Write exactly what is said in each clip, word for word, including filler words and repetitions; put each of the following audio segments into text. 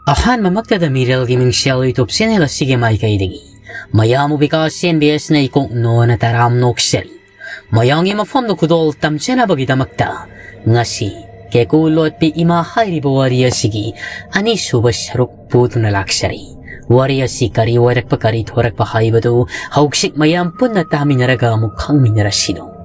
ꯑꯍꯥꯟꯕꯃꯛꯇꯗ ꯃꯤꯔꯦꯜꯒꯤ ꯃꯤꯡꯁꯦꯜ YouTube channel ꯑꯁꯤꯒꯤ ꯃꯥꯏꯀꯩꯗꯒꯤ ꯃꯌꯥꯝꯕꯨ ꯕꯤꯀꯥꯁ ꯑꯦꯝ ꯕꯤ ꯑꯦꯁꯅ ꯏꯀꯣꯛ ꯅꯣꯅ ꯇꯔꯥꯝ ꯅꯣꯛꯆꯔꯤ꯫ ꯃꯌꯥꯝꯒꯤ ꯃꯐꯝꯗ ꯈꯨꯗꯣꯜ ꯇꯝꯖꯅꯕꯒꯤꯗꯃꯛꯇ ꯉꯁꯤ ꯀꯦꯀꯨ ꯂꯣꯠꯄꯤ ꯏꯃꯥ ꯍꯥꯏꯔꯤꯕ ꯋꯥꯔꯤ ꯑꯁꯤꯒꯤ ꯑꯅꯤꯁꯨꯕ ꯁꯔꯨꯛ ꯄꯨꯗꯨꯅ ꯂꯥꯛꯆꯔꯤ꯫ ꯋꯥꯔꯤ ꯑꯁꯤ ꯀꯔꯤ ꯑꯣꯏꯔꯛꯄ, ꯀꯔꯤ ꯊꯣꯔꯛꯄ ꯍꯥꯏꯕꯗꯨ ꯍꯧꯖꯤꯛ ꯃꯌꯥꯝ ꯄꯨꯟꯅ ꯇꯥꯃꯤꯟꯅꯔꯒ ꯑꯃꯨꯛ ꯈꯪꯃꯤꯟꯅꯔꯁꯤꯗꯣ꯫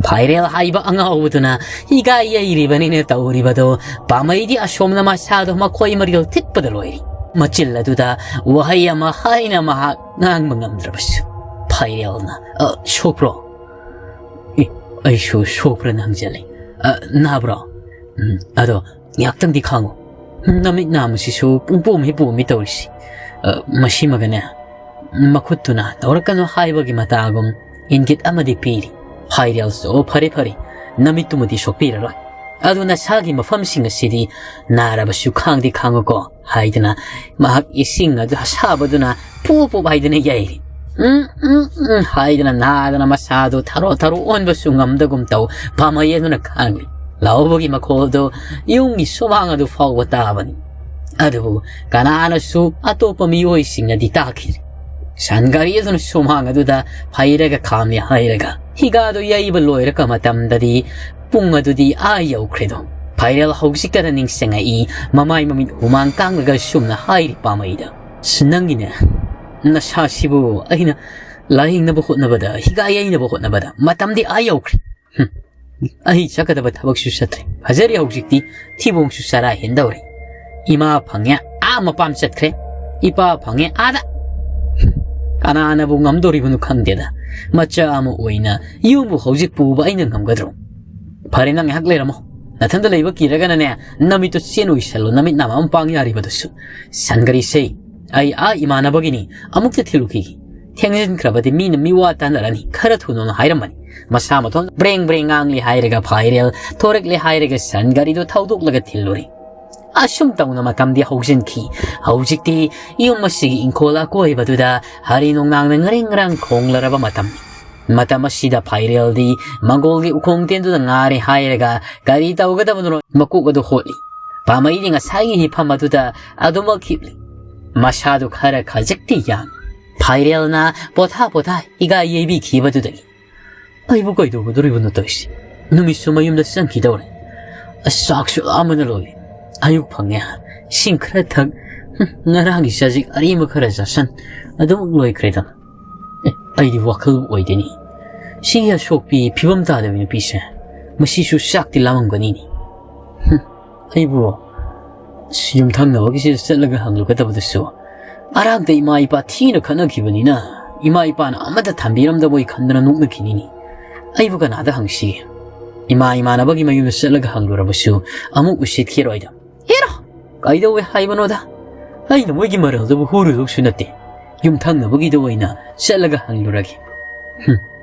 ꯐꯥꯏꯔꯦꯜ ꯍꯥꯏꯕ ꯑꯉꯥꯎꯕꯗꯨꯅ ꯍꯤꯒꯥꯏ ꯌꯩꯔꯤꯕꯅꯤꯅ ꯇꯧꯔꯤꯕꯗꯣ, ꯄꯥꯃꯩꯗꯤ ꯑꯁꯣꯝꯅ ꯃꯁꯥꯗꯣ ꯃꯈꯣꯏ ꯃꯔꯤꯜ ꯊꯤꯠꯄꯗ ꯂꯣꯏꯔꯤ꯫ ꯃꯆꯤꯜ ꯑꯗꯨꯗ ꯋꯥꯍꯩ ꯑꯃ ꯍꯥꯏꯅ ꯃꯍꯥꯛ ꯉꯥꯡꯕ ꯉꯝꯗ꯭ꯔꯕꯁꯨ, ꯐꯥꯏꯔꯦꯜꯅ, "ꯑ, ꯁꯣꯛꯄ꯭ꯔꯣ? ꯑꯦ, ꯑꯩꯁꯨ ꯁꯣꯛꯄ꯭ꯔꯅ ꯍꯪꯖꯜꯂꯦ꯫ ꯑ, ꯅꯥꯕ꯭ꯔꯣ? ꯎꯝ, ꯑꯗꯣ ꯉꯥꯏꯍꯥꯛꯇꯪꯗꯤ ꯈꯥꯡꯉꯨ꯫ ꯅꯃꯤꯠ ꯅꯥꯝꯃꯁꯤꯁꯨ ꯄꯨꯡꯄꯣꯝ ꯍꯦꯛ ꯄꯣꯝꯃꯤ ꯇꯧꯔꯤꯁꯤ꯫ ꯑ, ꯃꯁꯤꯃꯒꯅꯦ, ꯃꯈꯨꯠꯇꯨꯅ ꯇꯧꯔꯛꯀꯅꯨ ꯍꯥꯏꯕꯒꯤ ꯃꯇꯥꯒꯨꯝ ꯏꯪꯒꯤꯠ ꯑꯃꯗꯤ ꯄꯤꯔꯤ꯫ ꯐꯥꯏꯔꯦꯜꯁꯨ, "ꯑꯣ, ꯐꯔꯦ, ꯐꯔꯦ, ꯅꯃꯤꯠꯇꯨꯃꯗꯤ ꯁꯣꯛꯄꯤꯔꯔꯣꯏ꯫ ꯑꯗꯨ ꯅꯁꯥꯒꯤ ꯃꯐꯝꯁꯤꯡ ꯑꯁꯤꯗꯤ ꯅꯥꯔꯕꯁꯨ ꯈꯥꯡꯗꯤ ꯈꯥꯡꯉꯨꯀꯣ" ꯍꯥꯏꯗꯨꯅ ꯃꯍꯥꯛ ꯏꯁꯤꯡ ꯑꯗꯨ ꯑꯁꯥꯕꯗꯨꯅ ꯄꯨꯞ ꯄꯨꯞ ꯍꯥꯏꯗꯨꯅ ꯌꯩꯔꯤ꯫ "ꯎꯝ, ꯎꯝ, ꯎꯝ" ꯍꯥꯏꯗꯨꯅ ꯅꯥꯗꯅ ꯃꯁꯥꯗꯨ ꯊꯔꯣ ꯊꯔꯣ ꯑꯣꯟꯕꯁꯨ ꯉꯝꯗꯒꯨꯝ ꯇꯧ ꯄꯥꯃꯩ ꯑꯗꯨꯅ ꯈꯥꯡꯂꯤ꯫ ꯂꯥꯎꯕꯒꯤ ꯃꯈꯣꯜꯗꯨ ꯌꯨꯝꯒꯤ ꯁꯨꯃꯥꯡ ꯑꯗꯨ ꯐꯥꯎꯕ ꯇꯥꯕꯅꯤ꯫ ꯑꯗꯨꯕꯨ ꯀꯅꯥꯅꯁꯨ ꯑꯇꯣꯞꯄ ꯃꯤꯑꯣꯏꯁꯤꯡꯅꯗꯤ ꯇꯥꯈꯤꯗꯦ꯫ ꯁꯟ ꯒꯥꯔꯤ ꯑꯗꯨꯅ ꯁꯨꯃꯥꯡ ꯑꯗꯨꯗ ꯐꯩꯔꯒ ꯈꯥꯝꯃꯤ ꯍꯥꯏꯔꯒ ꯍꯤꯒꯥꯗꯨ ꯌꯩꯕ ꯂꯣꯏꯔꯛꯄ ꯃꯇꯝꯗꯗꯤ ꯄꯨꯡ ꯑꯗꯨꯗꯤ ꯑꯥ ꯌꯧꯈ꯭ꯔꯦꯗꯣ꯫ ꯐꯥꯏꯔꯦꯜ ꯍꯧꯖꯤꯛꯇꯗ ꯅꯤꯡꯁꯤꯡꯉꯛꯏ, ꯃꯃꯥꯏ ꯃꯃꯤꯠ ꯍꯨꯃꯥꯡ ꯀꯥꯡꯂꯒ ꯁꯨꯝꯅ ꯍꯥꯏꯔꯤ ꯄꯥꯃꯩꯗ, "ꯑꯁ, ꯅꯪꯒꯤꯅꯦ, ꯅꯁꯥꯁꯤꯕꯨ ꯑꯩꯅ ꯂꯥꯌꯦꯡꯅꯕ ꯍꯣꯠꯅꯕꯗ, ꯍꯤꯒꯥ ꯌꯩꯅꯕ ꯍꯣꯠꯅꯕꯗ ꯃꯇꯝꯗꯤ ꯑꯥ ꯌꯧꯈ꯭ꯔꯦ꯫ ꯍꯨꯝ, ꯑꯩ ꯆꯠꯀꯗꯕ ꯊꯕꯛꯁꯨ ꯆꯠꯇ꯭ꯔꯦ꯫ ꯐꯖꯔꯦ ꯍꯧꯖꯤꯛꯇꯤ, ꯊꯤꯕꯣꯡꯁꯨ ꯆꯔꯥ ꯍꯦꯟꯗꯧꯔꯦ꯫ ꯏꯃꯥ ꯐꯪꯉꯦ, ꯑꯥ ꯃꯄꯥꯝ ꯆꯠꯈ꯭ꯔꯦ꯫ ꯏꯄꯥ ꯐꯪꯉꯦ, ꯑꯥꯗ꯫ ꯍꯨꯝ, ꯀꯅꯥꯅꯕꯨ ꯉꯝꯗꯣꯔꯤꯕꯅꯣ ꯈꯪꯗꯦꯗ꯫ ꯃꯆꯥ ꯑꯃ ꯑꯣꯏꯅ ꯌꯨꯝꯕꯨ ꯍꯧꯖꯤꯛ ꯄꯨꯕ ꯑꯩꯅ ꯉꯝꯒꯗ꯭ꯔꯣ? ꯐꯔꯦ, ꯅꯪ ꯉꯥꯏꯍꯥꯛ ꯂꯩꯔꯝꯃꯣ꯫ ꯅꯊꯟꯗ ꯂꯩꯕ ꯀꯤꯔꯒꯅꯅꯦ, ꯅꯃꯤꯠꯇꯨ ꯆꯦꯟ ꯑꯣꯏꯁꯜꯂꯣ, ꯅꯃꯤꯠ ꯅꯥꯃ ꯑꯃ ꯄꯥꯡ ꯌꯥꯔꯤꯕꯗꯨꯁꯨ꯫ ꯁꯟ ꯒꯥꯔꯤꯁꯦ ꯑꯩ ꯑꯥ ꯏꯃꯥꯟꯅꯕꯒꯤꯅꯤ, ꯑꯃꯨꯛꯇ ꯊꯤꯜꯂꯨꯈꯤꯒꯦ꯫ ꯊꯦꯡꯖꯤꯟꯈ꯭ꯔꯕꯗꯤ ꯃꯤꯅ ꯃꯤꯋꯥ ꯇꯥꯅꯔꯅꯤ, ꯈꯔ ꯊꯨꯅꯣꯅ ꯍꯥꯏꯔꯝꯕꯅꯤ꯫ ꯃꯁꯥ ꯃꯊꯣꯟ ꯕ꯭ꯔꯦꯡ ꯕ꯭ꯔꯦꯡ ꯉꯥꯡꯂꯤ ꯍꯥꯏꯔꯒ ꯐꯥꯏꯔꯦꯜ, ꯊꯣꯔꯛꯂꯦ ꯍꯥꯏꯔꯒ ꯁꯟ ꯒꯥꯔꯤꯗꯨ ꯊꯧꯗꯣꯛꯂꯒ ꯊꯤꯜꯂꯨꯔꯦ꯫ ꯑꯁꯨꯝ ꯇꯧꯅ ꯃꯇꯝꯗꯤ ꯍꯧꯖꯤꯟꯈꯤ꯫ ꯍꯧꯖꯤꯛꯇꯤ ꯌꯨꯝ ꯑꯁꯤꯒꯤ ꯏꯪꯈꯣꯜ ꯑꯀꯣꯏꯕꯗꯨꯗ ꯍꯔꯤ ꯅꯣꯡꯅꯥꯡꯅ ꯉꯔꯦꯡ ꯉꯔꯥꯡ ꯈꯣꯡꯂꯔꯕ ꯃꯇꯝꯅꯤ꯫ ꯃꯇꯝ ꯑꯁꯤꯗ ꯐꯥꯏꯔꯦꯜꯗꯤ ꯃꯪꯒꯣꯜꯒꯤ ꯎꯈꯣꯡ ꯇꯦꯟꯗꯨꯗ ꯉꯥꯔꯦ ꯍꯥꯏꯔꯒ ꯀꯔꯤ ꯇꯧꯒꯗꯕꯅꯣ ꯃꯀꯣꯛ ꯑꯗꯨ ꯍꯣꯠꯂꯤ꯫ ꯄꯥꯃꯩꯗꯤ ꯉꯁꯥꯏꯒꯤ ꯍꯤꯐꯝ ꯑꯗꯨꯗ ꯑꯗꯨꯃꯛ ꯍꯤꯞꯂꯤ꯫ ꯃꯁꯥꯗꯨ ꯈꯔ ꯈꯖꯤꯛꯇꯤ ꯌꯥꯡꯏ꯫ ꯐꯥꯏꯔꯦꯜꯅ ꯄꯣꯊꯥ ꯄꯣꯊꯥ ꯍꯤꯒꯥꯏ ꯌꯩꯕꯤꯈꯤꯕꯗꯨꯗꯒꯤ ꯑꯩꯕꯨ ꯀꯩꯗꯧꯒꯗꯧꯔꯤꯕꯅꯣ ꯇꯧꯔꯤꯁꯤ? ꯅꯨꯃꯤꯠꯁꯨ ꯃꯌꯨꯝꯗ ꯆꯪꯈꯤꯗꯧꯔꯦ꯫ ꯑꯁ, ꯆꯥꯛꯁꯨ ꯂꯥꯝꯕꯅ ꯂꯣꯏꯔꯦ꯫ ꯑꯌꯨꯛ ꯐꯪꯉꯦ, ꯏꯁꯤꯡ ꯈꯔ ꯊꯛ, ꯍꯨꯝ, ꯉꯔꯥꯡꯒꯤ ꯆꯥꯖꯤꯛ ꯑꯔꯦꯝꯕ ꯈꯔ ꯆꯥꯁꯟ, ꯑꯗꯨꯃꯛ ꯂꯣꯏꯈ꯭ꯔꯦꯗ꯫ ꯑꯦ, ꯑꯩꯗꯤ ꯋꯥꯈꯜ ꯑꯣꯏꯗꯦꯅꯤ꯫ ꯁꯤꯒꯤ ꯑꯁꯣꯛꯄꯤ ꯐꯤꯕꯝ ꯇꯥꯗꯕꯤ ꯅꯨꯄꯤꯁꯦ, ꯃꯁꯤꯁꯨ ꯆꯥꯛꯇꯤ ꯂꯥꯝꯃꯝꯒꯅꯤꯅꯤ꯫ ꯍꯨꯝ, ꯑꯩꯕꯨ ꯑꯁ, ꯌꯨꯝꯊꯪꯅꯕꯒꯤꯁꯤꯗ ꯆꯠꯂꯒ ꯍꯪꯂꯨꯒꯗꯕꯗꯨꯁꯨ, ꯑꯔꯥꯡꯗ ꯏꯃꯥ ꯏꯄꯥ ꯊꯤꯅ ꯈꯠꯅꯈꯤꯕꯅꯤꯅ ꯏꯃꯥ ꯏꯄꯥꯅ ꯑꯃꯠꯇ ꯊꯝꯕꯤꯔꯝꯗꯕꯣꯏ ꯈꯟꯗꯅ ꯅꯣꯛꯅꯈꯤꯅꯤꯅꯤ꯫ ꯑꯩꯕꯨ ꯀꯅꯥꯗ ꯍꯪꯁꯤꯒꯦ? ꯏꯃꯥ ꯏꯃꯥꯟꯅꯕꯒꯤ ꯃꯌꯨꯝꯗ ꯆꯠꯂꯒ ꯍꯪꯂꯨꯔꯕꯁꯨ ꯑꯃꯨꯛ ꯎꯁꯤꯠꯈꯤꯔꯣꯏꯗ꯫ ꯍꯦꯔꯣ! ꯀꯩꯗꯧꯋꯦ ꯍꯥꯏꯕꯅꯣꯗ? ꯑꯩꯅ ꯃꯣꯏꯒꯤ ꯃꯔꯜꯗꯕꯨ ꯍꯨꯔꯨꯗꯧꯁꯨ ꯅꯠꯇꯦ꯫ ꯌꯨꯝꯊꯪꯅꯕꯒꯤꯗ ꯑꯣꯏꯅ ꯆꯠꯂꯒ ꯍꯪꯂꯨꯔꯒꯦ꯫ ꯍꯨꯝ,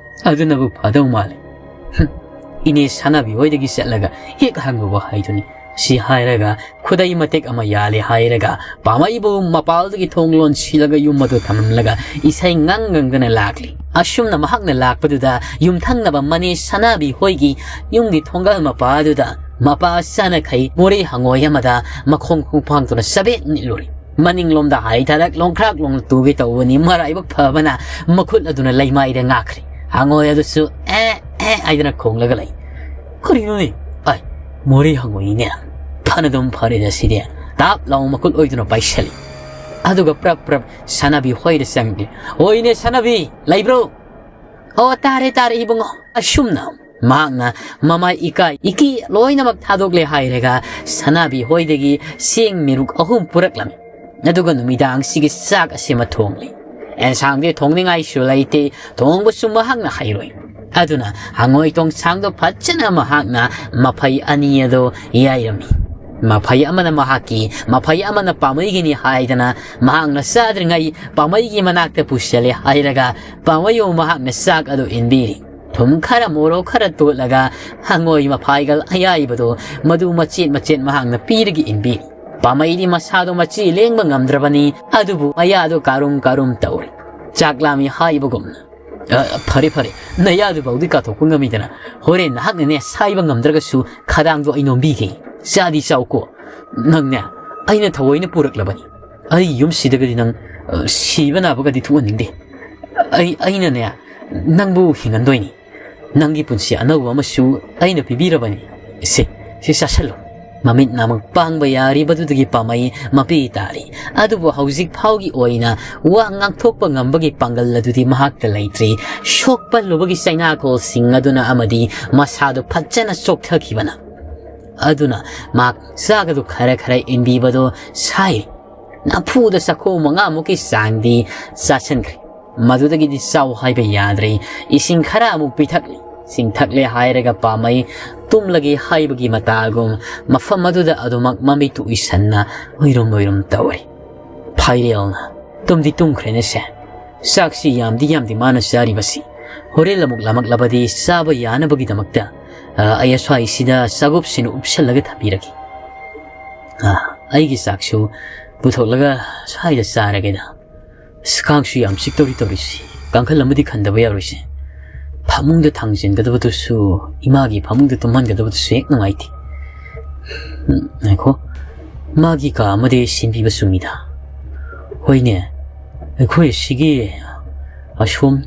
ꯑꯗꯨꯅꯕꯨ ꯐꯗꯧ ꯃꯥꯜꯂꯦ꯫ ꯍꯨꯝ, ꯏꯅꯦ ꯁꯥꯟꯅꯕꯤ ꯍꯣꯏꯗꯒꯤ ꯆꯠꯂꯒ ꯍꯦꯛ ꯍꯪꯂꯨꯕ ꯍꯥꯏꯗꯨꯅꯤ꯫ ꯁꯤ ꯍꯥꯏꯔꯒ ꯈꯨꯗꯩ ꯃꯇꯦꯛ ꯑꯃ ꯌꯥꯜꯂꯦ ꯍꯥꯏꯔꯒ ꯄꯥꯃꯩꯕꯨ ꯃꯄꯥꯜꯗꯒꯤ ꯊꯣꯡ ꯂꯣꯟꯁꯤꯜꯂꯒ ꯌꯨꯝ ꯑꯗꯨ ꯊꯝꯂꯝꯂꯒ ꯏꯁꯩ ꯉꯪ ꯉꯪꯗꯅ ꯂꯥꯛꯂꯤ꯫ ꯑꯁꯨꯝꯅ ꯃꯍꯥꯛꯅ ꯂꯥꯛꯄꯗꯨꯗ ꯌꯨꯝꯊꯪꯅꯕ ꯃꯅꯦ ꯁꯥꯟꯅꯕꯤ ꯍꯣꯏꯒꯤ ꯌꯨꯝꯒꯤ ꯊꯣꯡꯒꯜ ꯃꯄꯥꯗꯨꯗ ꯃꯄꯥ ꯆꯥꯅꯈꯩ ꯃꯣꯔꯦ ꯍꯪꯉꯣꯏ ꯑꯃꯗ ꯃꯈꯣꯡ ꯈꯣꯡꯐꯥꯡꯗꯨꯅ ꯆꯕꯦꯠ ꯅꯤꯛꯂꯨꯔꯦ꯫ ꯃꯅꯤꯡꯂꯣꯝꯗ ꯍꯥꯏꯊꯔꯛ ꯂꯣꯡꯈ꯭ꯔꯥꯛ ꯂꯣꯡꯅ ꯇꯨꯒꯦ ꯇꯧꯕꯅꯤ꯫ ꯃꯔꯥꯏꯕꯛ ꯐꯕꯅ ꯃꯈꯨꯠ ꯑꯗꯨꯅ ꯂꯩꯃꯥꯏꯗ ꯉꯥꯛꯈ꯭ꯔꯦ꯫ ꯍꯪꯉꯣꯏ ꯑꯗꯨꯁꯨ "ꯑꯦ, ꯑꯦ" ꯍꯥꯏꯗꯅ ꯈꯣꯡꯂꯒ ꯂꯩ꯫ "ꯀꯔꯤꯅꯣꯅꯦ? ꯑꯩ, ꯃꯣꯔꯦ ꯍꯪꯉꯣꯏꯅꯤꯅꯦ꯫ ꯐꯅꯗꯨꯝ ꯐꯔꯦꯗ ꯁꯤꯗꯤ"꯫ ꯇꯥꯞ ꯂꯥꯎ ꯃꯈꯨꯠ ꯑꯣꯏꯗꯨꯅ ꯄꯥꯏꯁꯜꯂꯤ꯫ ꯑꯗꯨꯒ ꯄ꯭ꯔꯞ ꯄ꯭ꯔꯞ ꯁꯥꯟꯅꯕꯤ ꯍꯣꯏꯗ ꯆꯪꯂꯤ꯫ "ꯍꯣꯏꯅꯦ ꯁꯥꯟꯅꯕꯤ, ꯂꯩꯕ꯭ꯔꯣ?" "ꯑꯣ, ꯇꯥꯔꯦ, ꯇꯥꯔꯦ ꯏꯕꯨꯡꯉꯣ"꯫ ꯑꯁꯨꯝꯅ ꯃꯍꯥꯛꯅ ꯃꯃꯥꯏ ꯏꯀꯥꯏ ꯏꯀꯤ ꯂꯣꯏꯅꯃꯛ ꯊꯥꯗꯣꯛꯂꯦ ꯍꯥꯏꯔꯒ ꯁꯅꯥꯕꯤ ꯍꯣꯏꯗꯒꯤ ꯆꯦꯡ ꯃꯤꯔꯨꯛ ꯑꯍꯨꯝ ꯄꯨꯔꯛꯂꯝꯃꯤ꯫ ꯑꯗꯨꯒ ꯅꯨꯃꯤꯗꯥꯡꯁꯤꯒꯤ ꯆꯥꯛ ꯑꯁꯤꯃ ꯊꯣꯡꯂꯤ꯫ ꯑꯦꯟꯁꯥꯡꯗꯤ ꯊꯣꯡꯅꯤꯡꯉꯥꯏꯁꯨ ꯂꯩꯇꯦ, ꯊꯣꯡꯕꯁꯨ ꯃꯍꯥꯛꯅ ꯍꯩꯔꯣꯏ꯫ ꯑꯗꯨꯅ ꯍꯪꯉꯣꯏ ꯇꯣꯡꯁꯥꯡꯗꯣ ꯐꯖꯅ ꯃꯍꯥꯛꯅ ꯃꯐꯩ ꯑꯅꯤ ꯑꯗꯨ ꯌꯥꯏꯔꯝꯃꯤ꯫ ꯃꯐꯩ ꯑꯃꯅ ꯃꯍꯥꯛꯀꯤ, ꯃꯐꯩ ꯑꯃꯅ ꯄꯥꯃꯩꯒꯤꯅꯤ ꯍꯥꯏꯗꯅ ꯃꯍꯥꯛꯅ ꯆꯥꯗ꯭ꯔꯤꯉꯩ ꯄꯥꯃꯩꯒꯤ ꯃꯅꯥꯛꯇ ꯄꯨꯁꯤꯜꯂꯦ ꯍꯥꯏꯔꯒ ꯄꯥꯃꯩꯕꯨ ꯃꯍꯥꯛꯅ ꯆꯥꯛ ꯑꯗꯨ ꯏꯟꯕꯤꯔꯤ꯫ ꯊꯨꯝ ꯈꯔ ꯃꯣꯔꯣꯛ ꯈꯔ ꯇꯣꯠꯂꯒ ꯍꯪꯉꯣꯏ ꯃꯐꯥꯏꯒꯜ ꯑꯌꯥꯏꯕꯗꯨ ꯃꯗꯨ ꯃꯆꯦꯠ ꯃꯆꯦꯠ ꯃꯍꯥꯛꯅ ꯄꯤꯔꯒ ꯏꯟꯕꯤꯔꯤ꯫ ꯄꯥꯃꯩꯗꯤ ꯃꯁꯥꯗꯣ ꯃꯆꯤ ꯂꯦꯡꯕ ꯉꯝꯗ꯭ꯔꯕꯅꯤ, ꯑꯗꯨꯕꯨ ꯃꯌꯥꯗꯣ ꯀꯥꯔꯨꯝ ꯀꯥꯔꯨꯝ ꯇꯧꯔꯤ꯫ ꯆꯥꯛ ꯂꯥꯝꯃꯤ ꯍꯥꯏꯕꯒꯨꯝꯅ꯫ "ꯑ, ꯐꯔꯦ, ꯐꯔꯦ, ꯅꯌꯥꯗꯨꯐꯥꯎꯗꯤ ꯀꯥꯊꯣꯛꯄ ꯉꯝꯃꯤꯗꯅ꯫ ꯍꯣꯔꯦꯟ ꯅꯍꯥꯛꯅꯅꯦ ꯁꯥꯏꯕ ꯉꯝꯗ꯭ꯔꯒꯁꯨ ꯈꯗꯥꯡꯗꯣ ꯑꯩ ꯅꯣꯝꯕꯤꯒꯦ꯫ ꯆꯥꯗꯤ ꯆꯥꯎꯀꯣ꯫ "ꯅꯪꯅꯦ, ꯑꯩꯅ ꯊꯑꯣꯏꯅ ꯄꯨꯔꯛꯂꯕꯅꯤ꯫ ꯑꯩ ꯌꯨꯝꯁꯤꯗꯒꯗꯤ ꯅꯪ, ꯑ, ꯁꯤꯕ ꯅꯥꯕꯒꯗꯤ ꯊꯣꯛꯍꯟꯅꯤꯡꯗꯦ꯫ ꯑꯩ, ꯑꯩꯅꯅꯦ, ꯅꯪꯕꯨ ꯍꯤꯡꯍꯟꯗꯣꯏꯅꯤ꯫ ꯅꯪꯒꯤ ꯄꯨꯟꯁꯤ ꯑꯅꯧꯕ ꯑꯃꯁꯨ ꯑꯩꯅ ꯄꯤꯕꯤꯔꯕꯅꯤ꯫ ꯁꯦ, ꯁꯤ ꯆꯥꯁꯜꯂꯨ꯫" ꯃꯃꯤꯠ ꯅꯥꯃꯛ ꯄꯥꯡꯕ ꯌꯥꯔꯤꯕꯗꯨꯗꯒꯤ ꯄꯥꯝꯃꯩ ꯃꯄꯤ ꯇꯥꯔꯤ꯫ ꯑꯗꯨꯕꯨ ꯍꯧꯖꯤꯛ ꯐꯥꯎꯒꯤ ꯑꯣꯏꯅ ꯋꯥ ꯉꯥꯡꯊꯣꯛꯄ ꯉꯝꯕꯒꯤ ꯄꯥꯡꯒꯜ ꯑꯗꯨꯗꯤ ꯃꯍꯥꯛꯇ ꯂꯩꯇ꯭ꯔꯤ꯫ ꯁꯣꯛꯄ ꯂꯨꯕꯒꯤ ꯆꯩꯅꯥꯀꯣꯜꯁꯤꯡ ꯑꯗꯨꯅ ꯑꯃꯗꯤ ꯃꯁꯥꯗꯨ ꯐꯖꯅ ꯆꯣꯛꯊꯈꯤꯕꯅ ꯑꯗꯨꯅ ꯃꯍꯥꯛ ꯆꯥꯒꯗꯨ ꯈꯔ ꯈꯔ ꯏꯟꯕꯤꯕꯗꯨ ꯁꯥꯏ꯫ ꯅꯝꯐꯨꯗ ꯆꯥꯛꯈꯣꯝ ꯃꯉꯥꯃꯨꯛꯀꯤ ꯆꯥꯡꯗꯤ ꯆꯥꯁꯤꯟꯈ꯭ꯔꯦ꯫ ꯃꯗꯨꯗꯒꯤꯗꯤ ꯆꯥꯎ ꯍꯥꯏꯕ ꯌꯥꯗ꯭ꯔꯦ꯫ ꯏꯁꯤꯡ ꯈꯔ ꯑꯃꯨꯛ ꯄꯤꯊꯛꯂꯤ꯫ ꯏꯁꯤꯡ ꯊꯛꯂꯦ ꯍꯥꯏꯔꯒ ꯄꯥꯝꯃꯩ ꯇꯨꯝꯂꯒꯦ ꯍꯥꯏꯕꯒꯤ ꯃꯇꯥꯒꯨꯝ ꯃꯐꯝ ꯑꯗꯨꯗ ꯑꯗꯨꯃꯛ ꯃꯃꯤꯠꯇꯨ ꯎꯏꯁꯟꯅ ꯎꯏꯔꯨꯝ ꯎꯏꯔꯨꯝ ꯇꯧꯔꯤ꯫ ꯐꯥꯏꯔꯦꯜꯅ ꯇꯨꯝꯗꯤ ꯇꯨꯝꯈ꯭ꯔꯦꯅꯦꯁꯦ꯫ ꯆꯥꯛꯁꯤ ꯌꯥꯝꯗꯤ ꯌꯥꯝꯗꯤ ꯃꯥꯅ ꯆꯥꯔꯤꯕꯁꯤ꯫ ꯍꯣꯔꯦꯟ ꯑꯃꯨꯛ ꯂꯥꯃꯛꯂꯕꯗꯤ ꯆꯥꯕ ꯌꯥꯅꯕꯒꯤꯗꯃꯛꯇ, ꯑ, ꯑꯩ ꯑꯁ꯭ꯋꯥꯏꯁꯤꯗ ꯆꯥꯒꯨꯞꯁꯤꯅ ꯎꯞꯁꯜꯂꯒ ꯊꯝꯕꯤꯔꯒꯦ꯫ ꯑ, ꯑꯩꯒꯤ ꯆꯥꯛꯁꯨ ꯄꯨꯊꯣꯛꯂꯒ ꯁ꯭ꯋꯥꯏꯗ ꯆꯥꯔꯒꯦꯗ꯫ ꯑꯁ, ꯀꯥꯡꯁꯨ ꯌꯥꯝ ꯆꯤꯛꯇꯧꯔꯤ ꯇꯧꯔꯤꯁꯤ꯫ ꯀꯥꯡꯈꯜ ꯑꯃꯗꯤ ꯈꯟꯗꯕ ꯌꯥꯔꯣꯏꯁꯦ꯫ ꯐꯃꯨꯡꯗ ꯊꯥꯡꯖꯤꯟꯒꯗꯕꯗꯨꯁꯨ, ꯏꯃꯥꯒꯤ ꯐꯃꯨꯡꯗ ꯇꯨꯝꯍꯟꯒꯗꯕꯗꯨꯁꯨ ꯍꯦꯛ ꯅꯨꯡꯉꯥꯏꯇꯦ꯫ ꯎꯝ, ꯉꯥꯏꯈꯣ꯫ ꯃꯥꯒꯤ ꯀꯥ ꯑꯃꯗꯤ ꯁꯤꯟꯕꯤꯕ ꯆꯨꯝꯃꯤꯗ꯫ ꯍꯣꯏꯅꯦ, ꯑꯩꯈꯣꯏ ꯑꯁꯤꯒꯤ ꯑꯁꯣꯝ,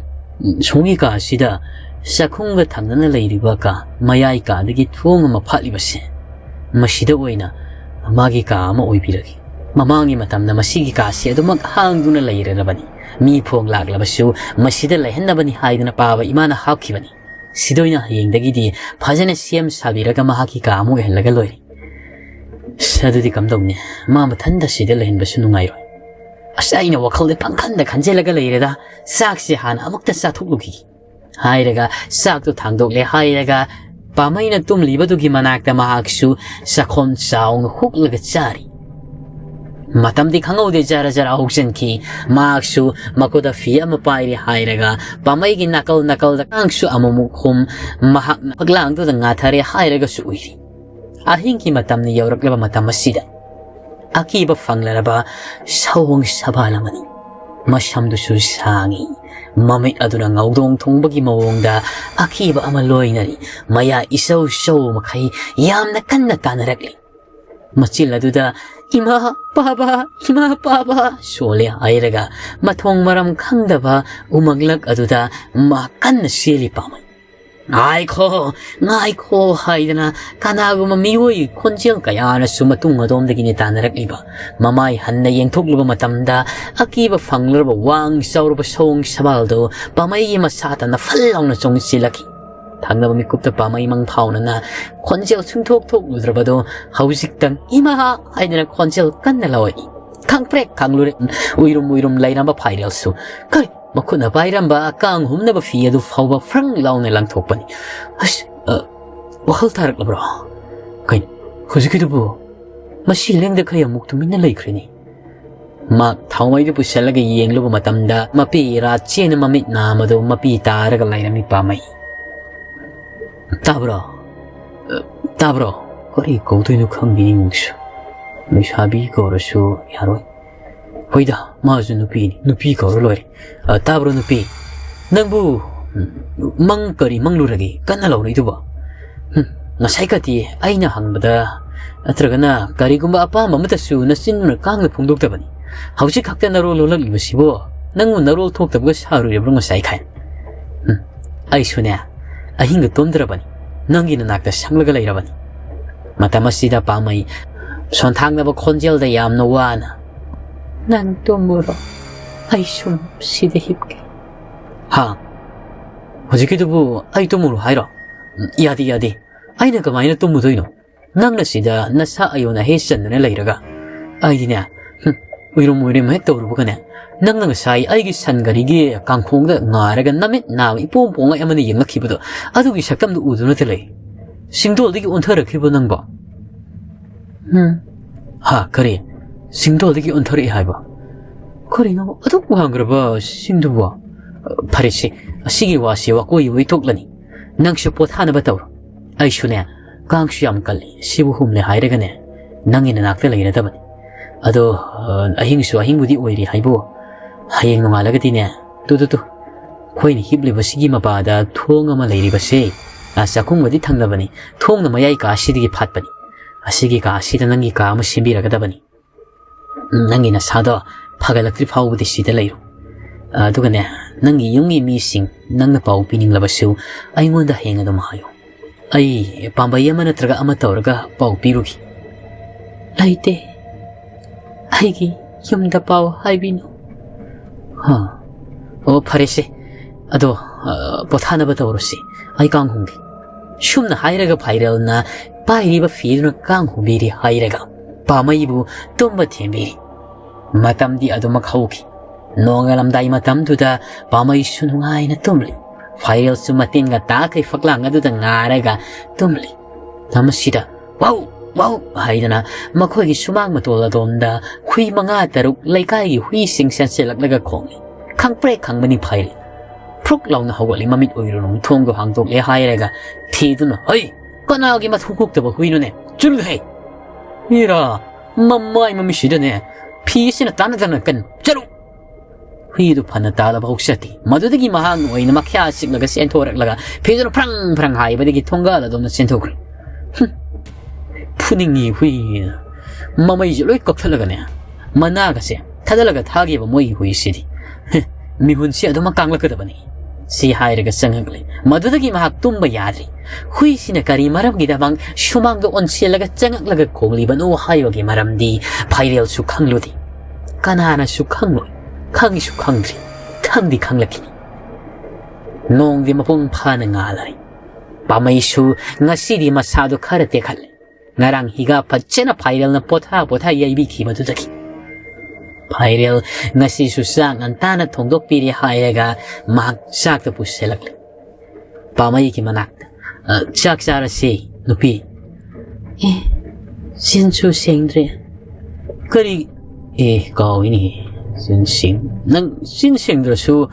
ꯁꯣꯝꯒꯤ ꯀꯥ ꯑꯁꯤꯗ ꯆꯥꯛꯈꯨꯝꯒ ꯊꯪꯅꯅ ꯂꯩꯔꯤꯕ ꯀꯥ, ꯃꯌꯥꯏ ꯀꯥꯗꯒꯤ ꯊꯣꯡ ꯑꯃ ꯐꯥꯠꯂꯤꯕꯁꯦ, ꯃꯁꯤꯗ ꯑꯣꯏꯅ ꯃꯥꯒꯤ ꯀꯥ ꯑꯃ ꯑꯣꯏꯕꯤꯔꯒꯦ꯫ ꯃꯃꯥꯡꯒꯤ ꯃꯇꯝꯗ ꯃꯁꯤꯒꯤ ꯀꯥꯁꯤ ꯑꯗꯨꯃꯛ ꯍꯥꯡꯗꯨꯅ ꯂꯩꯔꯔꯕꯅꯤ꯫ ꯃꯤ ꯐꯣꯡ ꯂꯥꯛꯂꯕꯁꯨ ꯃꯁꯤꯗ ꯂꯩꯍꯟꯅꯕꯅꯤ ꯍꯥꯏꯗꯨꯅ ꯄꯥꯕ ꯏꯃꯥꯅ ꯍꯥꯞꯈꯤꯕꯅꯤ꯫ ꯁꯤꯗ ꯑꯣꯏꯅ ꯍꯌꯦꯡꯗꯒꯤꯗꯤ ꯐꯖꯅ ꯁꯦꯝ ꯁꯥꯕꯤꯔꯒ ꯃꯍꯥꯛꯀꯤ ꯀꯥ ꯑꯃ ꯑꯣꯏꯍꯜꯂꯒ ꯂꯣꯏꯔꯦ꯫ ꯑꯁ, ꯑꯗꯨꯗꯤ ꯀꯝꯗꯧꯅꯤ? ꯃꯥ ꯃꯊꯟꯇ ꯁꯤꯗ ꯂꯩꯍꯟꯕꯁꯨ ꯅꯨꯡꯉꯥꯏꯔꯣꯏ꯫ ꯑꯁ, ꯑꯩꯅ ꯋꯥꯈꯜꯗ ꯄꯪꯈꯟꯗ ꯈꯟꯖꯤꯜꯂꯒ ꯂꯩꯔꯦꯗ꯫ ꯆꯥꯛꯁꯦ ꯍꯥꯟꯅ ꯑꯃꯨꯛꯇ ꯆꯥꯊꯣꯛꯂꯨꯈꯤꯒꯦ꯫ ꯍꯥꯏꯔꯒ ꯆꯥꯛꯇꯨ ꯊꯥꯡꯗꯣꯛꯂꯦ ꯍꯥꯏꯔꯒ ꯄꯥꯝꯃꯩꯅ ꯇꯨꯝꯂꯤꯕꯗꯨꯒꯤ ꯃꯅꯥꯛꯇ ꯃꯍꯥꯛꯁꯨ ꯆꯥꯛꯈꯣꯝ ꯆꯥꯎꯅ ꯍꯨꯛꯂꯒ ꯆꯥꯔꯤ꯫ ꯃꯇꯝꯗꯤ ꯈꯪꯍꯧꯗꯦ, ꯖꯔ ꯖꯔ ꯍꯧꯖꯤꯟꯈꯤ꯫ ꯃꯍꯥꯛꯁꯨ ꯃꯈꯨꯠꯇ ꯐꯤ ꯑꯃ ꯄꯥꯏꯔꯤ ꯍꯥꯏꯔꯒ ꯄꯥꯝꯃꯩꯒꯤ ꯅꯥꯀꯜ ꯅꯥꯀꯜꯗ ꯀꯥꯡꯁꯨ ꯑꯃꯨꯛꯃꯨꯛ ꯍꯨꯝ, ꯃꯍꯥꯛꯅ ꯐꯛꯂꯥꯡꯗꯨꯗ ꯉꯥꯊꯔꯦ ꯍꯥꯏꯔꯒꯁꯨ ꯎꯏꯔꯤ꯫ ꯑꯍꯤꯡꯒꯤ ꯃꯇꯝꯅ ꯌꯧꯔꯛꯂꯕ ꯃꯇꯝ ꯑꯁꯤꯗ ꯑꯀꯤꯕ ꯐꯪꯂꯔꯕ ꯁꯑꯣꯡ ꯁꯕꯥꯜ ꯑꯃꯅꯤ꯫ ꯃꯁꯝꯗꯨꯁꯨ ꯁꯥꯡꯏ꯫ ꯃꯃꯤꯠ ꯑꯗꯨꯅ ꯉꯧꯗꯣꯡ ꯊꯨꯡꯕꯒꯤ ꯃꯑꯣꯡꯗ ꯑꯀꯤꯕ ꯑꯃ ꯂꯣꯏꯅꯔꯤ꯫ ꯃꯌꯥ ꯏꯆꯧ ꯆꯧ ꯃꯈꯩ ꯌꯥꯝꯅ ꯀꯟꯅ ꯇꯥꯅꯔꯛꯂꯤ꯫ ꯃꯆꯤꯜ ꯑꯗꯨꯗ "ꯏꯃꯥ ꯄꯥꯕ, ꯏꯃꯥ ꯄꯥꯕ" ꯁꯣꯜꯂꯦ ꯍꯥꯏꯔꯒ ꯃꯊꯣꯡ ꯃꯔꯝ ꯈꯪꯗꯕ ꯎꯃꯪꯂꯛ ꯑꯗꯨꯗ ꯃꯥ ꯀꯟꯅ ꯆꯦꯜꯂꯤ ꯄꯥꯝꯃꯩ꯫ "ꯉꯥꯏꯈꯣ, ꯉꯥꯏꯈꯣ" ꯍꯥꯏꯗꯅ ꯀꯅꯥꯒꯨꯝꯕ ꯃꯤꯑꯣꯏ ꯈꯣꯟꯖꯦꯜ ꯀꯌꯥꯅꯁꯨ ꯃꯇꯨꯡ ꯑꯗꯣꯝꯗꯒꯤꯅꯤ ꯇꯥꯟꯅꯔꯛꯂꯤꯕ꯫ ꯃꯃꯥꯏ ꯍꯟꯅ ꯌꯦꯡꯊꯣꯛꯂꯨꯕ ꯃꯇꯝꯗ ꯑꯀꯤꯕ ꯐꯪꯂꯔꯕ ꯋꯥꯡ ꯆꯥꯎꯔꯕ ꯁꯑꯣꯡ ꯁꯕꯥꯜꯗꯨ ꯄꯥꯝꯃꯩꯒꯤ ꯃꯁꯥ ꯇꯝꯅ ꯐꯜ ꯂꯥꯎꯅ ꯆꯣꯡꯁꯤꯜꯂꯛꯈꯤ꯫ ꯊꯪꯅꯕ ꯃꯤꯀꯨꯞꯇ ꯄꯥꯝꯃꯩ ꯃꯪ ꯐꯥꯎꯅꯅ ꯈꯣꯟꯖꯦꯜ ꯁꯨꯡꯊꯣꯛ ꯊꯣꯛꯂꯨꯗ꯭ꯔꯕꯗꯨ ꯍꯧꯖꯤꯛꯇꯪ "ꯏꯃꯥ" ꯍꯥꯏꯗꯅ ꯈꯣꯟꯖꯦꯜ ꯀꯟꯅ ꯂꯧꯔꯛꯏ꯫ ꯈꯪꯄ꯭ꯔꯦꯛ ꯈꯪꯂꯨꯔꯦ꯫ ꯎꯏꯔꯨꯝ ꯎꯏꯔꯨꯝ ꯂꯩꯔꯝꯕ ꯐꯥꯏꯔꯦꯜꯁꯨ ꯀꯔꯤ ꯃꯈꯨꯠꯅ ꯄꯥꯏꯔꯝꯕ ꯀꯥꯡ ꯍꯨꯝꯅꯕ ꯐꯤ ꯑꯗꯨ ꯐꯥꯎꯕ ꯐ꯭ꯔꯪ ꯂꯥꯎꯅ ꯂꯪꯊꯣꯛꯄꯅꯤ꯫ "ꯑꯁ, ꯑ, ꯋꯥꯈꯜ ꯇꯥꯔꯛꯂꯕ꯭ꯔꯣ? ꯀꯩꯅꯣ ꯍꯧꯖꯤꯛꯀꯤꯗꯨꯕꯨ? ꯃꯁꯤ ꯂꯦꯡꯗ ꯈꯩ ꯑꯃꯨꯛ ꯇꯨꯃꯤꯟꯅ ꯂꯩꯈ꯭ꯔꯦꯅꯦ꯫" ꯃꯍꯥꯛ ꯊꯥꯎꯃꯩꯗꯨ ꯄꯨꯁꯤꯜꯂꯒ ꯌꯦꯡꯂꯨꯕ ꯃꯇꯝꯗ ꯃꯄꯤ ꯏꯔꯥ ꯆꯦꯅ ꯃꯃꯤꯠ ꯅꯥꯝ ꯑꯗꯨ ꯃꯄꯤ ꯇꯥꯔꯒ ꯂꯩꯔꯝꯃꯤ ꯄꯥꯝꯃꯩ꯫ "ꯇꯥꯕ꯭ꯔꯣ? ꯑ, ꯇꯥꯕ꯭ꯔꯣ?" ꯀꯔꯤ ꯀꯧꯗꯣꯏꯅꯣ ꯈꯪꯗꯦ ꯏꯃꯨꯡꯁꯨ꯫ ꯂꯩꯁꯥꯕꯤ ꯀꯧꯔꯁꯨ ꯌꯥꯔꯣꯏ꯫ ꯍꯣꯏꯗ, ꯃꯥꯁꯨ ꯅꯨꯄꯤꯅꯤ, ꯅꯨꯄꯤ ꯀꯧꯔ ꯂꯣꯏꯔꯦ꯫ "ꯑ, ꯇꯥꯕ꯭ꯔꯣ ꯅꯨꯄꯤ? ꯅꯪꯕꯨ, ꯎꯝ, ꯃꯪ ꯀꯔꯤ ꯃꯪꯂꯨꯔꯒꯦ ꯀꯟꯅ ꯂꯥꯎꯔꯛꯏꯗꯨꯕꯣ? ꯍꯨꯝ, ꯉꯁꯥꯏ ꯀꯗꯤ ꯑꯩꯅ ꯍꯪꯕꯗ ꯅꯠꯇ꯭ꯔꯒꯅ ꯀꯔꯤꯒꯨꯝꯕ ꯑꯄꯥꯝꯕ ꯑꯃꯠꯇꯁꯨ ꯅꯆꯤꯟꯗꯨꯅ ꯀꯥꯡꯅ ꯐꯣꯡꯗꯣꯛꯇꯕꯅꯤ꯫ ꯍꯧꯖꯤꯛ ꯈꯛꯇ ꯅꯔꯣꯜ ꯂꯣꯜꯂꯛꯂꯤꯕꯁꯤꯕꯨ ꯅꯪꯕꯨ ꯅꯔꯣꯜ ꯊꯣꯛꯇꯕꯒ ꯁꯥꯔꯨꯔꯤꯕ꯭ꯔꯣ ꯉꯁꯥꯏ ꯈꯥꯏ? ꯍꯨꯝ, ꯑꯩꯁꯨꯅꯦ ꯑꯍꯤꯡꯒ ꯇꯨꯝꯗ꯭ꯔꯕꯅꯤ, ꯅꯪꯒꯤ ꯅꯅꯥꯛꯇ ꯁꯪꯂꯒ ꯂꯩꯔꯕꯅꯤ꯫" ꯃꯇꯝ ꯑꯁꯤꯗ ꯄꯥꯝꯃꯩ ꯁꯣꯟꯊꯥꯡꯅꯕ ꯈꯣꯟꯖꯦꯜꯗ ꯌꯥꯝꯅ ꯋꯥꯅ, "ꯅꯪ ꯇꯨꯝꯃꯨꯔꯣ, ꯑꯩ ꯁꯨꯝ ꯁꯤꯗ ꯍꯤꯞꯀꯦ꯫" "ꯍꯥ? ꯍꯧꯖꯤꯛꯀꯤꯗꯨꯕꯨ ꯑꯩ ꯇꯨꯝꯃꯨꯔꯣ ꯍꯥꯏꯔꯣ? ꯌꯥꯗꯦ, ꯌꯥꯗꯦ꯫ ꯑꯩꯅ ꯀꯃꯥꯏꯅ ꯇꯨꯝꯃꯨꯗꯣꯏꯅꯣ? ꯅꯪꯅ ꯁꯤꯗ ꯅꯁꯥ ꯑꯌꯣꯟ ꯑꯍꯦ ꯆꯟꯗꯨꯅ ꯂꯩꯔꯒ?" "ꯑꯩꯗꯤꯅꯦ, ꯍꯨꯝ, ꯎꯏꯔꯨꯝ ꯎꯏꯔꯨꯝ ꯍꯦꯛ ꯇꯧꯔꯨꯕꯒꯅꯦ, ꯅꯪꯅ ꯉꯁꯥꯏ ꯑꯩꯒꯤ ꯁꯟ ꯒꯥꯔꯤꯒꯤ ꯀꯥꯡꯈꯣꯡꯗ ꯉꯥꯔꯒ ꯅꯃꯤꯠ ꯅꯥꯕ ꯏꯄꯣꯝ ꯄꯣꯝꯉꯩ ꯑꯃꯅ ꯌꯦꯡꯂꯛꯈꯤꯕꯗꯣ, ꯑꯗꯨꯒꯤ ꯁꯛꯇꯝꯗꯨ ꯎꯗꯨꯅꯇ ꯂꯩ꯫ ꯁꯤꯡꯗꯣꯜꯗꯒꯤ ꯑꯣꯟꯊꯔꯛꯈꯤꯕ ꯅꯪꯕꯣ?" "ꯎꯝ꯫" "ꯍꯥ, ꯀꯔꯤ? ꯁꯤꯡꯗꯣꯜꯗꯒꯤ ꯑꯣꯟꯊꯣꯔꯛꯏ ꯍꯥꯏꯕ? ꯀꯔꯤꯅꯣ ꯑꯗꯨꯛ ꯋꯥꯡꯈ꯭ꯔꯕ ꯁꯤꯡꯗꯨꯕꯣ? ꯐꯔꯦꯁꯦ, ꯑꯁꯤꯒꯤ ꯋꯥꯁꯦ ꯋꯥꯀꯣꯏ ꯑꯣꯏ ꯊꯣꯛꯂꯅꯤ꯫ ꯅꯪꯁꯨ ꯄꯣꯊꯥꯅꯕ ꯇꯧꯔꯣ꯫ ꯑꯩꯁꯨꯅꯦ, ꯀꯥꯡꯁꯨ ꯌꯥꯝ ꯀꯜꯂꯤ꯫ ꯁꯤꯕꯨ ꯍꯨꯝꯂꯦ ꯍꯥꯏꯔꯒꯅꯦ, ꯅꯪꯒꯤ ꯅꯅꯥꯛꯇ ꯂꯩꯔꯗꯕꯅꯤ꯫ ꯑꯗꯣ, ꯑ, ꯑꯍꯤꯡꯁꯨ ꯑꯍꯤꯡꯕꯨꯗꯤ ꯑꯣꯏꯔꯤ ꯍꯥꯏꯕꯨ, ꯍꯌꯦꯡ ꯅꯣꯡꯉꯥꯜꯂꯒꯗꯤꯅꯦ, ꯇꯨ, ꯇꯨ, ꯇꯨ, ꯑꯩꯈꯣꯏꯅ ꯍꯤꯞꯂꯤꯕꯁꯤꯒꯤ ꯃꯄꯥꯗ ꯊꯣꯡ ꯑꯃ ꯂꯩꯔꯤꯕꯁꯦ, ꯑ, ꯆꯥꯛꯈꯨꯝꯒꯗꯤ ꯊꯪꯅꯕꯅꯤ, ꯊꯣꯡꯅ ꯃꯌꯥꯏ ꯀꯥꯁꯤꯗꯒꯤ ꯐꯥꯠꯄꯅꯤ꯫ ꯑꯁꯤꯒꯤ ꯀꯥ ꯑꯁꯤꯗ ꯅꯪꯒꯤ ꯀꯥ ꯑꯃ ꯁꯦꯝꯕꯤꯔꯒꯗꯕꯅꯤ꯫ ꯅꯪꯒꯤ ꯅꯁꯥꯗꯣ ꯐꯒꯠꯂꯛꯇ꯭ꯔꯤ ꯐꯥꯎꯕꯗꯤ ꯁꯤꯗ ꯂꯩꯔꯣ꯫ ꯑꯗꯨꯒꯅꯦ, ꯅꯪꯒꯤ ꯌꯨꯝꯒꯤ ꯃꯤꯁꯤꯡ ꯅꯪꯅ ꯄꯥꯎ ꯄꯤꯅꯤꯡꯂꯕꯁꯨ ꯑꯩꯉꯣꯟꯗ ꯍꯌꯦꯡ ꯑꯗꯨꯝ ꯍꯥꯏꯌꯨ꯫ ꯑꯩ ꯄꯥꯝꯕꯩ ꯑꯃ ꯅꯠꯇ꯭ꯔꯒ ꯑꯃ ꯇꯧꯔꯒ ꯄꯥꯎ ꯄꯤꯔꯨꯒꯦ꯫ ꯂꯩꯇꯦ꯫ ꯑꯩꯒꯤ ꯌꯨꯝꯗ ꯄꯥꯎ ꯍꯥꯏꯕꯤꯅꯨ꯫ ꯍꯥ꯫ ꯑꯣ, ꯐꯔꯦꯁꯦ꯫ ꯑꯗꯣ, ꯑ, ꯄꯣꯊꯥꯅꯕ ꯇꯧꯔꯁꯤ꯫ ꯑꯩ ꯀꯥꯡ ꯍꯨꯝꯒꯦ꯫ ꯁꯨꯝꯅ ꯍꯥꯏꯔꯒ ꯐꯥꯏꯔꯦꯜꯅ ꯄꯥꯏꯔꯤꯕ ꯐꯤꯗꯨꯅ ꯀꯥꯡ ꯍꯨꯝꯕꯤꯔꯤ ꯍꯥꯏꯔꯒ ꯄꯥꯃꯩꯕꯨ ꯇꯨꯝꯕ ꯊꯦꯝꯕꯤꯔꯤ꯫ ꯃꯇꯝꯗꯤ ꯑꯗꯨꯃꯛ ꯍꯧꯈꯤ꯫ ꯅꯣꯡꯉꯥꯜꯂꯝꯗꯥꯏ ꯃꯇꯝꯗꯨꯗ ꯄꯥꯃꯩꯁꯨ ꯅꯨꯡꯉꯥꯏꯅ ꯇꯨꯝꯂꯤ꯫ ꯐꯥꯏꯔꯦꯜꯁꯨ ꯃꯇꯤꯟꯒ ꯇꯥꯈꯩ ꯐꯛꯂꯥꯡ ꯑꯗꯨꯗ ꯉꯥꯔꯒ ꯇꯨꯝꯂꯤ꯫ ꯃꯁꯤꯗ "ꯋꯥꯎ! ꯋꯥꯎ!" ꯍꯥꯏꯗꯅ ꯃꯈꯣꯏꯒꯤ ꯁꯨꯃꯥꯡ ꯃꯇꯣꯜ ꯑꯗꯣꯝꯗ ꯍꯨꯏ ꯃꯉꯥ ꯇꯔꯨꯛ ꯂꯩꯀꯥꯏꯒꯤ ꯍꯨꯏꯁꯤꯡ ꯆꯦꯟꯁꯤꯜꯂꯛꯂꯒ ꯈꯣꯡꯂꯤ꯫ ꯈꯪꯄ꯭ꯔꯦꯛ ꯈꯪꯕꯅꯤ ꯐꯥꯏꯔꯦꯜ꯫ ꯐ꯭ꯔꯨꯛ ꯂꯥꯎꯅ ꯍꯧꯒꯠꯂꯤ, ꯃꯃꯤꯠ ꯎꯏꯔꯨꯔꯨꯝ ꯊꯣꯡꯗꯣ ꯍꯥꯡꯗꯣꯛꯂꯦ ꯍꯥꯏꯔꯒ ꯊꯤꯗꯨꯅ, "ꯍꯩ! ꯀꯅꯥꯒꯤ ꯃꯊꯧ ꯀꯣꯛꯇꯕ ꯍꯨꯏꯅꯣꯅꯦ? ꯆꯠꯂꯨꯍꯦ!" ꯏꯔꯥ, ꯃꯃꯥꯏ ꯃꯃꯤꯠꯁꯤꯗꯅꯦ, ꯐꯤꯁꯤꯅ ꯇꯥꯟꯅꯗꯅ ꯀꯟ-, ꯆꯠꯂꯨ! ꯍꯨꯏꯗꯨ ꯐꯅ ꯇꯥꯜꯂꯕ ꯍꯧꯆꯠꯇꯦ꯫ ꯃꯗꯨꯗꯒꯤ ꯃꯍꯥꯛꯅ ꯑꯣꯏꯅ ꯃꯈ꯭ꯌꯥ ꯆꯤꯛꯂꯒ ꯆꯦꯟꯊꯣꯔꯛꯂꯒ ꯐꯤꯗꯨꯅ ꯐ꯭ꯔꯪ ꯐ꯭ꯔꯪ ꯍꯥꯏꯕꯗꯒꯤ ꯊꯣꯡꯒꯥꯜ ꯑꯗꯣꯝꯗ ꯆꯦꯟꯊꯣꯛꯈ꯭ꯔꯦ꯫ ꯍꯨꯝ, ꯐꯨꯅꯤꯡꯉꯤ ꯍꯨꯏ꯫ ꯃꯃꯩꯁꯦ ꯂꯣꯏ ꯀꯛꯊꯠꯂꯒꯅꯦ, ꯃꯅꯥꯒꯁꯦ ꯊꯥꯗꯠꯂꯒ ꯊꯥꯒꯦꯕ ꯃꯣꯏꯒꯤ ꯍꯨꯏꯁꯤꯗꯤ꯫ ꯍꯦ, ꯃꯤꯍꯨꯟꯁꯦ ꯑꯗꯨꯃꯛ ꯀꯥꯡꯂꯛꯀꯗꯕꯅꯤ꯫ ꯁꯤ ꯍꯥꯏꯔꯒ ꯆꯪꯉꯛꯂꯦ꯫ ꯃꯗꯨꯗꯒꯤ ꯃꯍꯥꯛ ꯇꯨꯝꯕ ꯌꯥꯗ꯭ꯔꯤ꯫ ꯍꯨꯏꯁꯤꯅ ꯀꯔꯤ ꯃꯔꯝꯒꯤꯗꯃꯛ ꯁꯨꯃꯥꯡꯗ ꯑꯣꯟꯁꯤꯜꯂꯒ ꯆꯪꯉꯛꯂꯒ ꯈꯣꯡꯂꯤꯕꯅꯣ ꯍꯥꯏꯕꯒꯤ ꯃꯔꯝꯗꯤ ꯐꯥꯏꯔꯦꯜꯁꯨ ꯈꯪꯂꯨꯗꯦ꯫ ꯀꯅꯥꯅꯁꯨ ꯈꯪꯂꯣꯏ꯫ ꯈꯪꯁꯨ ꯈꯪꯗ꯭ꯔꯤ꯫ ꯈꯪꯗꯤ ꯈꯪꯂꯛꯈꯤꯅꯤ꯫ ꯅꯣꯡꯗꯤ ꯃꯄꯨꯡ ꯐꯥꯅ ꯉꯥꯜꯂꯔꯦ꯫ ꯄꯥꯃꯩꯁꯨ ꯉꯁꯤꯗꯤ ꯃꯁꯥꯗꯨ ꯈꯔ ꯇꯦꯛꯈꯠꯂꯦ꯫ ꯉꯔꯥꯡ ꯍꯤꯒꯥ ꯐꯖꯅ ꯐꯥꯏꯔꯦꯜꯅ ꯄꯣꯊꯥ ꯄꯣꯊꯥ ꯌꯩꯕꯤꯈꯤꯕꯗꯨꯗꯒꯤ꯫ ꯐꯥꯏꯔꯦꯜ ꯉꯁꯤꯁꯨ ꯆꯥꯛ ꯉꯟꯇꯥꯅ ꯊꯣꯡꯗꯣꯛꯄꯤꯔꯦ ꯍꯥꯏꯔꯒ ꯃꯍꯥꯛ ꯆꯥꯛꯇ ꯄꯨꯁꯤꯜꯂꯛꯂꯦ꯫ ꯄꯥꯃꯩꯒꯤ ꯃꯅꯥꯛꯇ, "ꯑ, ꯆꯥꯛ ꯆꯥꯔꯁꯤ, ꯅꯨꯄꯤ꯫" "ꯑꯦ, ꯆꯤꯟꯁꯨ ꯁꯦꯡꯗ꯭ꯔꯦ꯫" "ꯀꯔꯤ? ꯑꯦ, ꯀꯥꯎꯏꯅꯦ, ꯆꯤꯟ ꯁꯦꯡ-, ꯅꯪ ꯆꯤꯟ ꯁꯦꯡꯗ꯭ꯔꯁꯨ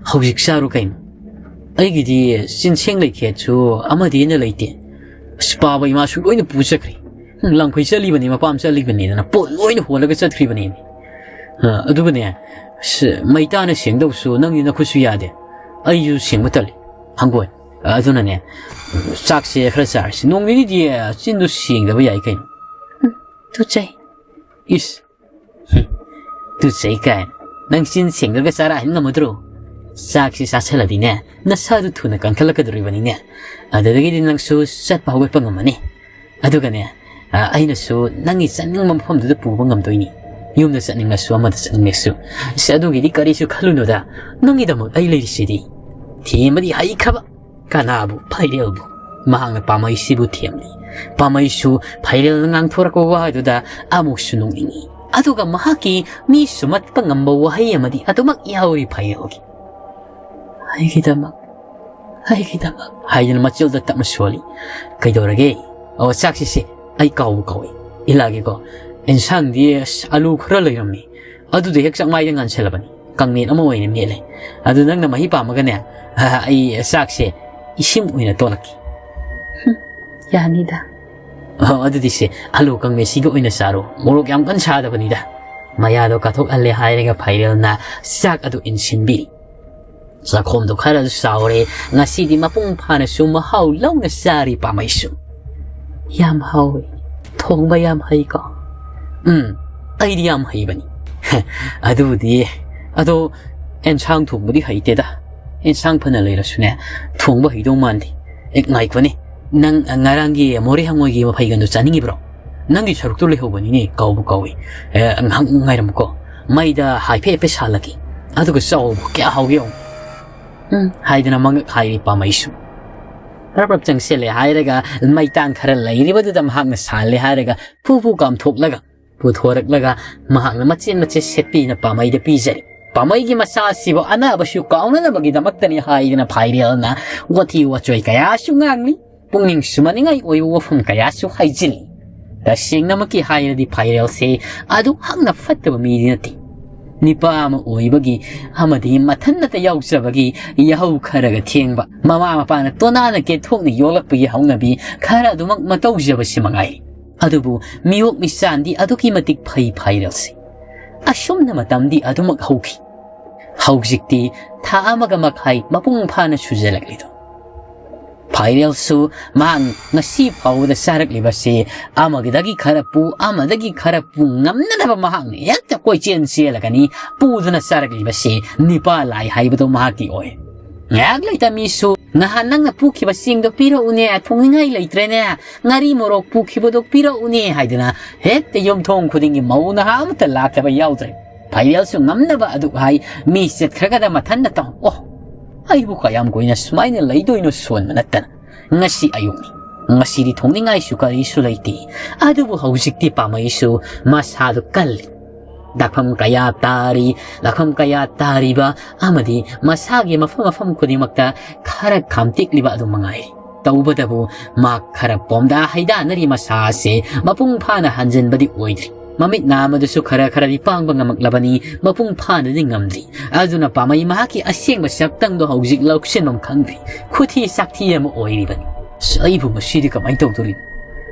ꯍꯧꯖꯤꯛ ꯆꯥꯔꯨ ꯀꯩꯅꯣ꯫ ꯑꯩꯒꯤꯗꯤ ꯆꯤꯟꯁꯦꯡ ꯂꯩꯈꯦꯠꯁꯨ ꯑꯃꯗꯤ ꯍꯦꯟꯅ ꯂꯩꯇꯦ꯫ ꯑꯁ, ꯄꯥꯕ ꯏꯃꯥꯁꯨ ꯂꯣꯏꯅ ꯄꯨ ꯆꯠꯈ꯭ꯔꯦ꯫ ꯂꯝꯈꯩ ꯆꯠꯂꯤꯕꯅꯤ, ꯃꯄꯥꯝ ꯆꯠꯂꯤꯕꯅꯤꯗꯅ ꯄꯣꯠ ꯂꯣꯏꯅ ꯍꯣꯜꯂꯒ ꯆꯠꯈ꯭ꯔꯤꯕꯅꯤ꯫ ꯑ, ꯑꯗꯨꯒꯅꯦ, ꯑꯁ, ꯃꯩꯇꯥꯅ ꯁꯦꯡꯗꯧꯁꯨ ꯅꯪꯗꯤ ꯅꯈꯨꯠꯁꯨ ꯌꯥꯗꯦ꯫ ꯑꯩꯁꯨ ꯁꯦꯡꯕ ꯇꯜꯂꯤ, ꯍꯪꯒꯣꯏ꯫" ꯑꯗꯨꯅꯅꯦ, ꯆꯥꯛꯁꯦ ꯈꯔ ꯆꯥꯔꯁꯤ꯫ ꯅꯣꯡ ꯅꯤꯅꯤꯗꯤ ꯆꯤꯟꯗꯨ ꯁꯦꯡꯗꯕ ꯌꯥꯏ ꯀꯩꯅꯣ꯫ ꯎꯝ, ꯇꯨꯆꯩ꯫ ꯏꯁ, ꯍꯨꯝ, ꯇꯨꯆꯩ ꯀꯥꯏꯅ꯫ ꯅꯪ ꯆꯤꯟ ꯁꯦꯡꯗ꯭ꯔꯒ ꯆꯥꯔꯥ ꯍꯦꯟ ꯉꯝꯃꯗ꯭ꯔꯣ? ꯆꯥꯛꯁꯤ ꯆꯥꯁꯜꯂꯗꯤꯅꯦ, ꯅꯁꯥꯗꯨ ꯊꯨꯅ ꯀꯟꯈꯠꯂꯛꯀꯗꯧꯔꯤꯕꯅꯤꯅꯦ꯫ ꯑꯗꯨꯗꯒꯤꯗꯤ ꯅꯪꯁꯨ ꯆꯠꯄ ꯍꯧꯒꯠꯄ ꯉꯝꯃꯅꯤ꯫ ꯑꯗꯨꯒꯅꯦ, ꯑ, ꯑꯩꯅꯁꯨ ꯅꯪꯒꯤ ꯆꯠꯅꯤꯡꯕ ꯃꯐꯝꯗꯨꯗ ꯄꯨꯕ ꯉꯝꯗꯣꯏꯅꯤ꯫ ꯌꯨꯝꯗ ꯆꯠꯅꯤꯡꯂꯁꯨ, ꯑꯃꯗ ꯆꯠꯅꯤꯡꯂꯁꯨ꯫ ꯑꯁ, ꯑꯗꯨꯒꯤꯗꯤ ꯀꯔꯤꯁꯨ ꯈꯜꯂꯨꯅꯨꯗ꯫ ꯅꯪꯒꯤꯗꯃꯛ ꯑꯩ ꯂꯩꯔꯤꯁꯤꯗꯤ꯫ ꯊꯦꯝꯕꯗꯤ ꯍꯩꯈ꯭ꯔꯕ ꯀꯅꯥꯕꯨ? ꯐꯥꯏꯔꯦꯜꯕꯨ꯫ ꯃꯍꯥꯛꯅ ꯄꯥꯝꯃꯩꯁꯤꯕꯨ ꯊꯦꯝꯂꯤ꯫ ꯄꯥꯝꯃꯩꯁꯨ ꯐꯥꯏꯔꯦꯜꯅ ꯉꯥꯡꯊꯣꯔꯛꯄ ꯋꯥꯗꯨꯗ ꯑꯃꯨꯛꯁꯨ ꯅꯣꯛꯅꯤꯡꯏ꯫ ꯑꯗꯨꯒ ꯃꯍꯥꯛꯀꯤ ꯃꯤ ꯁꯨꯝꯍꯠꯄ ꯉꯝꯕ ꯋꯥꯍꯩ ꯑꯃꯗꯤ ꯑꯗꯨꯃꯛ ꯌꯥꯎꯔꯤ ꯐꯥꯏꯔꯦꯜꯒꯤ꯫ "ꯑꯩꯒꯤꯗꯃꯛ, ꯑꯩꯒꯤꯗꯃꯛ" ꯍꯥꯏꯗꯨꯅ ꯃꯆꯤꯜꯗ ꯇꯞꯅ ꯁꯣꯜꯂꯤ꯫ "ꯀꯩꯗꯧꯔꯒꯦ? ꯑꯣ, ꯆꯥꯛꯁꯤ ꯁꯦ, ꯑꯩ ꯀꯥꯎꯕ ꯀꯥꯎꯏ꯫ ꯏꯜꯂꯛꯑꯒꯦꯀꯣ꯫ ꯑꯦꯟꯁꯥꯡꯗꯤ, ꯑꯁ, ꯑꯂꯨ ꯈꯔ ꯂꯩꯔꯝꯃꯤ꯫ ꯑꯗꯨꯗ ꯍꯦꯛ ꯆꯥꯛꯃꯥꯏꯗ ꯉꯥꯟꯁꯜꯂꯕꯅꯤ꯫ ꯀꯥꯡꯃꯦꯠ ꯑꯃ ꯑꯣꯏꯅ ꯃꯦꯠꯂꯦ꯫ ꯑꯗꯨ ꯅꯪꯅ ꯃꯍꯤ ꯄꯥꯝꯃꯒꯅꯦ, ꯑ, ꯑꯩ ꯆꯥꯛꯁꯦ ꯏꯁꯤꯡ ꯑꯣꯏꯅ ꯇꯣꯠꯂꯛꯀꯦ꯫" "ꯍꯨꯝ, ꯌꯥꯅꯤꯗ꯫" "ꯑꯣ, ꯑꯗꯨꯗꯤ ꯁꯦ, ꯑꯂꯨ ꯀꯥꯡꯃꯦꯠꯁꯤꯒ ꯑꯣꯏꯅ ꯆꯥꯔꯣ꯫ ꯃꯣꯔꯣꯛ ꯌꯥꯝ ꯀꯟꯅ ꯁꯥꯗꯕꯅꯤꯗ꯫" ꯃꯌꯥꯗꯣ ꯀꯥꯊꯣꯛꯍꯜꯂꯦ ꯍꯥꯏꯔꯒ ꯐꯥꯏꯔꯦꯜꯅ ꯆꯥꯛ ꯑꯗꯨ ꯏꯟꯁꯤꯟꯕꯤꯔꯤ꯫ ꯆꯥꯛꯈꯣꯝꯗꯣ ꯈꯔꯁꯨ ꯆꯥꯎꯔꯦ꯫ ꯉꯁꯤꯗꯤ ꯃꯄꯨꯡ ꯐꯥꯅꯁꯨ ꯃꯍꯥꯎ ꯂꯧꯅ ꯆꯥꯔꯤ ꯄꯥꯝꯃꯩꯁꯨ꯫ "ꯌꯥꯝ ꯍꯥꯎꯋꯤ꯫ ꯊꯣꯡꯕ ꯌꯥꯝ ꯍꯩꯀꯣ?" "ꯎꯝ, ꯑꯩꯗꯤ ꯌꯥꯝ ꯍꯩꯕꯅꯤ꯫" "ꯑꯗꯨꯕꯨꯗꯤ, ꯑꯗꯣ ꯑꯦꯟꯁꯥꯡ ꯊꯣꯡꯕꯗꯤ ꯍꯩꯇꯦꯗ꯫ ꯑꯦꯟꯁꯥꯡ ꯐꯅ ꯂꯩꯔꯁꯨꯅꯦ, ꯊꯣꯡꯕ ꯍꯩꯗꯧ ꯃꯥꯟꯗꯦ꯫ ꯑꯦ, ꯉꯥꯏꯈꯣꯅꯦ, ꯅꯪ ꯉꯔꯥꯡꯒꯤ ꯃꯣꯔꯦ ꯍꯪꯉꯣꯏꯒꯤ ꯃꯐꯩꯒꯟꯗꯣ ꯆꯥꯅꯤꯡꯉꯤꯕ꯭ꯔꯣ?" "ꯅꯪꯒꯤ ꯁꯔꯨꯛꯇꯨ ꯂꯩꯍꯧꯕꯅꯤꯅꯦ, ꯀꯥꯎꯕꯨ ꯀꯥꯎꯏ꯫ ꯑꯦ, ꯉꯥꯏꯍꯥꯛ ꯉꯥꯏꯔꯝꯃꯨꯀꯣ꯫ ꯃꯩꯗ ꯍꯥꯏꯐꯦꯠ ꯍꯥꯏꯐꯦꯠ ꯁꯥꯍꯜꯂꯒꯦ꯫ ꯑꯗꯨꯒ ꯆꯥꯎꯕ ꯀꯌꯥ ꯍꯥꯎꯒꯦ ꯌꯦꯡꯉꯨ꯫" "ꯎꯝ" ꯍꯥꯏꯗꯨꯅ ꯃꯉꯛ ꯍꯥꯏꯔꯤ ꯄꯥꯝꯃꯩꯁꯨ꯫ ꯄ꯭ꯔꯞ ꯄ꯭ꯔꯞ ꯆꯪꯁꯤꯜꯂꯦ ꯍꯥꯏꯔꯒ ꯃꯩꯇꯥꯟ ꯈꯔ ꯂꯩꯔꯤꯕꯗꯨꯗ ꯃꯍꯥꯛꯅ ꯁꯥꯍꯜꯂꯦ ꯍꯥꯏꯔꯒ ꯐꯨ ꯐꯨ ꯀꯥꯝꯊꯣꯛꯂꯒ ꯄꯨꯊꯣꯔꯛꯂꯒ ꯃꯍꯥꯛꯅ ꯃꯆꯦꯠ ꯃꯆꯦꯠ ꯁꯦꯠꯄꯤꯅ ꯄꯥꯝꯃꯩꯗ ꯄꯤꯖꯔꯤ꯫ ꯄꯥꯝꯃꯩꯒꯤ ꯃꯆꯥ ꯑꯁꯤꯕꯨ ꯑꯅꯥꯕꯁꯨ ꯀꯥꯎꯅꯅꯕꯒꯤꯗꯃꯛꯇꯅꯤ ꯍꯥꯏꯗꯨꯅ ꯐꯥꯏꯔꯦꯜꯅ ꯋꯥꯊꯤ ꯋꯥꯆꯣꯏ ꯀꯌꯥꯁꯨ ꯉꯥꯡꯂꯤ꯫ ꯄꯨꯛꯅꯤꯡ ꯁꯨꯃꯅꯤꯡꯉꯥꯏ ꯑꯣꯏꯕ ꯋꯥꯐꯝ ꯀꯌꯥꯁꯨ ꯍꯥꯏꯖꯤꯜꯂꯤ꯫ ꯇꯁꯦꯡꯅꯃꯛꯀꯤ ꯍꯥꯏꯔꯗꯤ ꯐꯥꯏꯔꯦꯜꯁꯦ ꯑꯗꯨꯛ ꯍꯛꯅ ꯐꯠꯇꯕ ꯃꯤꯗꯤ ꯅꯠꯇꯦ꯫ ꯅꯤꯄꯥ ꯑꯃ ꯑꯣꯏꯕꯒꯤ ꯑꯃꯗꯤ ꯃꯊꯟꯅꯇ ꯌꯥꯎꯖꯕꯒꯤ ꯌꯥꯍꯧ ꯈꯔꯒ ꯊꯦꯡꯕ, ꯃꯃꯥ ꯃꯄꯥꯅ ꯇꯣꯅꯥꯅ ꯀꯦꯊꯣꯛꯅ ꯌꯣꯛꯂꯛꯄꯒꯤ ꯍꯧꯅꯕꯤ ꯈꯔ ꯑꯗꯨꯃꯛ ꯃꯇꯧꯖꯕꯁꯤ ꯃꯉꯥꯏꯔꯦ꯫ ꯑꯗꯨꯕꯨ ꯃꯤꯑꯣꯛ ꯃꯤꯆꯥꯟꯗꯤ ꯑꯗꯨꯛꯀꯤ ꯃꯇꯤꯛ ꯐꯩ ꯐꯥꯏꯔꯦꯜꯁꯦ꯫ ꯑꯁꯨꯝꯅ ꯃꯇꯝꯗꯤ ꯑꯗꯨꯃꯛ ꯍꯧꯈꯤ꯫ ꯍꯧꯖꯤꯛꯇꯤ ꯊꯥ ꯑꯃꯒ ꯃꯈꯥꯏ ꯃꯄꯨꯡ ꯐꯥꯅ ꯁꯨꯖꯜꯂꯛꯂꯤꯗꯣ꯫ ꯐꯥꯏꯔꯦꯜꯁꯨ ꯃꯍꯥꯛ ꯉꯁꯤ ꯐꯥꯎꯕꯗ ꯆꯥꯔꯛꯂꯤꯕꯁꯤ ꯑꯃꯒꯤꯗꯒꯤ ꯈꯔ ꯄꯨ, ꯑꯃꯗꯒꯤ ꯈꯔ ꯄꯨ, ꯉꯝꯅꯅꯕ ꯃꯍꯥꯛꯅ ꯍꯦꯛꯇ ꯀꯣꯏꯆꯦꯟ ꯆꯦꯜꯂꯒꯅꯤ꯫ ꯄꯨꯗꯨꯅ ꯆꯥꯔꯛꯂꯤꯕꯁꯤ ꯅꯤꯄꯥ ꯂꯥꯏ ꯍꯥꯏꯕꯗꯣ ꯃꯍꯥꯛꯀꯤ ꯑꯣꯏ꯫ ꯉꯥꯏꯍꯥꯛ ꯂꯩꯇ ꯃꯤꯁꯨ, "ꯅꯍꯥꯟ ꯅꯪꯅ ꯄꯨꯈꯤꯕ ꯆꯦꯡꯗꯣ ꯄꯤꯔꯛꯎꯅꯦ, ꯊꯣꯡꯅꯤꯡꯉꯥꯏ ꯂꯩꯇ꯭ꯔꯦꯅꯦ, ꯉꯥꯔꯤ ꯃꯣꯔꯣꯛ ꯄꯨꯈꯤꯕꯗꯣ ꯄꯤꯔꯛꯎꯅꯦ" ꯍꯥꯏꯗꯅ ꯍꯦꯛꯇ ꯌꯨꯝꯊꯣꯡ ꯈꯨꯗꯤꯡꯒꯤ ꯃꯧ ꯅꯍꯥ ꯑꯃꯠꯇ ꯂꯥꯛꯇꯕ ꯌꯥꯎꯗ꯭ꯔꯦ꯫ ꯐꯥꯏꯔꯦꯜꯁꯨ ꯉꯝꯅꯕ ꯑꯗꯨ ꯍꯥꯏ, ꯃꯤ ꯆꯠꯈ꯭ꯔꯒꯗ ꯃꯊꯟꯗ ꯇꯧ꯫ ꯑꯣ, ꯑꯩꯕꯨ ꯀꯌꯥꯝ ꯀꯨꯏꯅ ꯁꯨꯃꯥꯏꯅ ꯂꯩꯗꯣꯏꯅꯣ ꯁꯣꯟꯕ ꯅꯠꯇꯅ? ꯉꯁꯤ ꯑꯌꯨꯛꯅꯤ꯫ ꯉꯁꯤꯗꯤ ꯊꯣꯡꯅꯤꯡꯉꯥꯏꯁꯨ ꯀꯔꯤꯁꯨ ꯂꯩꯇꯦ꯫ ꯑꯗꯨꯕꯨ ꯍꯧꯖꯤꯛꯇꯤ ꯄꯥꯃꯩꯁꯨ ꯃꯁꯥꯗꯨ ꯀꯜꯂꯤ꯫ ꯂꯥꯛꯐꯝ ꯀꯌꯥ ꯇꯥꯔꯤ, ꯂꯥꯛꯐꯝ ꯀꯌꯥ ꯇꯥꯔꯤꯕ ꯑꯃꯗꯤ ꯃꯁꯥꯒꯤ ꯃꯐꯝ ꯃꯐꯝ ꯈꯨꯗꯤꯡꯃꯛꯇ ꯈꯔ ꯈꯥꯝꯇꯦꯛꯂꯤꯕ ꯑꯗꯨ ꯃꯉꯥꯏꯔꯤ꯫ ꯇꯧꯕꯇꯕꯨ ꯃꯥ ꯈꯔ ꯄꯣꯝꯗꯥ ꯍꯩꯗꯥꯅꯔꯤ, ꯃꯁꯥ ꯑꯁꯦ ꯃꯄꯨꯡ ꯐꯥꯅ ꯍꯟꯖꯤꯟꯕꯗꯤ ꯑꯣꯏꯗ꯭ꯔꯤ꯫ ꯃꯃꯤꯠ ꯅꯥ ꯑꯃꯗꯨꯁꯨ ꯈꯔ ꯈꯔꯗꯤ ꯄꯥꯡꯕ ꯉꯝꯃꯛꯂꯕꯅꯤ, ꯃꯄꯨꯡ ꯐꯥꯅꯗꯤ ꯉꯝꯗ꯭ꯔꯤ꯫ ꯑꯗꯨꯅ ꯄꯥꯃꯩ ꯃꯍꯥꯛꯀꯤ ꯑꯁꯦꯡꯕ ꯁꯛꯇꯝꯗꯣ ꯍꯧꯖꯤꯛ ꯂꯧꯁꯤꯟꯐꯝ ꯈꯪꯗ꯭ꯔꯤ꯫ ꯈꯨꯊꯤ ꯆꯥꯛꯊꯤ ꯑꯃ ꯑꯣꯏꯔꯤꯕꯅꯤ꯫ ꯑꯁ, ꯑꯩꯕꯨ ꯃꯁꯤꯗꯤ ꯀꯃꯥꯏꯅ ꯇꯧꯗꯣꯔꯤꯅꯣ?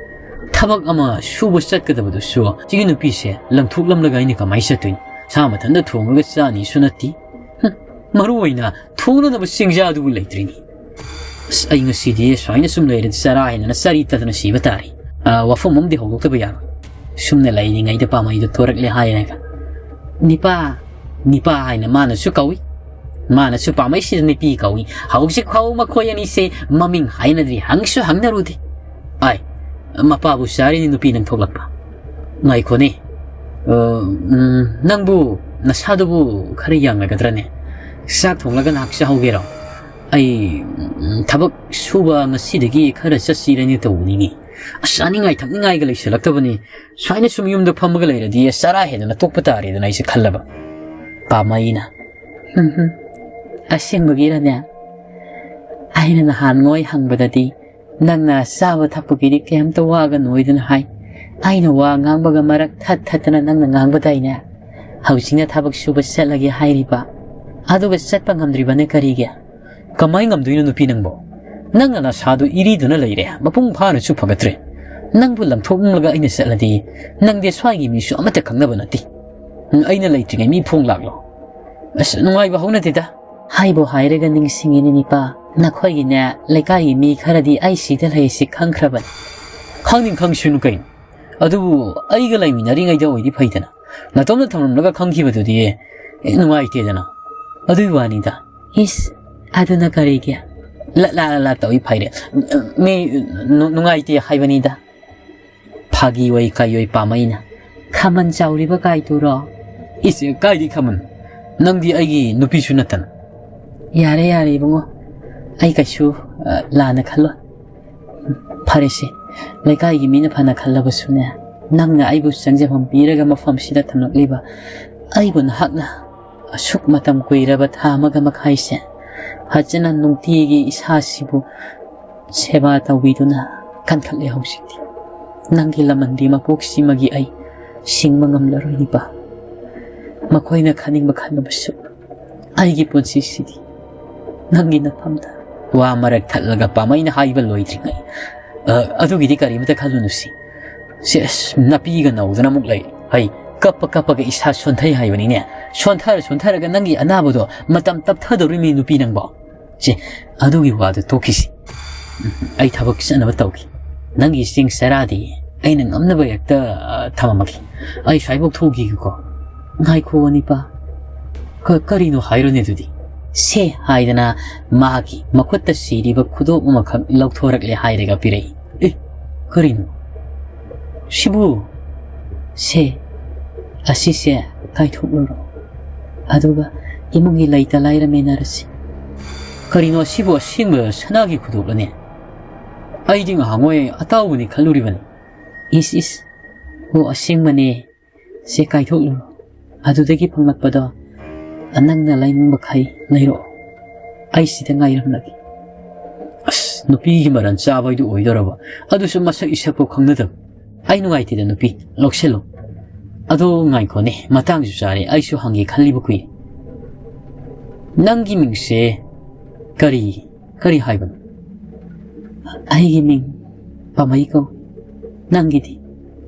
ꯊꯕꯛ ꯑꯃ ꯁꯨꯕ ꯆꯠꯀꯗꯕꯗꯨꯁꯨ ꯁꯤꯒꯤ ꯅꯨꯄꯤꯁꯦ ꯂꯪꯊꯣꯛꯂꯝꯂꯒ ꯑꯩꯅ ꯀꯃꯥꯏꯅ ꯆꯠꯇꯣꯏꯅꯣ? ꯁꯥ ꯃꯊꯟꯇ ꯊꯣꯡꯉꯒ ꯆꯥꯅꯤꯁꯨ ꯅꯠꯇꯦ꯫ ꯍꯨꯝ, ꯃꯔꯨ ꯑꯣꯏꯅ ꯊꯣꯡꯅꯅꯕ ꯆꯤꯡꯖꯥꯗꯨꯕꯨ ꯂꯩꯇ꯭ꯔꯤꯅꯤ꯫ ꯑꯁ, ꯑꯩ ꯉꯁꯤꯗꯤ ꯁꯨꯃꯥꯏꯅ ꯁꯨꯝ ꯂꯩꯔꯗꯤ ꯆꯔꯥ ꯍꯦꯟꯗꯅ ꯆꯔꯤ ꯇꯠꯇꯅ ꯁꯤꯕ ꯇꯥꯔꯦ꯫ ꯑ, ꯋꯥꯐꯝ ꯑꯃꯗꯤ ꯍꯧꯗꯣꯛꯇꯕ ꯌꯥꯔꯣꯏ꯫ ꯁꯨꯝꯅ ꯂꯩꯔꯤꯉꯩꯗ ꯄꯥꯃꯩꯗꯣ ꯊꯣꯔꯛꯂꯦ ꯍꯥꯏꯔꯒ, "ꯅꯤꯄꯥ, ꯅꯤꯄꯥ" ꯍꯥꯏꯅ ꯃꯥꯅꯁꯨ ꯀꯧꯏ, ꯃꯥꯅꯁꯨ ꯄꯥꯃꯩꯁꯤꯗ ꯅꯤꯄꯤ ꯀꯧꯏ꯫ ꯍꯧꯖꯤꯛ ꯐꯥꯎ ꯃꯈꯣꯏ ꯑꯅꯤꯁꯦ ꯃꯃꯤꯡ ꯍꯥꯏꯅꯗ꯭ꯔꯤ, ꯍꯪꯁꯨ ꯍꯪꯅꯔꯨꯗꯦ꯫ ꯑꯥꯏ, ꯃꯄꯥꯕꯨ ꯆꯥꯔꯤꯅꯤ ꯅꯨꯄꯤ ꯅꯪ ꯊꯣꯛꯂꯛꯄ꯫ ꯉꯥꯏꯈꯣꯅꯦ, ꯑ, ꯎꯝ, ꯅꯪꯕꯨ ꯅꯁꯥꯗꯨꯕꯨ ꯈꯔ ꯌꯥꯡꯂꯒꯗ꯭ꯔꯅꯦ? ꯆꯥꯛ ꯊꯣꯡꯂꯒ ꯉꯥꯏꯍꯥꯛ ꯆꯥꯍꯧꯒꯦꯔꯣ? ꯑꯩ, ꯎꯝ, ꯊꯕꯛ ꯁꯨꯕ ꯉꯁꯤꯗꯒꯤ ꯈꯔ ꯆꯠꯁꯤꯔꯅꯦ ꯇꯧꯕꯅꯤꯅꯦ꯫ ꯑꯁ, ꯆꯥꯅꯤꯡꯉꯥꯏ ꯊꯛꯅꯤꯡꯉꯥꯏꯒ ꯂꯩꯁꯜꯂꯛꯇꯕꯅꯤ꯫ ꯁꯨꯃꯥꯏꯅ ꯁꯨꯝ ꯌꯨꯝꯗ ꯐꯝꯃꯒ ꯂꯩꯔꯗꯤ ꯆꯔꯥ ꯍꯦꯟꯗꯅ ꯇꯣꯛꯄ ꯇꯥꯔꯦꯗꯅ ꯑꯩꯁꯦ ꯈꯜꯂꯕ꯫ ꯄꯥꯃꯩꯅ, "ꯍꯨꯝ ꯍꯨꯝ, ꯑꯁꯦꯡꯕꯒꯤꯔꯅꯦ? ꯑꯩꯅ ꯅꯍꯥꯟꯉꯣꯏ ꯍꯪꯕꯗꯗꯤ ꯅꯪꯅ ꯆꯥꯕ ꯊꯛꯄꯒꯤꯗꯤ ꯀꯩꯝꯇ ꯋꯥꯒꯅꯣꯏꯗꯅ ꯍꯥꯏ꯫ ꯑꯩꯅ ꯋꯥ ꯉꯥꯡꯕꯒ ꯃꯔꯛ ꯊꯠ ꯊꯠꯇꯅ ꯅꯪꯅ ꯉꯥꯡꯕꯗꯥꯏꯅꯦ? ꯍꯧꯖꯤꯛꯅ ꯊꯕꯛ ꯁꯨꯕ ꯆꯠꯂꯒꯦ ꯍꯥꯏꯔꯤꯕ, ꯑꯗꯨꯒ ꯆꯠꯄ ꯉꯝꯗ꯭ꯔꯤꯕꯅ ꯀꯔꯤꯒꯤ?" "ꯀꯃꯥꯏ ꯉꯝꯗꯣꯏꯅꯣ ꯅꯨꯄꯤ ꯅꯪꯕꯣ? ꯅꯪꯅ ꯅꯁꯥꯗꯨ ꯏꯔꯤꯗꯨꯅ ꯂꯩꯔꯦ, ꯃꯄꯨꯡ ꯐꯥꯅꯁꯨ ꯐꯒꯠꯇ꯭ꯔꯦ꯫ ꯅꯪꯕꯨ ꯂꯪꯊꯣꯛꯂꯝꯂꯒ ꯑꯩꯅ ꯆꯠꯂꯗꯤ ꯅꯪꯗꯤ ꯁ꯭ꯋꯥꯏꯒꯤ ꯃꯤꯁꯨ ꯑꯃꯠꯇ ꯈꯪꯅꯕ ꯅꯠꯇꯦ꯫ ꯑꯩꯅ ꯂꯩꯇ꯭ꯔꯤꯉꯩ ꯃꯤ ꯐꯣꯡ ꯂꯥꯛꯂꯣ꯫ ꯑꯁ, ꯅꯨꯡꯉꯥꯏꯕ ꯍꯧꯅꯗꯦꯗ꯫ ꯍꯥꯏꯕꯨ ꯍꯥꯏꯔꯒ ꯅꯤꯡꯁꯤꯡꯉꯤꯅꯦ ꯅꯤꯄꯥ, ꯅꯈꯣꯏꯒꯤꯅꯦ ꯂꯩꯀꯥꯏꯒꯤ ꯃꯤ ꯈꯔꯗꯤ ꯑꯩ ꯁꯤꯗ ꯂꯩꯁꯤ ꯈꯪꯈ꯭ꯔꯕꯅꯤ꯫ ꯈꯪꯅꯤꯡ ꯈꯪꯁꯅꯨ ꯀꯩꯅꯣ, ꯑꯗꯨꯕꯨ ꯑꯩꯒ ꯂꯩꯃꯤꯟꯅꯔꯤꯉꯩꯗ ꯑꯣꯏꯗꯤ ꯐꯩꯗꯅ, ꯅꯇꯣꯝꯇ ꯊꯝꯂꯝꯂꯒ ꯈꯪꯈꯤꯕꯗꯨꯗꯤ ꯅꯨꯡꯉꯥꯏꯇꯦꯗꯅ, ꯑꯗꯨꯒꯤ ꯋꯥꯅꯤꯗ꯫ ꯏꯁ, ꯑꯗꯨꯅ ꯀꯔꯤꯒꯤ? ꯂ ꯂ ꯂ ꯂ ꯇꯧꯏ ꯐꯩꯔꯦ꯫ ꯃꯤ ꯅꯨ- ꯅꯨꯡꯉꯥꯏꯇꯦ ꯍꯥꯏꯕꯅꯤꯗ꯫ ꯐꯥꯒꯤ ꯑꯣꯏ ꯀꯩ ꯑꯣꯏ ꯄꯥꯝꯃꯩꯅ꯫ ꯈꯥꯃꯟ ꯆꯥꯎꯔꯤꯕ ꯀꯥꯏꯗꯨꯔꯣ? ꯏꯁ, ꯀꯥꯏꯗꯤ ꯈꯥꯃꯟ? ꯅꯪꯗꯤ ꯑꯩꯒꯤ ꯅꯨꯄꯤꯁꯨ ꯅꯠꯇꯅ꯫ ꯌꯥꯔꯦ, ꯌꯥꯔꯦ ꯏꯕꯨꯡꯉꯣ, ꯑꯩ ꯀꯩꯁꯨ ꯑ, ꯂꯥꯟꯅ ꯈꯜꯂꯣꯏ꯫ ꯐꯔꯦꯁꯦ, ꯂꯩꯀꯥꯏꯒꯤ ꯃꯤꯅ ꯐꯅ ꯈꯜꯂꯕꯁꯨꯅꯦ, ꯅꯪꯅ ꯑꯩꯕꯨ ꯆꯪꯖꯐꯝ ꯄꯤꯔꯒ ꯃꯐꯝꯁꯤꯗ ꯊꯝꯂꯛꯂꯤꯕ ꯑꯩꯕꯨ ꯅꯍꯥꯛꯅ ꯑꯁꯨꯛ ꯃꯇꯝ ꯀꯨꯏꯔꯕ ꯊꯥ ꯑꯃꯒ ꯃꯈꯥꯏꯁꯦ ꯐꯖꯅ ꯅꯨꯡꯇꯤꯒꯤ ꯏꯁꯥꯁꯤꯕꯨ ꯁꯦꯕꯥ ꯇꯧꯕꯤꯗꯨꯅ ꯀꯟꯈꯠꯂꯦ꯫ ꯍꯧꯖꯤꯛꯇꯤ ꯅꯪꯒꯤ ꯂꯃꯟꯒꯤ ꯃꯄꯣꯛꯁꯤꯃꯒꯤ ꯑꯩ ꯁꯤꯡꯕ ꯉꯝꯂꯔꯣꯏ ꯅꯤꯄꯥ꯫ ꯃꯈꯣꯏꯅ ꯈꯟꯅꯤꯡꯕ ꯈꯜꯂꯕꯁꯨ ꯑꯩꯒꯤ ꯄꯨꯟꯁꯤꯁꯤꯗꯤ ꯅꯪꯒꯤ ꯅꯐꯝꯗ꯫ ꯋꯥ ꯃꯔꯛ ꯊꯠꯂꯒ ꯄꯥꯃꯩꯅ ꯍꯥꯏꯕ ꯂꯣꯏꯗ꯭ꯔꯤꯉꯩ, "ꯑ, ꯑꯗꯨꯒꯤꯗꯤ ꯀꯔꯤꯃꯇ ꯈꯜꯂꯨꯅꯨꯁꯤ꯫ ꯁꯦ, ꯑꯁ, ꯅꯥꯄꯤꯒ ꯅꯧꯗꯅ ꯑꯃꯨꯛ ꯂꯩ꯫ ꯍꯩ, ꯀꯞꯄ ꯀꯞꯄꯒ ꯏꯁꯥ ꯁꯣꯟꯊꯩ ꯍꯥꯏꯕꯅꯤꯅꯦ꯫ ꯁꯣꯟꯊꯔ ꯁꯣꯟꯊꯔꯒ ꯅꯪꯒꯤ ꯑꯅꯥꯕꯗꯣ ꯃꯇꯝ ꯇꯞꯊꯗꯧꯔꯤꯃꯤ ꯅꯨꯄꯤ ꯅꯪꯕꯣ꯫ ꯁꯦ, ꯑꯗꯨꯒꯤ ꯋꯥꯗꯣ ꯇꯣꯛꯈꯤꯁꯤ꯫ ꯎꯝ, ꯑꯩ ꯊꯕꯛ ꯆꯠꯅꯕ ꯇꯧꯈꯤ꯫ ꯅꯪꯒꯤ ꯆꯦꯡ ꯆꯔꯥꯗꯤ ꯑꯩꯅ ꯉꯝꯅꯕ ꯍꯦꯛꯇ, ꯑ, ꯊꯝꯃꯝꯃꯒꯦ꯫ ꯑꯩ ꯁ꯭ꯋꯥꯏꯐꯥꯎ ꯊꯣꯛꯈꯤꯒꯦꯀꯣ꯫ ꯉꯥꯏꯈꯣ, ꯅꯤꯄꯥ꯫ ꯀ-, ꯀꯔꯤꯅꯣ ꯍꯥꯏꯔꯣꯅꯦ ꯑꯗꯨꯗꯤ?" ꯁꯦ ꯍꯥꯏꯗꯅ ꯃꯍꯥꯛꯀꯤ ꯃꯈꯨꯠꯇ ꯁꯤꯔꯤꯕ ꯈꯨꯗꯣꯞ ꯑꯃꯈꯛ ꯂꯧꯊꯣꯔꯛꯂꯦ ꯍꯥꯏꯔꯒ ꯄꯤꯔꯛꯏ꯫ "ꯑꯦ, ꯀꯔꯤꯅꯣ ꯁꯤꯕꯨ?" "ꯁꯦ, ꯑꯁꯤꯁꯦ ꯀꯥꯏꯊꯣꯛꯂꯨꯔꯣ꯫ ꯑꯗꯨꯒ ꯏꯃꯨꯡꯒꯤ ꯂꯩꯇ ꯂꯥꯏꯔ ꯃꯦꯟꯅꯔꯁꯤ꯫" "ꯀꯔꯤꯅꯣ, ꯑꯁꯤꯕꯨ ꯑꯁꯦꯡꯕ ꯁꯅꯥꯒꯤ ꯈꯨꯗꯣꯞꯂꯅꯦ? ꯑꯩꯗꯤ ꯉꯍꯥꯟꯉꯣꯏ ꯑꯇꯥꯎꯕꯅꯤ ꯈꯜꯂꯨꯔꯤꯕꯅꯤ꯫" "ꯏꯁ, ꯏꯁ, ꯑꯣ, ꯑꯁꯦꯡꯕꯅꯦ꯫ ꯁꯦ, ꯀꯥꯏꯊꯣꯛꯂꯨꯔꯣ꯫ ꯑꯗꯨꯗꯒꯤ ꯐꯪꯂꯛꯄꯗꯣ ꯅꯪꯅ ꯂꯩꯅꯤꯡꯕ ꯃꯈꯩ ꯂꯩꯔꯛꯑꯣ꯫ ꯑꯩ ꯁꯤꯗ ꯉꯥꯏꯔꯝꯂꯒꯦ꯫" ꯑꯁ, ꯅꯨꯄꯤꯒꯤ ꯃꯔꯟ ꯆꯥꯕ ꯍꯥꯏꯗꯨ ꯑꯣꯏꯗꯧꯔꯕ, ꯑꯗꯨꯁꯨ ꯃꯁꯛ ꯏꯁꯛꯄꯨ ꯈꯪꯅꯗꯕ꯫ "ꯑꯩ ꯅꯨꯡꯉꯥꯏꯇꯦꯗ ꯅꯨꯄꯤ, ꯂꯧꯁꯤꯜꯂꯨ꯫ ꯑꯗꯣ ꯉꯥꯏꯈꯣꯅꯦ, ꯃꯇꯥꯡꯁꯨ ꯆꯥꯔꯦ, ꯑꯩꯁꯨ ꯍꯪꯒꯦ ꯈꯜꯂꯤꯕ ꯀꯨꯏ꯫ ꯅꯪꯒꯤ ꯃꯤꯡꯁꯦ ꯀꯔꯤ, ꯀꯔꯤ ꯍꯥꯏꯕꯅꯣ?" "ꯑꯩꯒꯤ ꯃꯤꯡ ꯄꯥꯃꯩ ꯀꯧꯏ꯫ ꯅꯪꯒꯤꯗꯤ?"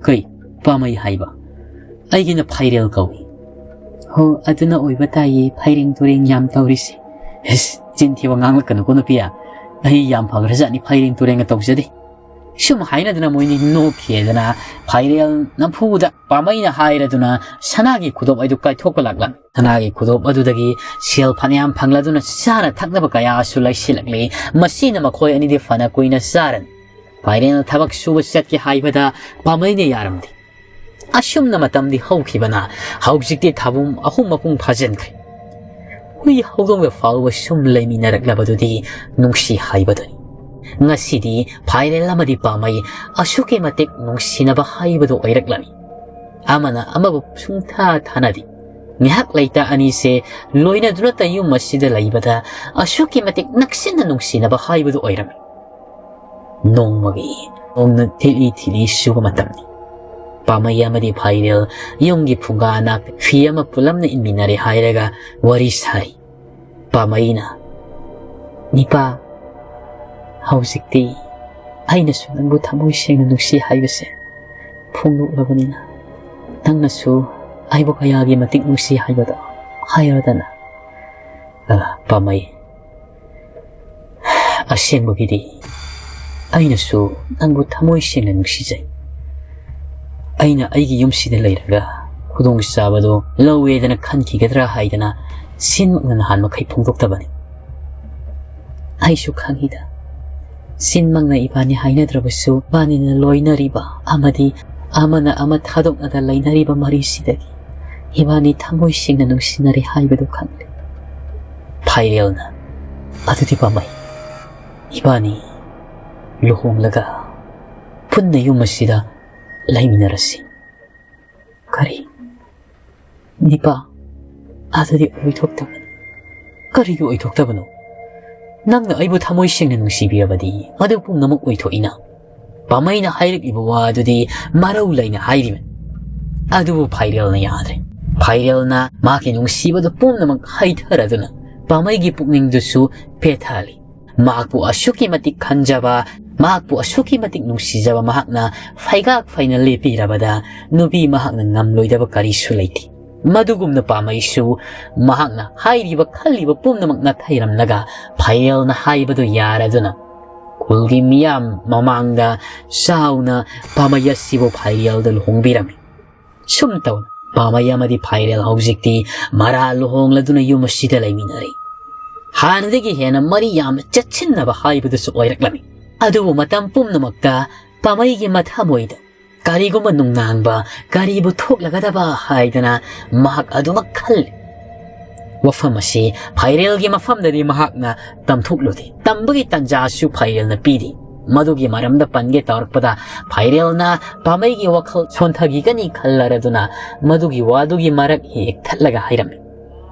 "ꯀꯩ, ꯄꯥꯃꯩ ꯍꯥꯏꯕ? ꯑꯩꯒꯤꯅ ꯐꯥꯏꯔꯦꯜ ꯀꯧꯏ꯫" "ꯍꯣ, ꯑꯗꯨꯅ ꯑꯣꯏꯕ ꯇꯥꯏꯌꯦ, ꯐꯩꯔꯦꯡ ꯇꯨꯔꯦꯡ ꯌꯥꯝ ꯇꯧꯔꯤꯁꯦ꯫ "ꯏꯁ, ꯆꯤꯟ ꯊꯤꯕ ꯉꯥꯡꯂꯛꯀꯅꯨꯀꯣ ꯅꯨꯄꯤ, ꯑꯩ ꯌꯥꯝ ꯐꯈ꯭ꯔꯖꯥꯠꯅꯤ, ꯐꯩꯔꯦꯡ ꯇꯨꯔꯦꯡꯒ ꯇꯧꯖꯗꯦ"꯫ ꯁꯨꯝ ꯍꯥꯏꯅꯗꯅ ꯃꯣꯏꯅꯤ ꯅꯣꯛꯈꯤꯗꯅ ꯐꯥꯏꯔꯦꯜ ꯅꯝꯐꯨꯗ ꯄꯥꯃꯩꯅ ꯍꯥꯏꯔꯗꯨꯅ ꯁꯅꯥꯒꯤ ꯈꯨꯗꯣꯞ ꯑꯗꯨ ꯀꯥꯏꯊꯣꯛꯄ ꯂꯥꯛꯂꯝꯃꯤ꯫ ꯁꯅꯥꯒꯤ ꯈꯨꯗꯣꯞ ꯑꯗꯨꯗꯒꯤ ꯁꯦꯜ ꯐꯅꯌꯥꯝ ꯐꯪꯂꯗꯨꯅ ꯆꯥꯅ ꯊꯛꯅꯕ ꯀꯌꯥꯁꯨ ꯂꯩꯁꯤꯜꯂꯛꯂꯤ꯫ ꯃꯁꯤꯅ ꯃꯈꯣꯏ ꯑꯅꯤꯗꯤ ꯐꯅ ꯀꯨꯏꯅ ꯆꯥꯔꯅꯤ꯫ ꯐꯥꯏꯔꯦꯜꯅ ꯊꯕꯛ ꯁꯨꯕ ꯆꯠꯀꯦ ꯍꯥꯏꯕꯗ ꯄꯥꯃꯩꯅ ꯌꯥꯔꯝꯗꯦ꯫ ꯑꯁꯨꯝꯅ ꯃꯇꯝꯗꯤ ꯍꯧꯈꯤꯕꯅ ꯍꯧꯖꯤꯛꯇꯤ ꯊꯥꯕꯨꯝ ꯑꯍꯨꯝ ꯃꯄꯨꯡ ꯐꯥꯖꯤꯟꯈ꯭ꯔꯦ꯫ ꯍꯨꯏ ꯍꯧꯗꯣꯡꯗ ꯐꯥꯎꯕ ꯁꯨꯝ ꯂꯩꯃꯤꯟꯅꯔꯛꯂꯕꯗꯨꯗꯤ ꯅꯨꯡꯁꯤ ꯍꯥꯏꯕꯗꯨꯅꯤ꯫ ꯉꯁꯤꯗꯤ ꯐꯥꯏꯔꯦꯜ ꯑꯃꯗꯤ ꯄꯥꯃꯩ ꯑꯁꯨꯛꯀꯤ ꯃꯇꯤꯛ ꯅꯨꯡꯁꯤꯅꯕ ꯍꯥꯏꯕꯗꯨ ꯑꯣꯏꯔꯛꯂꯝꯃꯤ꯫ ꯑꯃꯅ ꯑꯃꯕꯨ ꯁꯨꯡꯊꯥ ꯊꯥꯅꯗꯦ꯫ ꯉꯥꯏꯍꯥꯛ ꯂꯩꯇ ꯑꯅꯤꯁꯦ ꯂꯣꯏꯅꯗꯨꯅꯇ ꯌꯨꯝ ꯑꯁꯤꯗ ꯂꯩꯕꯗ ꯑꯁꯨꯛꯀꯤ ꯃꯇꯤꯛ ꯅꯛꯁꯤꯟꯅ ꯅꯨꯡꯁꯤꯅꯕ ꯍꯥꯏꯕꯗꯨ ꯑꯣꯏꯔꯝꯃꯤ꯫ ꯅꯣꯡꯃꯒꯤ ꯅꯣꯡꯅ ꯊꯤꯠꯂꯤ ꯊꯤꯠꯂꯤ ꯆꯨꯕ ꯃꯇꯝꯅꯤ꯫ ꯄꯥꯃꯩ ꯑꯃꯗꯤ ꯐꯥꯏꯔꯦꯜ ꯌꯨꯝꯒꯤ ꯐꯨꯡꯒꯥ ꯅꯥꯛꯇ ꯐꯤ ꯑꯃ ꯄꯨꯂꯞꯅ ꯏꯟꯃꯤꯟꯅꯔꯦ ꯍꯥꯏꯔꯒ ꯋꯥꯔꯤ ꯁꯥꯔꯤ꯫ ꯄꯥꯃꯩꯅ, "ꯅꯤꯄꯥ, ꯍꯧꯖꯤꯛꯇꯤ ꯑꯩꯅꯁꯨ ꯅꯪꯕꯨ ꯊꯃꯣꯏ ꯁꯦꯡꯅ ꯅꯨꯡꯁꯤ ꯍꯥꯏꯕꯁꯦ ꯐꯣꯡꯗꯣꯛꯂꯕꯅꯤꯅ, ꯅꯪꯅꯁꯨ ꯑꯩꯕꯨ ꯀꯌꯥꯒꯤ ꯃꯇꯤꯛ ꯅꯨꯡꯁꯤ ꯍꯥꯏꯕꯗꯣ ꯍꯥꯏꯔꯗꯅ"꯫ ꯑ, ꯄꯥꯃꯩ, "ꯑꯁꯦꯡꯕꯒꯤꯗꯤ ꯑꯩꯅꯁꯨ ꯅꯪꯕꯨ ꯊꯃꯣꯏ ꯁꯦꯡꯅ ꯅꯨꯡꯁꯤꯖꯩ꯫ ꯑꯩꯅ ꯑꯩꯒꯤ ꯌꯨꯝꯁꯤꯗ ꯂꯩꯔꯒ ꯈꯨꯗꯣꯡꯆꯥꯕꯗꯣ ꯂꯧꯋꯦꯗꯅ ꯈꯟꯈꯤꯒꯗ꯭ꯔꯥ ꯍꯥꯏꯗꯅ ꯁꯤꯟꯃꯛꯅ ꯅꯍꯥꯟ ꯃꯈꯩ ꯐꯣꯡꯗꯣꯛꯇꯕꯅꯤ꯫ ꯑꯩꯁꯨ ꯈꯪꯉꯤꯗ, ꯁꯤꯟꯃꯛꯅ ꯏꯕꯥꯅꯤ ꯍꯥꯏꯅꯗ꯭ꯔꯕꯁꯨ, ꯏꯕꯥꯅꯤꯅ ꯂꯣꯏꯅꯔꯤꯕ ꯑꯃꯗꯤ ꯑꯃꯅ ꯑꯃ ꯊꯥꯗꯣꯛꯅꯗ ꯂꯩꯅꯔꯤꯕ ꯃꯔꯤꯁꯤꯗꯒꯤ ꯏꯕꯥꯅꯤ ꯊꯃꯣꯏ ꯁꯦꯡꯅ ꯅꯨꯡꯁꯤꯅꯔꯦ ꯍꯥꯏꯕꯗꯨ ꯈꯪꯂꯦ"꯫ ꯐꯥꯏꯔꯦꯜꯅ, "ꯑꯗꯨꯗꯤ ꯄꯥꯃꯩ, ꯏꯕꯥꯅꯤ ꯂꯨꯍꯣꯡꯂꯒ ꯄꯨꯟꯅ ꯌꯨꯝ ꯑꯁꯤꯗ ꯂꯩꯃꯤꯟꯅꯔꯁꯤ"꯫ "ꯀꯔꯤ? ꯅꯤꯄꯥ, ꯑꯗꯨꯗꯤ ꯑꯣꯏꯊꯣꯛꯇꯕꯅꯤ"꯫ "ꯀꯔꯤꯒꯤ ꯑꯣꯏꯊꯣꯛꯇꯕꯅꯣ? ꯅꯪꯅ ꯑꯩꯕꯨ ꯊꯃꯣꯏ ꯁꯦꯡꯅ ꯅꯨꯡꯁꯤꯕꯤꯔꯕꯗꯤ ꯃꯗꯨ ꯄꯨꯝꯅꯃꯛ ꯑꯣꯏꯊꯣꯛꯏꯅ"꯫ ꯄꯥꯃꯩꯅ ꯍꯥꯏꯔꯛꯂꯤꯕ ꯋꯥ ꯑꯗꯨꯗꯤ ꯃꯔꯧ ꯂꯩꯅ ꯍꯥꯏꯔꯤꯕꯅꯤ꯫ ꯑꯗꯨꯕꯨ ꯐꯥꯏꯔꯦꯜꯅ ꯌꯥꯗ꯭ꯔꯦ꯫ ꯐꯥꯏꯔꯦꯜꯅ ꯃꯍꯥꯛꯀꯤ ꯅꯨꯡꯁꯤꯕꯗꯨ ꯄꯨꯝꯅꯃꯛ ꯍꯩꯊꯔꯗꯨꯅ ꯄꯥꯃꯩꯒꯤ ꯄꯨꯛꯅꯤꯡꯗꯨꯁꯨ ꯄꯦꯊꯍꯜꯂꯤ꯫ ꯃꯍꯥꯛꯄꯨ ꯑꯁꯨꯛꯀꯤ ꯃꯇꯤꯛ ꯈꯟꯖꯕ, ꯃꯍꯥꯛꯄꯨ ꯑꯁꯨꯛꯀꯤ ꯃꯇꯤꯛ ꯅꯨꯡꯁꯤꯖꯕ ꯃꯍꯥꯛꯅ ꯐꯩꯒꯥꯛ ꯐꯩꯅ ꯂꯦꯞꯄꯤꯔꯕꯗ ꯅꯨꯄꯤ ꯃꯍꯥꯛꯅ ꯉꯝꯂꯣꯏꯗꯕ ꯀꯔꯤꯁꯨ ꯂꯩꯇꯦ꯫ ꯃꯗꯨꯒꯨꯝꯅ ꯄꯥꯃꯩꯁꯨ ꯃꯍꯥꯛꯅ ꯍꯥꯏꯔꯤꯕ ꯈꯜꯂꯤꯕ ꯄꯨꯝꯅꯃꯛ ꯅꯥꯊꯩꯔꯝꯂꯒ ꯐꯥꯏꯔꯦꯜꯅ ꯍꯥꯏꯕꯗꯨ ꯌꯥꯔꯗꯨꯅ ꯈꯨꯜꯒꯤ ꯃꯤꯌꯥꯝ ꯃꯃꯥꯡꯗ ꯆꯥꯎꯅ ꯄꯥꯃꯩ ꯑꯁꯤꯕꯨ ꯐꯥꯏꯔꯦꯜꯗ ꯂꯨꯍꯣꯡꯕꯤꯔꯝꯃꯤ꯫ ꯁꯨꯝ ꯇꯧꯅ ꯄꯥꯃꯩ ꯑꯃꯗꯤ ꯐꯥꯏꯔꯦꯜ ꯍꯧꯖꯤꯛꯇꯤ ꯃꯔꯥ ꯂꯨꯍꯣꯡꯂꯗꯨꯅ ꯌꯨꯝ ꯑꯁꯤꯗ ꯂꯩꯃꯤꯟꯅꯔꯤ꯫ ꯍꯥꯟꯅꯗꯒꯤ ꯍꯦꯟꯅ ꯃꯔꯤ ꯌꯥꯝꯅ ꯆꯦꯠꯁꯤꯟꯅꯕ ꯍꯥꯏꯕꯗꯨꯁꯨ ꯑꯣꯏꯔꯛꯂꯝꯃꯤ꯫ ꯑꯗꯨꯕꯨ ꯃꯇꯝ ꯄꯨꯝꯅꯃꯛꯇ ꯄꯥꯃꯩꯒꯤ ꯃꯊꯃꯣꯏꯗ ꯀꯔꯤꯒꯨꯝꯕ ꯅꯨꯡꯅꯥꯡꯕ ꯀꯔꯤꯕꯨ ꯊꯣꯛꯂꯒꯗꯕ ꯍꯥꯏꯗꯅ ꯃꯍꯥꯛ ꯑꯗꯨꯃꯛ ꯈꯜꯂꯤ꯫ ꯋꯥꯐꯝ ꯑꯁꯤ ꯐꯥꯏꯔꯦꯜꯒꯤ ꯃꯐꯝꯗꯗꯤ ꯃꯍꯥꯛꯅ ꯇꯝꯊꯣꯛꯂꯨꯗꯦ꯫ ꯇꯝꯕꯒꯤ ꯇꯥꯟꯖꯥꯁꯨ ꯐꯥꯏꯔꯦꯜꯅ ꯄꯤꯔꯤ꯫ ꯃꯗꯨꯒꯤ ꯃꯔꯝꯗ ꯄꯟꯒꯦ ꯇꯧꯔꯛꯄꯗ ꯐꯥꯏꯔꯦꯜꯅ ꯄꯥꯃꯩꯒꯤ ꯋꯥꯈꯜ ꯁꯣꯟꯊꯈꯤꯒꯅꯤ ꯈꯜꯂꯔꯗꯨꯅ ꯃꯗꯨꯒꯤ ꯋꯥꯗꯨꯒꯤ ꯃꯔꯛ ꯍꯦꯛ ꯊꯠꯂꯒ ꯍꯥꯏꯔꯝꯃꯤ꯫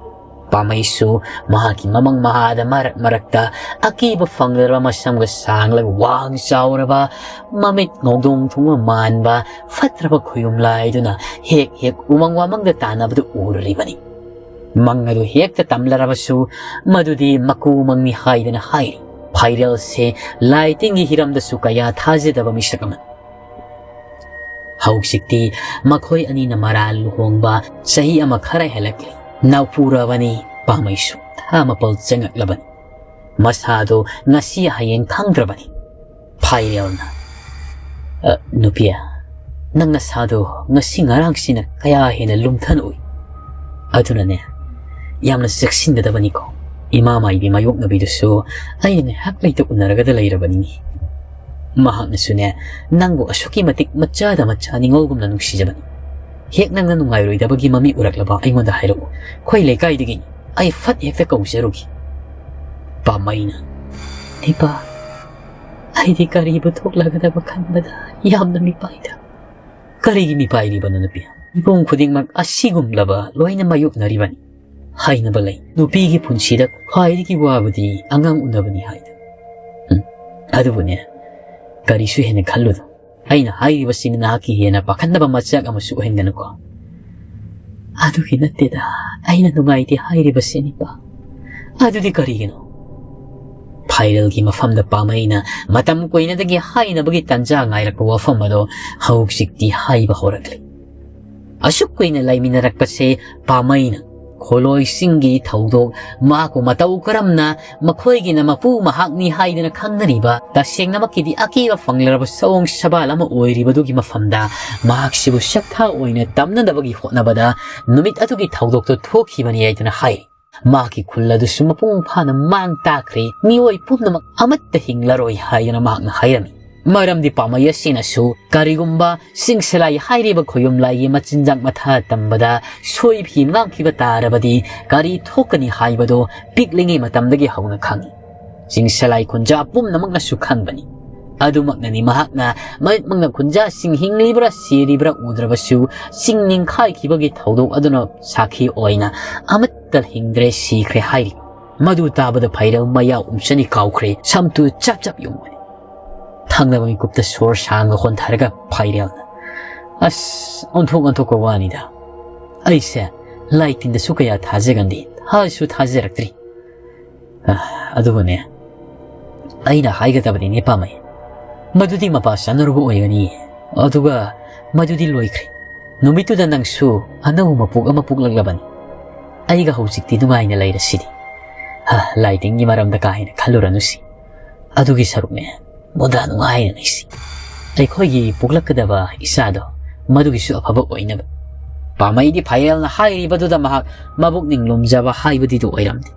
ꯄꯥꯃꯩꯁꯨ ꯃꯍꯥꯛꯀꯤ ꯃꯃꯪ ꯃꯍꯥꯗ ꯃꯔꯛ ꯃꯔꯛꯇ ꯑꯀꯤꯕ ꯐꯪꯂꯔꯕ ꯃꯁꯝꯒ ꯁꯥꯡꯂꯒ ꯋꯥꯡ ꯆꯥꯎꯔꯕ, ꯃꯃꯤꯠ ꯉꯧꯗꯣꯡ ꯊꯣꯡꯕ ꯃꯥꯟꯕ ꯐꯠꯇ꯭ꯔꯕ ꯈꯨꯌꯨꯝ ꯂꯥꯏꯗꯨꯅ ꯍꯦꯛ ꯍꯦꯛ ꯎꯃꯪ ꯋꯥꯃꯪꯗ ꯇꯥꯟꯅꯕꯗꯨ ꯎꯔꯨꯔꯤꯕꯅꯤ꯫ ꯃꯪ ꯑꯗꯨ ꯍꯦꯛꯇ ꯇꯝꯂꯔꯕꯁꯨ ꯃꯗꯨꯗꯤ ꯃꯀꯨ ꯃꯪꯅꯤ ꯍꯥꯏꯗꯅ ꯍꯥꯏꯔꯤ꯫ ꯐꯥꯏꯔꯦꯜꯁꯦ ꯂꯥꯏ ꯇꯤꯟꯒꯤ ꯍꯤꯔꯝꯗꯁꯨ ꯀꯌꯥ ꯊꯥꯖꯗꯕ ꯃꯤꯁꯛ ꯑꯃꯅꯤ꯫ ꯍꯧꯖꯤꯛꯇꯤ ꯃꯈꯣꯏ ꯑꯅꯤꯅ ꯃꯔꯥꯜ ꯂꯨꯍꯣꯡꯕ ꯆꯍꯤ ꯑꯃ ꯈꯔ ꯍꯦꯜꯂꯛꯂꯤ꯫ ꯅꯥꯎꯄꯨꯔꯕꯅꯤ, ꯄꯥꯃꯩꯁꯨ ꯊꯥ ꯃꯥꯄꯜ ꯆꯪꯉꯛꯂꯕꯅꯤ꯫ ꯃꯁꯥꯗꯣ ꯉꯁꯤ ꯍꯌꯦꯡ ꯈꯪꯗ꯭ꯔꯕꯅꯤ꯫ ꯐꯥꯏꯔꯦꯜꯅ, "ꯑ, ꯅꯨꯄꯤ, ꯅꯪ ꯅꯁꯥꯗꯣ ꯉꯁꯤ ꯉꯔꯥꯡꯁꯤꯅ ꯀꯌꯥ ꯍꯦꯟꯅ ꯂꯨꯝꯊꯅ ꯎꯏ꯫ ꯑꯗꯨꯅꯅꯦ, ꯌꯥꯝꯅ ꯆꯦꯛꯁꯤꯟꯒꯗꯕꯅꯤꯀꯣ꯫ ꯏꯃꯥ ꯃꯥꯏꯕꯤ ꯃꯥꯌꯣꯛꯅꯕꯤꯗꯨꯁꯨ ꯑꯩꯅ ꯉꯥꯏꯍꯥꯛ ꯂꯩꯇ ꯎꯅꯔꯒꯗ ꯂꯩꯔꯕꯅꯤꯅꯦ꯫ ꯃꯍꯥꯛꯅꯁꯨꯅꯦ, ꯅꯪꯕꯨ ꯑꯁꯨꯛꯀꯤ ꯃꯇꯤꯛ ꯃꯆꯥꯗ ꯃꯆꯥ ꯅꯤꯉꯣꯜꯒꯨꯝꯅ ꯅꯨꯡꯁꯤꯖꯕꯅꯤ꯫ ꯍꯦꯛ ꯅꯪꯅ ꯅꯨꯡꯉꯥꯏꯔꯣꯏꯗꯕꯒꯤ ꯃꯃꯤ ꯎꯔꯛꯂꯕ ꯑꯩꯉꯣꯟꯗ ꯍꯥꯏꯔꯛꯎ꯫ ꯑꯩꯈꯣꯏ ꯂꯩꯀꯥꯏꯗꯒꯤꯅꯤ꯫ ꯑꯩ ꯐꯠ ꯍꯦꯛꯇ ꯀꯧꯖꯔꯨꯒꯦ꯫" ꯄꯥꯃꯩꯅ, "ꯅꯤꯄꯥ, ꯑꯩꯗꯤ ꯀꯔꯤꯕꯨ ꯊꯣꯛꯂꯒꯗꯕ ꯈꯟꯕꯗ ꯌꯥꯝꯅ ꯃꯤꯄꯥꯏꯗ꯫" "ꯀꯔꯤꯒꯤ ꯃꯤꯄꯥꯏꯔꯤꯕꯅꯣ ꯅꯨꯄꯤ? ꯃꯤꯄꯨꯝ ꯈꯨꯗꯤꯡꯃꯛ ꯑꯁꯤꯒꯨꯝꯂꯕ ꯂꯣꯏꯅ ꯃꯥꯌꯣꯛꯅꯔꯤꯕꯅꯤ꯫ ꯍꯥꯏꯅꯕ ꯂꯩ, ꯅꯨꯄꯤꯒꯤ ꯄꯨꯟꯁꯤꯗ ꯈ꯭ꯋꯥꯏꯗꯒꯤ ꯋꯥꯕꯗꯤ ꯑꯉꯥꯡ ꯎꯅꯕꯅꯤ ꯍꯥꯏꯗꯨ꯫ ꯎꯝ, ꯑꯗꯨꯕꯨꯅꯦ, ꯀꯔꯤꯁꯨ ꯍꯦꯟꯅ ꯈꯜꯂꯨꯅꯨ꯫ ꯑꯩꯅ ꯍꯥꯏꯔꯤꯕꯁꯤꯅ ꯅꯍꯥꯛꯀꯤ ꯍꯦꯟꯅ ꯄꯥꯈꯠꯅꯕ ꯃꯆꯥꯛ ꯑꯃꯁꯨ ꯑꯣꯏꯍꯟꯒꯅꯨꯀꯣ꯫" "ꯑꯗꯨꯒꯤ ꯅꯠꯇꯦꯗ ꯑꯩꯅ ꯅꯨꯡꯉꯥꯏꯇꯦ ꯍꯥꯏꯔꯤꯕꯁꯦ, ꯅꯤꯄꯥ꯫" "ꯑꯗꯨꯗꯤ ꯀꯔꯤꯒꯤꯅꯣ?" ꯐꯥꯏꯔꯦꯜꯒꯤ ꯃꯐꯝꯗ ꯄꯥꯃꯩꯅ ꯃꯇꯝ ꯀꯨꯏꯅꯗꯒꯤ ꯍꯥꯏꯅꯕꯒꯤ ꯇꯥꯟꯖꯥ ꯉꯥꯏꯔꯛꯄ ꯋꯥꯐꯝ ꯑꯗꯣ ꯍꯧꯖꯤꯛꯇꯤ ꯍꯥꯏꯕ ꯍꯧꯔꯛꯂꯤ꯫ ꯑꯁꯨꯛ ꯀꯨꯏꯅ ꯂꯩꯃꯤꯟꯅꯔꯛꯄꯁꯦ ꯄꯥꯃꯩꯅ ꯈꯣꯂꯣꯏꯁꯤꯡꯒꯤ ꯊꯧꯗꯣꯛ, ꯃꯍꯥꯛꯄꯨ ꯃꯇꯧ ꯀꯔꯝꯅ ꯃꯈꯣꯏꯒꯤꯅ ꯃꯄꯨ ꯃꯍꯥꯛꯅꯤ ꯍꯥꯏꯗꯨꯅ ꯈꯪꯅꯔꯤꯕ, ꯇꯁꯦꯡꯅꯃꯛꯀꯤꯗꯤ ꯑꯀꯤꯕ ꯐꯪꯂꯔꯕ ꯁꯑꯣꯡ ꯁꯕꯥꯜ ꯑꯃ ꯑꯣꯏꯔꯤꯕꯗꯨꯒꯤ ꯃꯐꯝꯗ ꯃꯍꯥꯛꯁꯤꯕꯨ ꯁꯛꯊꯥ ꯑꯣꯏꯅ ꯇꯝꯅꯅꯕꯒꯤ ꯍꯣꯠꯅꯕꯗ ꯅꯨꯃꯤꯠ ꯑꯗꯨꯒꯤ ꯊꯧꯗꯣꯛꯇꯨ ꯊꯣꯛꯈꯤꯕꯅꯤ ꯍꯥꯏꯗꯨꯅ ꯍꯥꯏ꯫ ꯃꯍꯥꯛꯀꯤ ꯈꯨꯜ ꯑꯗꯨꯁꯨ ꯃꯄꯨꯡ ꯐꯥꯅ ꯃꯥꯡ ꯇꯥꯛꯈ꯭ꯔꯦ, ꯃꯤꯑꯣꯏ ꯄꯨꯝꯅꯃꯛ ꯑꯃꯠꯇ ꯍꯤꯡꯂꯔꯣꯏ ꯍꯥꯏꯗꯨꯅ ꯃꯍꯥꯛꯅ ꯍꯥꯏꯔꯝꯃꯤ꯫ ꯃꯔꯝꯗꯤ ꯄꯥꯃꯩ ꯑꯁꯤꯅꯁꯨ ꯀꯔꯤꯒꯨꯝꯕ ꯆꯤꯡꯁꯂꯥꯏ ꯍꯥꯏꯔꯤꯕ ꯈꯣꯌꯨꯝ ꯂꯥꯏꯒꯤ ꯃꯆꯤꯟꯖꯥꯛ ꯃꯊꯥ ꯇꯝꯕꯗ ꯁꯣꯏꯐꯤ ꯉꯥꯡꯈꯤꯕ ꯇꯥꯔꯕꯗꯤ ꯀꯔꯤ ꯊꯣꯛꯀꯅꯤ ꯍꯥꯏꯕꯗꯨ ꯄꯤꯛꯂꯤꯉꯩ ꯃꯇꯝꯗꯒꯤ ꯍꯧꯅ ꯈꯪꯏ꯫ ꯆꯤꯡꯁꯂꯥꯏ ꯈꯨꯟꯖꯥ ꯄꯨꯝꯅꯃꯛꯅꯁꯨ ꯈꯪꯕꯅꯤ꯫ ꯑꯗꯨꯃꯛꯅꯅꯤ ꯃꯍꯥꯛꯅ ꯃꯃꯤꯠꯃꯛꯅ ꯈꯨꯟꯖꯥꯁꯤꯡ ꯍꯤꯡꯂꯤꯕ꯭ꯔꯥ ꯁꯤꯔꯤꯕ꯭ꯔꯥ ꯎꯗ꯭ꯔꯕꯁꯨ ꯆꯤꯡ ꯅꯤꯡꯈꯥꯏꯈꯤꯕꯒꯤ ꯊꯧꯗꯣꯛ ꯑꯗꯨꯅ ꯁꯥꯈꯤ ꯑꯣꯏꯅ ꯑꯃꯠꯇ ꯍꯤꯡꯗ꯭ꯔꯦ, ꯁꯤꯈ꯭ꯔꯦ ꯍꯥꯏꯔꯤ꯫ ꯃꯗꯨ ꯇꯥꯕꯗ ꯐꯥꯏꯔꯦꯜ ꯃꯌꯥ ꯎꯝꯆꯅꯤ ꯀꯥꯎꯈ꯭ꯔꯦ, ꯁꯝꯇꯨ ꯆꯞ ꯆꯞ ꯌꯨꯡꯕꯅꯤ꯫ ꯊꯪꯅꯕ ꯃꯤꯀꯨꯞꯇ ꯁꯣꯔ ꯁꯥꯡꯅ ꯍꯣꯟꯊꯔꯒ ꯐꯥꯏꯔꯦꯜꯅ, "ꯑꯁ, ꯑꯣꯟꯊꯣꯛ ꯑꯣꯟꯊꯣꯛꯄ ꯋꯥꯅꯤꯗ꯫ ꯑꯩꯁꯦ ꯂꯥꯏ ꯇꯤꯟꯗꯁꯨ ꯀꯌꯥ ꯊꯥꯖꯒꯟꯗꯦ, ꯊꯥꯁꯨ ꯊꯥꯖꯔꯛꯇ꯭ꯔꯤ꯫ ꯑ, ꯑꯗꯨꯕꯨꯅꯦ, ꯑꯩꯅ ꯍꯥꯏꯒꯗꯕꯅꯤꯅꯦ ꯄꯥꯝꯃꯩ, ꯃꯗꯨꯗꯤ ꯃꯄꯥ ꯆꯥꯅꯔꯨꯕ ꯑꯣꯏꯒꯅꯤ꯫ ꯑꯗꯨꯒ ꯃꯗꯨꯗꯤ ꯂꯣꯏꯈ꯭ꯔꯦ꯫ ꯅꯨꯃꯤꯠꯇꯨꯗ ꯅꯪꯁꯨ ꯑꯅꯧꯕ ꯃꯄꯣꯛ ꯑꯃ ꯄꯣꯛꯂꯛꯂꯕꯅꯤ꯫ ꯑꯩꯒ ꯍꯧꯖꯤꯛꯇꯤ ꯅꯨꯡꯉꯥꯏꯅ ꯂꯩꯔꯁꯤꯗꯤ꯫ ꯍ, ꯂꯥꯏ ꯇꯤꯟꯒꯤ ꯃꯔꯝꯗ ꯀꯥ ꯍꯦꯟꯅ ꯈꯜꯂꯨꯔꯅꯨꯁꯤ꯫ ꯑꯗꯨꯒꯤ ꯁꯔꯨꯛꯅꯦ, ꯃꯨꯟꯗꯥ ꯅꯨꯡꯉꯥꯏꯅ ꯂꯩꯁꯤ꯫ ꯑꯩꯈꯣꯏꯒꯤ ꯄꯣꯛꯂꯛꯀꯗꯕ ꯏꯆꯥꯗꯣ, ꯃꯗꯨꯒꯤꯁꯨ ꯑꯐꯕ ꯑꯣꯏꯅꯕ꯫" ꯄꯥꯃꯩꯗꯤ ꯐꯥꯏꯔꯦꯜꯅ ꯍꯥꯏꯔꯤꯕꯗꯨꯗ ꯃꯍꯥꯛ ꯃꯕꯨꯛꯅꯤꯡ ꯂꯨꯝꯖꯕ ꯍꯥꯏꯕꯗꯤꯗꯨ ꯑꯣꯏꯔꯝꯗꯦ꯫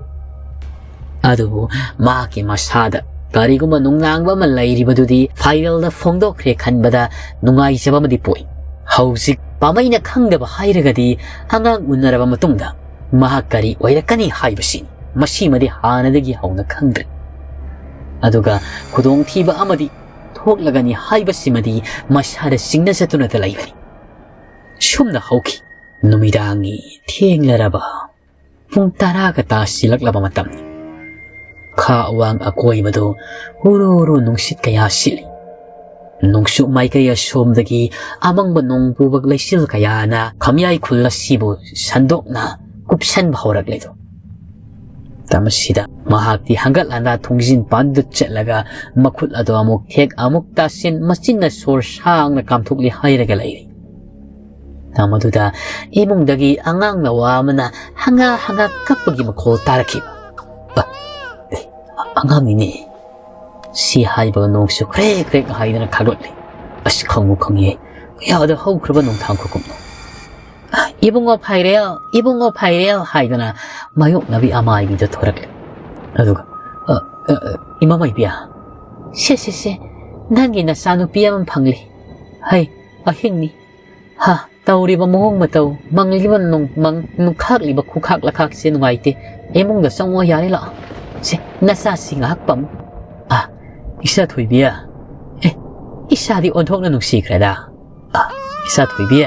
ꯑꯗꯨꯕꯨ ꯃꯍꯥꯛꯀꯤ ꯃꯁꯥꯗ ꯀꯔꯤꯒꯨꯝꯕ ꯅꯨꯡꯅꯥꯡꯕ ꯑꯃ ꯂꯩꯔꯤꯕꯗꯨꯗꯤ ꯐꯥꯏꯔꯦꯜꯗ ꯐꯣꯡꯗꯣꯛꯈ꯭ꯔꯦ ꯈꯟꯕꯗ ꯅꯨꯡꯉꯥꯏꯖꯕ ꯑꯃꯗꯤ ꯄꯣꯛꯏ꯫ ꯍꯧꯖꯤꯛ ꯄꯥꯃꯩꯅ ꯈꯪꯗꯕ ꯍꯥꯏꯔꯒꯗꯤ ꯑꯉꯥꯡ ꯎꯅꯔꯕ ꯃꯇꯨꯡꯗ ꯃꯍꯥꯛ ꯀꯔꯤ ꯑꯣꯏꯔꯛꯀꯅꯤ ꯍꯥꯏꯕꯁꯤꯅꯤ꯫ ꯃꯁꯤꯃꯗꯤ ꯍꯥꯟꯅꯗꯒꯤ ꯍꯧꯅ ꯈꯪꯗ꯭ꯔꯦ꯫ ꯑꯗꯨꯒ ꯈꯨꯗꯣꯡꯊꯤꯕ ꯑꯃꯗꯤ ꯊꯣꯛꯂꯒꯅꯤ ꯍꯥꯏꯕꯁꯤꯃꯗꯤ ꯃꯁꯥꯗ ꯆꯤꯡꯅꯖꯗꯨꯅꯇ ꯂꯩꯕꯅꯤ꯫ ꯁꯨꯝꯅ ꯍꯧꯈꯤ꯫ ꯅꯨꯃꯤꯗꯥꯡꯒꯤ ꯊꯦꯡꯂꯔꯕ ꯄꯨꯡ ꯇꯔꯥꯒ ꯇꯥꯁꯤꯜꯂꯛꯂꯕ ꯃꯇꯝꯅꯤ꯫ ꯈꯥ ꯑꯋꯥꯡ ꯑꯀꯣꯏꯕꯗꯨ ꯍꯨꯔꯨ ꯍꯨꯔꯨ ꯅꯨꯡꯁꯤꯠ ꯀꯌꯥ ꯁꯤꯠꯂꯤ꯫ ꯅꯣꯡꯆꯨꯞ ꯃꯥꯏꯀꯩ ꯑꯁꯣꯝꯗꯒꯤ ꯑꯃꯪꯕ ꯅꯣꯡ ꯄꯨꯕ ꯂꯩꯆꯤꯜ ꯀꯌꯥꯅ ꯈꯝꯌꯥꯏ ꯈꯨꯜ ꯑꯁꯤꯕꯨ ꯁꯟꯗꯣꯛꯅ ꯀꯨꯞꯁꯟꯕ ꯍꯧꯔꯛꯂꯦꯗꯣ꯫ ꯃꯇꯝ ꯑꯁꯤꯗ ꯃꯍꯥꯛꯇꯤ ꯍꯪꯒꯠ ꯍꯟꯗꯥ ꯊꯣꯡꯖꯤꯟ ꯄꯥꯟꯗꯨ ꯆꯠꯂꯒ ꯃꯈꯨꯠ ꯑꯗꯨ ꯑꯃꯨꯛ ꯊꯦꯛ ꯑꯃꯨꯛ ꯇꯥꯁꯤꯟ ꯃꯆꯤꯟꯅ ꯁꯣꯔ ꯁꯥꯡꯅ ꯀꯥꯝꯊꯣꯛꯂꯤ ꯍꯥꯏꯔꯒ ꯂꯩꯔꯤ꯫ ꯃꯗꯨꯗ ꯏꯃꯨꯡꯗꯒꯤ ꯑꯉꯥꯡ ꯅꯋꯥ ꯑꯃꯅ ꯍꯪꯒꯥ ꯍꯪꯒꯥ ꯀꯞꯄꯒꯤ ꯃꯈꯣꯜ ꯇꯥꯔꯛꯈꯤꯕ꯫ "ꯑ, ꯑꯦ, ꯑꯉꯥꯡꯅꯤꯅꯦ"꯫ ꯁꯤ ꯍꯥꯏꯕꯒ ꯅꯣꯡꯁꯨ ꯈ꯭ꯔꯦꯛ ꯈ꯭ꯔꯦꯛ ꯍꯥꯏꯗꯨꯅ ꯈꯥꯛꯂꯛꯂꯤ꯫ ꯑꯁ, ꯈꯪꯕꯨ ꯈꯪꯉꯤꯍꯦ꯫ ꯀꯌꯥꯗ ꯍꯧꯈ꯭ꯔꯕ ꯅꯣꯡꯊꯥꯡ ꯈꯨꯀꯨꯞꯅꯣ꯫ "ꯏꯕꯨꯡꯉꯣ ꯐꯥꯏꯔꯦꯜ, ꯏꯕꯨꯡꯉꯣ ꯐꯥꯏꯔꯦꯜ" ꯍꯥꯏꯗꯅ ꯃꯥꯌꯣꯛꯅꯕꯤ ꯑꯃꯥꯏꯕꯤꯗ ꯊꯣꯔꯛꯂꯦ꯫ ꯑꯗꯨꯒ, "ꯑ, ꯑ, ꯑ, ꯏꯃꯥ ꯃꯥꯏꯕꯤ, ꯁꯦ, ꯁꯦ, ꯁꯦ, ꯅꯪꯒꯤ ꯅꯆꯥꯅꯨꯄꯤ ꯑꯃ ꯐꯪꯂꯦ꯫ ꯍꯩ, ꯑꯍꯤꯡꯅꯤ꯫ ꯍꯥ, ꯇꯧꯔꯤꯕ ꯃꯑꯣꯡ ꯃꯇꯧ, ꯃꯪꯂꯤꯕ ꯅꯣꯡ-, ꯃꯪ-, ꯅꯣꯡꯈꯥꯛꯂꯤꯕ ꯈꯨꯈꯥꯛ ꯂꯈꯥꯛꯁꯦ ꯅꯨꯡꯉꯥꯏꯇꯦ꯫ ꯏꯃꯨꯡꯗ ꯆꯪꯉꯣ ꯌꯥꯔꯦ, ꯂꯥꯛꯑꯣ꯫ ꯁꯦ, ꯅꯆꯥꯁꯤ ꯉꯥꯏꯍꯥꯛ ꯄꯝꯃꯨ꯫ ꯑ, ꯏꯆꯥ ꯊꯣꯏꯕꯤ꯫ ꯑꯦ, ꯏꯆꯥꯗꯤ ꯑꯣꯟꯊꯣꯛꯅ ꯅꯨꯡꯁꯤꯈ꯭ꯔꯦꯗ꯫ ꯑ, ꯏꯆꯥ ꯊꯣꯏꯕꯤ꯫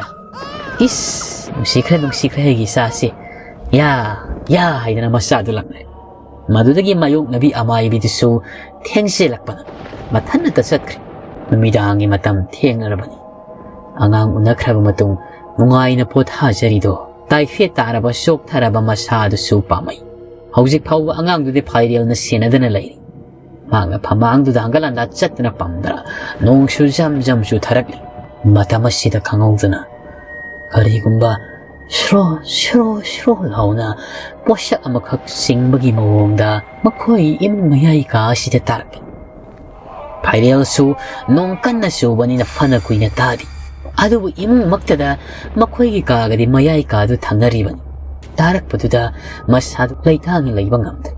ꯏꯁ, ꯅꯨꯡꯁꯤꯈ꯭ꯔꯦ, ꯅꯨꯡꯁꯤꯈ꯭ꯔꯦ ꯑꯩꯒꯤ ꯏꯆꯥꯁꯤ꯫ ꯌꯥ, ꯌꯥ" ꯍꯥꯏꯗꯅ ꯃꯆꯥꯗꯨ ꯂꯥꯛꯅꯔꯦ꯫ ꯃꯗꯨꯗꯒꯤ ꯃꯥꯌꯣꯛꯅꯕꯤ ꯑꯃꯥꯏꯕꯤꯗꯨꯁꯨ ꯊꯦꯡꯖꯤꯜꯂꯛꯄꯅ ꯃꯊꯟꯇ ꯆꯠꯈ꯭ꯔꯦ꯫ ꯅꯨꯃꯤꯗꯥꯡꯒꯤ ꯃꯇꯝ ꯊꯦꯡꯅꯔꯕꯅꯤ꯫ ꯑꯉꯥꯡ ꯎꯅꯈ꯭ꯔꯕ ꯃꯇꯨꯡ ꯅꯨꯡꯉꯥꯏꯅ ꯄꯣꯊꯥꯖꯔꯤꯗꯣ ꯇꯥꯏꯐꯦꯠ ꯇꯥꯔꯕ ꯆꯣꯛꯊꯔꯕ ꯃꯁꯥꯗꯨꯁꯨ ꯄꯥꯝꯃꯩ꯫ ꯍꯧꯖꯤꯛ ꯐꯥꯎꯕ ꯑꯉꯥꯡꯗꯨꯗꯤ ꯐꯥꯏꯔꯦꯜꯅ ꯁꯦꯟꯅꯗꯅ ꯂꯩꯔꯤ꯫ ꯃꯍꯥꯛꯅ ꯐꯃꯥꯡꯗꯨꯗ ꯍꯪꯒꯠ ꯍꯟꯗꯥ ꯆꯠꯇꯨꯅ ꯄꯝꯗꯅ ꯅꯣꯡꯁꯨ ꯖꯝ ꯖꯝ ꯆꯨꯊꯔꯛꯂꯤ꯫ ꯃꯇꯝ ꯑꯁꯤꯗ ꯈꯪꯍꯧꯗꯅ ꯀꯔꯤꯒꯨꯝꯕ ꯁ꯭ꯔꯣ ꯁ꯭ꯔꯣ ꯁ꯭ꯔꯣ ꯂꯥꯎꯅ ꯄꯣꯠꯁꯛ ꯑꯃꯈꯛ ꯆꯤꯡꯕꯒꯤ ꯃꯑꯣꯡꯗ ꯃꯈꯣꯏ ꯏꯃꯨꯡ ꯃꯌꯥꯏ ꯀꯥ ꯑꯁꯤꯗ ꯇꯥꯔꯛꯄ꯫ ꯐꯥꯏꯔꯦꯜꯁꯨ ꯅꯣꯡ ꯀꯟꯅ ꯆꯨꯕꯅꯤꯅ ꯐꯅ ꯀꯨꯏꯅ ꯇꯥꯗꯦ꯫ ꯑꯗꯨꯕꯨ ꯏꯃꯨꯡꯃꯛꯇꯗ ꯃꯈꯣꯏꯒꯤ ꯀꯥꯒꯗꯤ ꯃꯌꯥꯏ ꯀꯥꯗꯨ ꯊꯪꯅꯔꯤꯕꯅꯤ꯫ ꯇꯥꯔꯛꯄꯗꯨꯗ ꯃꯁꯥꯗꯨ ꯂꯩꯇꯥꯡꯅ ꯂꯩꯕ ꯉꯝꯗꯦ꯫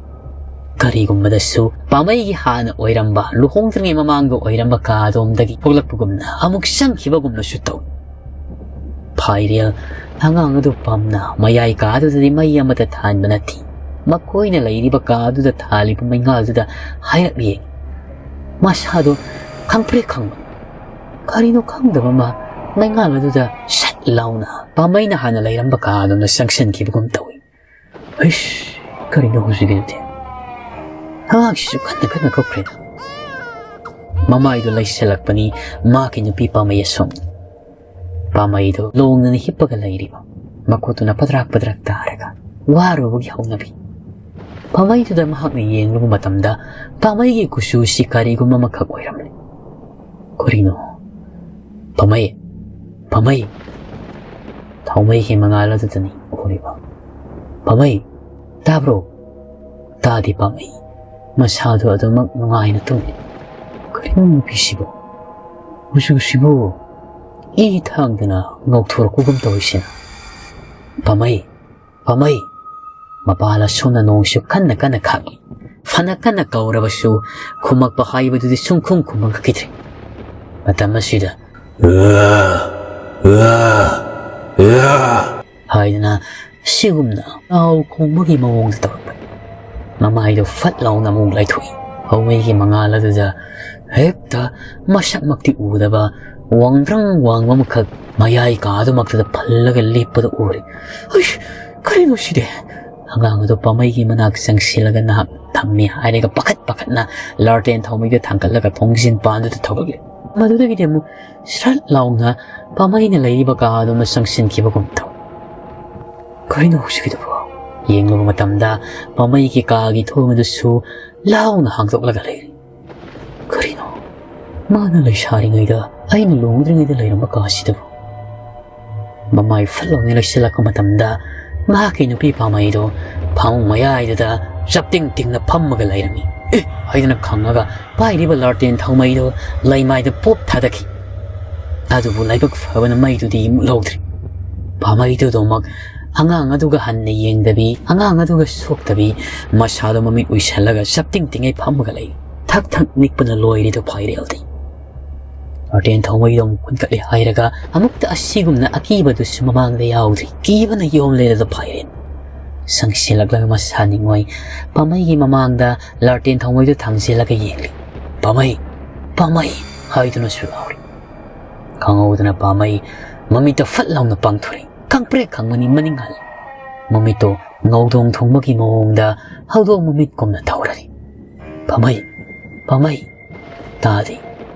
ꯀꯔꯤꯒꯨꯝꯕꯗꯁꯨ ꯄꯥꯃꯩꯒꯤ ꯍꯥꯟꯅ ꯑꯣꯏꯔꯝꯕ, ꯂꯨꯍꯣꯡꯗ꯭ꯔꯤꯉꯩ ꯃꯃꯥꯡꯗ ꯑꯣꯏꯔꯝꯕ ꯀꯥ ꯑꯗꯣꯝꯗꯒꯤ ꯊꯣꯛꯂꯛꯄꯒꯨꯝꯅ ꯑꯃꯨꯛ ꯆꯪꯈꯤꯕꯒꯨꯝꯅꯁꯨ ꯇꯧꯏ꯫ ꯐꯥꯏꯔꯦꯜ ꯑꯉꯥꯡ ꯑꯗꯨ ꯄꯝꯅ ꯃꯌꯥꯏ ꯀꯥ ꯑꯗꯨꯗꯗꯤ ꯃꯩ ꯑꯃꯠꯇ ꯊꯥꯟꯕ ꯅꯠꯇꯦ꯫ ꯃꯈꯣꯏꯅ ꯂꯩꯔꯤꯕ ꯀꯥ ꯑꯗꯨꯗ ꯊꯥꯜꯂꯤꯕ ꯃꯩꯉꯥꯜꯗꯨꯗ ꯍꯥꯏꯔꯞ ꯌꯦꯡꯏ꯫ ꯃꯁꯥꯗꯣ ꯈꯪꯄ꯭ꯔꯦꯛ ꯈꯪꯕ꯫ ꯀꯔꯤꯅꯣ ꯈꯪꯗꯕ ꯑꯃ ꯃꯩꯉꯥꯜ ꯑꯗꯨꯗ ꯁꯠ ꯂꯥꯎꯅ ꯄꯥꯃꯩꯅ ꯍꯥꯟꯅ ꯂꯩꯔꯝꯕ ꯀꯥ ꯑꯗꯣꯝꯗ ꯆꯪꯁꯤꯟꯈꯤꯕꯒꯨꯝ ꯇꯧꯏ꯫ ꯍꯩꯁ, ꯀꯔꯤꯅꯣ ꯍꯧꯖꯤꯛꯀꯤꯗꯨꯗꯤ? ꯑꯉꯥꯡꯁꯤꯁꯨ ꯀꯟꯅ ꯀꯟꯅ ꯀꯞꯈ꯭ꯔꯦꯗ꯫ ꯃꯃꯥꯏꯗꯨ ꯂꯩꯁꯤꯜꯂꯛꯄꯅꯤ ꯃꯍꯥꯛꯀꯤ ꯅꯨꯄꯤ ꯄꯥꯃꯩ ꯑꯁꯣꯝꯗ꯫ ꯄꯥꯃꯩꯗꯨ ꯂꯣꯡꯗꯅ ꯍꯤꯞꯄꯒ ꯂꯩꯔꯤꯕ, ꯃꯈꯨꯠꯇꯨꯅ ꯄꯗ꯭ꯔꯥꯛ ꯄꯗ꯭ꯔꯥꯛ ꯇꯥꯔꯒ ꯋꯥꯔꯨꯕꯒꯤ ꯍꯧꯅꯕꯤ꯫ ꯄꯥꯃꯩꯗꯨꯗ ꯃꯍꯥꯛꯅ ꯌꯦꯡꯂꯨꯕ ꯃꯇꯝꯗ ꯄꯥꯃꯩꯒꯤ ꯀꯨꯆꯨꯁꯤ ꯀꯔꯤꯒꯨꯝꯕ ꯑꯃꯈꯛ ꯑꯣꯏꯔꯝꯂꯦ꯫ ꯀꯔꯤꯅꯣ? ꯄꯥꯃꯩ, ꯄꯥꯃꯩ, ꯊꯥꯎꯃꯩꯒꯤ ꯃꯉꯥꯜ ꯑꯗꯨꯗꯅꯤ ꯎꯔꯤꯕ꯫ "ꯄꯥꯃꯩ, ꯇꯥꯕ꯭ꯔꯣ?" ꯇꯥꯗꯦ ꯄꯥꯃꯩ꯫ ꯃꯁꯥꯗꯨ ꯑꯗꯨꯃꯛ ꯅꯨꯡꯉꯥꯏꯅ ꯇꯨꯝꯂꯤ꯫ "ꯀꯔꯤꯅꯣ ꯅꯨꯄꯤꯁꯤꯕꯨ? ꯀꯨꯆꯨꯁꯤꯕꯨ ꯏ ꯊꯥꯡꯗꯅ ꯉꯧꯊꯣꯔꯛꯄꯒꯨꯝ ꯇꯧꯔꯤꯁꯤꯅ?" "ꯄꯥꯃꯩ, ꯄꯥꯃꯩ!" ꯃꯄꯥꯜ ꯑꯁꯣꯝꯅ ꯅꯣꯡꯁꯨ ꯀꯟꯅ ꯀꯟꯅ ꯈꯥꯛꯂꯤ꯫ ꯐꯅ ꯀꯟꯅ ꯀꯧꯔꯕꯁꯨ ꯈꯨꯝꯃꯛꯄ ꯍꯥꯏꯕꯗꯨꯗꯤ ꯁꯨꯡꯈꯨꯝ ꯈꯨꯝꯃꯛꯈꯤꯗ꯭ꯔꯦ꯫ ꯃꯇꯝ ꯑꯁꯤꯗ "ꯑ, ꯑ, ꯑ" ꯍꯥꯏꯗꯅ ꯁꯤꯒꯨꯝꯅ ꯂꯥꯎ ꯈꯣꯡꯕꯒꯤ ꯃꯑꯣꯡꯗ ꯇꯧꯔꯛꯄꯅꯤ꯫ ꯃꯃꯥꯏꯗꯨ ꯐꯠ ꯂꯥꯎꯅ ꯑꯃꯨꯛ ꯂꯥꯏꯊꯣꯛꯏ꯫ ꯊꯥꯎꯃꯩꯒꯤ ꯃꯉꯥꯜ ꯑꯗꯨꯗ ꯍꯦꯛꯇ ꯃꯁꯛꯃꯛꯇꯤ ꯎꯗꯕ ꯋꯥꯡꯗ꯭ꯔꯪ ꯋꯥꯡꯕ ꯑꯃꯈꯛ ꯃꯌꯥꯏ ꯀꯥꯗꯨꯃꯛꯇꯗ ꯐꯜꯂꯒ ꯂꯦꯞꯄꯗꯨ ꯎꯔꯦ꯫ "ꯍꯩꯁ, ꯀꯔꯤꯅꯣ ꯁꯤꯗꯤ?" ꯑꯉꯥꯡ ꯑꯗꯨ ꯄꯥꯃꯩꯒꯤ ꯃꯅꯥꯛ ꯆꯪꯁꯤꯜꯂꯒ ꯅꯍꯥꯛ ꯊꯝꯃꯤ ꯍꯥꯏꯔꯒ ꯄꯥꯈꯠ ꯄꯥꯈꯠꯅ ꯂꯥꯔꯇꯦꯟ ꯊꯥꯎꯃꯩꯗꯨ ꯊꯥꯡꯒꯠꯂꯒ ꯊꯣꯡꯖꯤꯟ ꯄꯥꯟꯗꯨꯗ ꯊꯣꯛꯂꯛꯂꯦ꯫ ꯃꯗꯨꯗꯒꯤꯗꯤ ꯑꯃꯨꯛ ꯁ꯭ꯔꯠ ꯂꯥꯎꯅ ꯄꯥꯃꯩꯅ ꯂꯩꯔꯤꯕ ꯀꯥ ꯑꯗꯨ ꯑꯃ ꯆꯪꯁꯤꯟꯈꯤꯕꯒꯨꯝ ꯇꯧ꯫ "ꯀꯔꯤꯅꯣ ꯍꯧꯖꯤꯛꯀꯤꯗꯨꯕꯨ?" ꯌꯦꯡꯂꯨꯕ ꯃꯇꯝꯗ ꯄꯥꯃꯩꯒꯤ ꯀꯥꯒꯤ ꯊꯣꯡ ꯑꯗꯨꯁꯨ ꯂꯥꯎꯅ ꯍꯥꯡꯗꯣꯛꯂꯒ ꯂꯩꯔꯤ꯫ "ꯀꯔꯤꯅꯣ? ꯃꯥꯅ ꯂꯩꯁꯥꯔꯤꯉꯩꯗ, ꯑꯩꯅ ꯂꯨꯍꯣꯡꯗ꯭ꯔꯤꯉꯩꯗ ꯂꯩꯔꯝꯕ ꯀꯥꯁꯤꯗꯕꯨ?" ꯃꯃꯥꯏ ꯐꯠ ꯂꯥꯎꯅ ꯂꯩꯁꯤꯜꯂꯛꯄ ꯃꯇꯝꯗ ꯃꯍꯥꯛꯀꯤ ꯅꯨꯄꯤ ꯄꯥꯃꯩꯗꯣ ꯐꯃꯨꯡ ꯃꯌꯥꯏꯗꯨꯗ ꯆꯞꯇꯤꯡ ꯇꯤꯡꯅ ꯐꯝꯃꯒ ꯂꯩꯔꯝꯃꯤ꯫ "ꯑꯦ!" ꯍꯥꯏꯗꯨꯅ ꯈꯪꯉꯒ ꯄꯥꯏꯔꯤꯕ ꯂꯥꯔꯇꯦꯟ ꯊꯥꯎꯃꯩꯗꯣ ꯂꯩꯃꯥꯏꯗ ꯄꯣꯞ ꯊꯥꯗꯈꯤ꯫ ꯑꯗꯨꯕꯨ ꯂꯥꯏꯕꯛ ꯐꯕꯅ ꯃꯩꯗꯨꯗꯤ ꯃꯨꯠꯍꯧꯗ꯭ꯔꯤ꯫ ꯄꯥꯃꯩꯗꯨꯗꯃꯛ ꯑꯉꯥꯡ ꯑꯗꯨꯒ ꯍꯟꯅ ꯌꯦꯡꯗꯕꯤ, ꯑꯉꯥꯡ ꯑꯗꯨꯒ ꯁꯣꯛꯇꯕꯤ, ꯃꯁꯥꯗꯣ ꯃꯃꯤꯠ ꯎꯏꯁꯜꯂꯒ ꯆꯞꯇꯤꯡ ꯇꯤꯡꯉꯩ ꯐꯝꯃꯒ ꯂꯩ꯫ ꯊꯛ ꯊꯛ ꯅꯤꯛꯄꯅ ꯂꯣꯏꯔꯤꯗꯣ ꯐꯥꯏꯔꯦꯜꯗꯤ꯫ ꯂꯥꯔꯇꯦꯟ ꯊꯥꯎꯃꯩꯗꯣ ꯑꯃꯨꯛ ꯀꯨꯟꯈꯠꯂꯦ ꯍꯥꯏꯔꯒ ꯑꯃꯨꯛꯇ ꯑꯁꯤꯒꯨꯝꯅ ꯑꯀꯤꯕꯗꯨꯁꯨ ꯃꯃꯥꯡꯗ ꯌꯥꯎꯗ꯭ꯔꯤ꯫ ꯀꯤꯕꯅ ꯌꯣꯝꯂꯦꯗ ꯐꯥꯏꯔꯦꯜ꯫ ꯆꯪꯁꯤꯜꯂꯛꯂꯒ ꯃꯁꯥ ꯅꯤꯡꯉꯣꯏ ꯄꯥꯃꯩꯒꯤ ꯃꯃꯥꯡꯗ ꯂꯥꯔꯇꯦꯟ ꯊꯥꯎꯃꯩꯗꯨ ꯊꯥꯡꯖꯤꯜꯂꯒ ꯌꯦꯡꯂꯤ꯫ "ꯄꯥꯃꯩ! ꯄꯥꯃꯩ!" ꯍꯥꯏꯗꯨꯅꯁꯨ ꯂꯥꯎꯔꯤ꯫ ꯈꯪꯍꯧꯗꯅ ꯄꯥꯃꯩ ꯃꯃꯤꯠꯇ ꯐꯠ ꯂꯥꯎꯅ ꯄꯥꯡꯊꯣꯔꯛꯏ꯫ ꯈꯪꯄ꯭ꯔꯦꯛ ꯈꯪꯕꯅꯤ ꯃꯅꯤꯡ ꯍꯜꯂꯤ꯫ ꯃꯃꯤꯠꯇꯣ ꯉꯧꯗꯣꯡ ꯊꯨꯡꯕꯒꯤ ꯃꯑꯣꯡꯗ ꯍꯧꯗꯣꯡ ꯃꯃꯤꯠꯀꯨꯝꯅ ꯊꯧꯔꯔꯤ꯫ "ꯄꯥꯃꯩ! ꯄꯥꯃꯩ!" ꯇꯥꯗꯦ꯫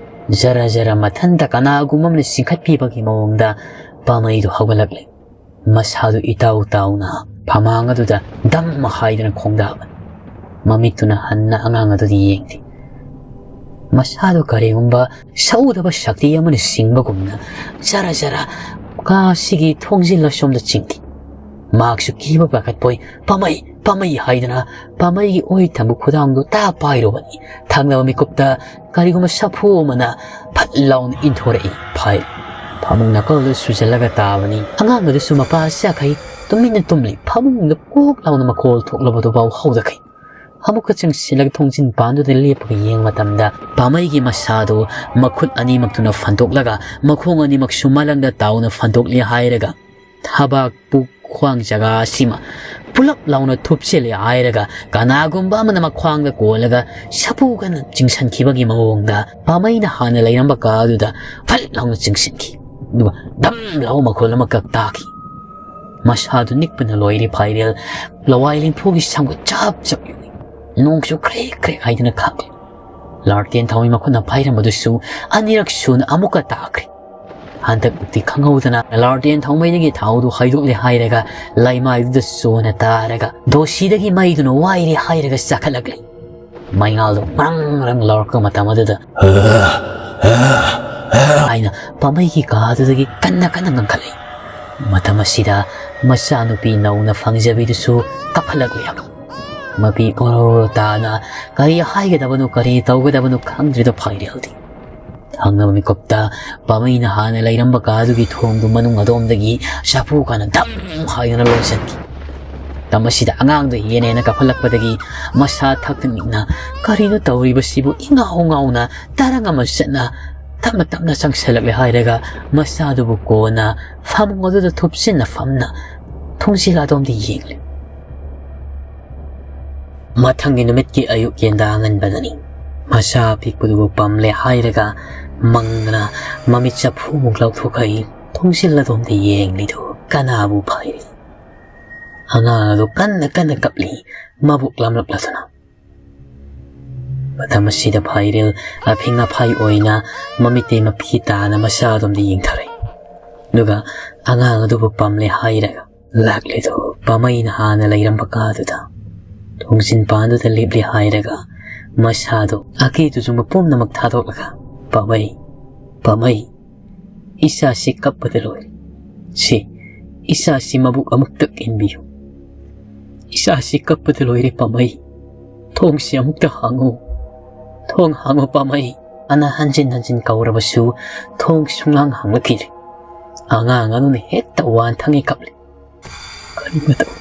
ꯖꯔ ꯖꯔ ꯃꯊꯟꯇ ꯀꯅꯥꯒꯨꯝꯕ ꯑꯃꯅ ꯆꯤꯡꯈꯠꯄꯤꯕꯒꯤ ꯃꯑꯣꯡꯗ ꯄꯥꯃꯩꯗꯨ ꯍꯧꯒꯠꯂꯛꯂꯦ꯫ ꯃꯁꯥꯗꯨ ꯏꯇꯥꯎ ꯇꯥꯎꯅ ꯐꯃꯥꯡ ꯑꯗꯨꯗ ꯗꯝ ꯍꯥꯏꯗꯨꯅ ꯈꯣꯡꯗꯥꯕꯅꯤ꯫ ꯃꯃꯤꯠꯇꯨꯅ ꯍꯟꯅ ꯑꯉꯥꯡ ꯑꯗꯨꯗ ꯌꯦꯡꯗꯦ꯫ ꯃꯁꯥꯗꯨ ꯀꯔꯤꯒꯨꯝꯕ ꯁꯧꯗꯕ ꯁꯛꯇꯤ ꯑꯃꯅ ꯆꯤꯡꯕꯒꯨꯝꯅ ꯖꯔ ꯖꯔ ꯀꯥꯁꯤꯒꯤ ꯊꯣꯡꯖꯤꯜ ꯑꯁꯣꯝꯗ ꯆꯤꯡꯈꯤ꯫ ꯃꯍꯥꯛꯁꯨ ꯀꯤꯕ ꯄꯥꯈꯠꯄꯣꯏ "ꯄꯥꯃꯩ, ꯄꯥꯃꯩ" ꯍꯥꯏꯗꯨꯅ ꯄꯥꯃꯩꯒꯤ ꯑꯣꯏ ꯊꯪꯕ ꯈꯨꯗꯥꯡꯗꯨ ꯇꯥ ꯄꯥꯏꯔꯨꯕꯅꯤ꯫ ꯊꯪꯅꯕ ꯃꯤꯀꯨꯞꯇ ꯀꯔꯤꯒꯨꯝꯕ ꯁꯥꯐꯨ ꯑꯃꯅ ꯐꯠ ꯂꯥꯎꯅ ꯏꯟꯊꯣꯔꯛꯏ꯫ ꯐꯥꯏꯜ ꯐꯃꯨꯡ ꯅꯥꯀꯜꯗ ꯁꯨꯖꯜꯂꯒ ꯇꯥꯕꯅꯤ꯫ ꯑꯉꯥꯡ ꯑꯗꯨꯁꯨ ꯃꯄꯥ ꯆꯥꯈꯩ ꯇꯨꯃꯤꯟꯅ ꯇꯨꯝꯂꯤ꯫ ꯐꯃꯨꯡꯗ ꯀꯣꯛ ꯂꯥꯎꯅ ꯃꯈꯣꯜ ꯊꯣꯛꯂꯕꯗꯨꯐꯥꯎ ꯍꯧꯗꯈꯩ꯫ ꯑꯃꯨꯛꯀ ꯆꯪꯁꯤꯜꯂꯒ ꯊꯣꯡꯖꯤꯟ ꯄꯥꯟꯗꯨꯗ ꯂꯦꯞꯄꯒ ꯌꯦꯡꯕ ꯃꯇꯝꯗ ꯄꯥꯃꯩꯒꯤ ꯃꯁꯥꯗꯨ ꯃꯈꯨꯠ ꯑꯅꯤꯃꯛꯇꯨꯅ ꯐꯟꯗꯣꯛꯂꯒ ꯃꯈꯣꯡ ꯑꯅꯤꯃꯛꯁꯨ ꯃꯂꯪꯗ ꯇꯥꯎꯅ ꯐꯟꯗꯣꯛꯂꯦ ꯍꯥꯏꯔꯒ ꯊꯕꯥꯛ, ꯄꯨꯛ, ꯈ꯭ꯋꯥꯡ ꯖꯒꯥ ꯑꯁꯤꯃ ꯄꯨꯂꯞ ꯂꯥꯎꯅ ꯊꯨꯞꯆꯤꯜꯂꯦ ꯍꯥꯏꯔꯒ ꯀꯅꯥꯒꯨꯝꯕ ꯑꯃꯅ ꯃꯈ꯭ꯋꯥꯡꯗ ꯀꯣꯜꯂꯒ ꯁꯥꯐꯨ ꯀꯟꯅ ꯆꯤꯡꯁꯤꯟꯈꯤꯕꯒꯤ ꯃꯑꯣꯡꯗ ꯄꯥꯃꯩꯅ ꯍꯥꯟꯅ ꯂꯩꯔꯝꯕ ꯀꯥ ꯑꯗꯨꯗ ꯐꯠ ꯂꯥꯎꯅ ꯆꯤꯡꯁꯤꯟꯈꯤ꯫ ꯑꯗꯨꯒ ꯙꯝ ꯂꯥꯎ ꯃꯈꯣꯜ ꯑꯃꯈꯛ ꯇꯥꯈꯤ꯫ ꯃꯁꯥꯗꯨ ꯅꯤꯛꯄꯅ ꯂꯣꯏꯔꯦ ꯐꯥꯏꯔꯦꯜ꯫ ꯂꯋꯥꯏ ꯂꯦꯝꯐꯨꯒꯤ ꯁꯝꯒ ꯆꯞ ꯆꯞ ꯌꯨꯡꯏ꯫ ꯅꯣꯡꯁꯨ ꯈ꯭ꯔꯦꯛ ꯈ꯭ꯔꯦꯛ ꯍꯥꯏꯗꯨꯅ ꯈꯥꯛꯂꯤ꯫ ꯂꯥꯔꯇꯦꯟ ꯊꯥꯎꯃꯩ ꯃꯈꯨꯠꯅ ꯄꯥꯏꯔꯝꯕꯗꯨꯁꯨ ꯑꯅꯤꯔꯛ ꯁꯨꯅ ꯑꯃꯨꯛꯀ ꯇꯥꯈ꯭ꯔꯦ꯫ ꯍꯟꯗꯛꯇꯤ ꯈꯪꯍꯧꯗꯅ ꯂꯥꯔꯇꯦꯟ ꯊꯥꯎꯃꯩꯗꯒꯤ ꯊꯥꯎꯗꯨ ꯍꯩꯗꯣꯛꯂꯦ ꯍꯥꯏꯔꯒ ꯂꯩꯃꯥꯏꯗꯨꯗ ꯆꯣꯅ ꯇꯥꯔꯒ ꯗꯣꯁꯤꯗꯒꯤ ꯃꯩꯗꯨꯅ ꯋꯥꯏꯔꯦ ꯍꯥꯏꯔꯒ ꯆꯥꯈꯠꯂꯛꯂꯤ꯫ ꯃꯩꯉꯥꯜꯗꯨ ꯃꯔꯪ ꯃꯔꯪ ꯂꯥꯎꯔꯛꯄ ꯃꯇꯝ ꯑꯗꯨꯗ ꯍꯥꯏꯅ ꯄꯥꯝꯕꯩꯒꯤ ꯀꯥꯗꯨꯗꯒꯤ ꯀꯟꯅ ꯀꯟꯅ ꯉꯪꯈꯠꯂꯛꯏ꯫ ꯃꯇꯝ ꯑꯁꯤꯗ ꯃꯆꯥꯅꯨꯄꯤ ꯅꯧꯅ ꯐꯪꯖꯕꯤꯗꯨꯁꯨ ꯀꯥꯈꯠꯂꯛꯂꯦ꯫ ꯃꯄꯤ ꯑꯣꯔꯣ ꯇꯥꯅ ꯀꯔꯤ ꯍꯥꯏꯒꯗꯕꯅꯣ, ꯀꯔꯤ ꯇꯧꯒꯗꯕꯅꯣ ꯈꯪꯗ꯭ꯔꯤꯗ ꯐꯥꯏꯔꯦꯜꯗꯤ꯫ ꯊꯪꯅꯕ ꯃꯤꯀꯨꯞꯇ ꯄꯥꯃꯩꯅ ꯍꯥꯟꯅ ꯂꯩꯔꯝꯕ ꯀꯥꯗꯨꯒꯤ ꯊꯣꯡꯗꯨ ꯃꯅꯨꯡ ꯑꯗꯣꯝꯗꯒꯤ ꯆꯐꯨ ꯀꯥꯅ ꯙꯝ ꯍꯥꯏꯗꯨꯅ ꯂꯣꯟꯁꯤꯟꯈꯤ꯫ ꯃꯇꯝ ꯑꯁꯤꯗ ꯑꯉꯥꯡꯗꯨ ꯍꯦꯟꯅ ꯍꯦꯟꯅ ꯀꯥꯈꯠꯂꯛꯄꯗꯒꯤ ꯃꯁꯥ ꯊꯛꯇ ꯅꯤꯛꯅ ꯀꯔꯤꯅꯣ ꯇꯧꯔꯤꯕꯁꯤꯕꯨ ꯏꯉꯥꯎ ꯉꯥꯎꯅ ꯇꯔꯪ ꯑꯃ ꯆꯠꯅ ꯇꯞꯅ ꯇꯞꯅ ꯆꯪꯁꯤꯜꯂꯛꯂꯦ ꯍꯥꯏꯔꯒ ꯃꯁꯥꯗꯨꯕꯨ ꯀꯣꯟꯅ ꯐꯃꯨꯡ ꯑꯗꯨꯗ ꯊꯨꯞꯆꯤꯟꯅ ꯐꯝꯅ ꯊꯣꯡꯖꯤꯜ ꯑꯗꯣꯝꯗ ꯌꯦꯡꯂꯤ꯫ ꯃꯊꯪꯒꯤ ꯅꯨꯃꯤꯠꯀꯤ ꯑꯌꯨꯛ ꯌꯦꯟꯗꯥ ꯑꯉꯟꯕꯗꯅꯤ꯫ ꯃꯁꯥ ꯑꯄꯤꯛꯄꯗꯨꯕꯨ ꯄꯝꯂꯦ ꯍꯥꯏꯔꯒ ꯃꯪꯗꯅ ꯃꯃꯤꯠ ꯆꯐꯨꯃꯨꯛ ꯂꯥꯎꯊꯣꯛꯈꯩ ꯊꯣꯡꯖꯤꯜ ꯑꯗꯣꯝꯗ ꯌꯦꯡꯂꯤꯗꯨ ꯀꯅꯥꯕꯨ ꯐꯥꯏꯔꯤ? ꯑꯉꯥꯡ ꯑꯗꯨ ꯀꯟꯅ ꯀꯟꯅ ꯀꯞꯂꯤ, ꯃꯕꯨꯛ ꯂꯥꯝꯂꯛꯂꯗꯨꯅ꯫ ꯃꯇꯝ ꯑꯁꯤꯗ ꯐꯥꯏꯔꯦꯜ ꯑꯐꯤꯡ ꯑꯐꯥꯏ ꯑꯣꯏꯅ ꯃꯃꯤꯠꯇꯩ ꯃꯄꯤ ꯇꯥꯅ ꯃꯁꯥ ꯑꯗꯣꯝꯗ ꯌꯦꯡꯊꯔꯛꯏ꯫ ꯑꯗꯨꯒ ꯑꯉꯥꯡ ꯑꯗꯨꯕꯨ ꯄꯝꯂꯦ ꯍꯥꯏꯔꯒ ꯂꯥꯛꯂꯤꯗꯨ ꯄꯥꯃꯩꯅ ꯍꯥꯟꯅ ꯂꯩꯔꯝꯕ ꯀꯥꯗꯨꯗ ꯊꯣꯡꯖꯤꯟ ꯄꯥꯟꯗꯨꯗ ꯂꯦꯞꯂꯦ ꯍꯥꯏꯔꯒ ꯃꯁꯥꯗꯨ ꯑꯀꯤ ꯇꯨꯖꯨꯡꯕ ꯄꯨꯝꯅꯃꯛ ꯊꯥꯗꯣꯛꯂꯒ "ꯄꯥꯃꯩ, ꯄꯥꯃꯩ, ꯏꯆꯥꯁꯤ ꯀꯞꯄꯗ ꯂꯣꯏꯔꯦ꯫ "ꯁꯤ, ꯏꯆꯥꯁꯤ ꯃꯕꯨꯛ ꯑꯃꯨꯛꯇ ꯏꯟꯕꯤꯌꯨ꯫ ꯏꯆꯥꯁꯤ ꯀꯞꯄꯗ ꯂꯣꯏꯔꯦ ꯄꯥꯝꯃꯩ꯫ ꯊꯣꯡꯁꯤ ꯑꯃꯨꯛꯇ ꯍꯥꯡꯉꯨ꯫ ꯊꯣꯡ ꯍꯥꯡꯉꯨ ꯄꯥꯝꯃꯩ" ꯑꯅ ꯍꯟꯖꯤꯟ ꯍꯟꯖꯤꯟ ꯀꯧꯔꯕꯁꯨ ꯊꯣꯡ ꯁꯨꯡꯍꯥꯡ ꯍꯥꯡꯂꯛꯈꯤꯗ꯭ꯔꯦ꯫ ꯑꯉꯥꯡ ꯑꯗꯨꯅ ꯍꯦꯛꯇ ꯋꯥꯟꯊꯪꯉꯤ ꯀꯞꯂꯤ꯫ "ꯀꯔꯤ ꯃꯇꯧ,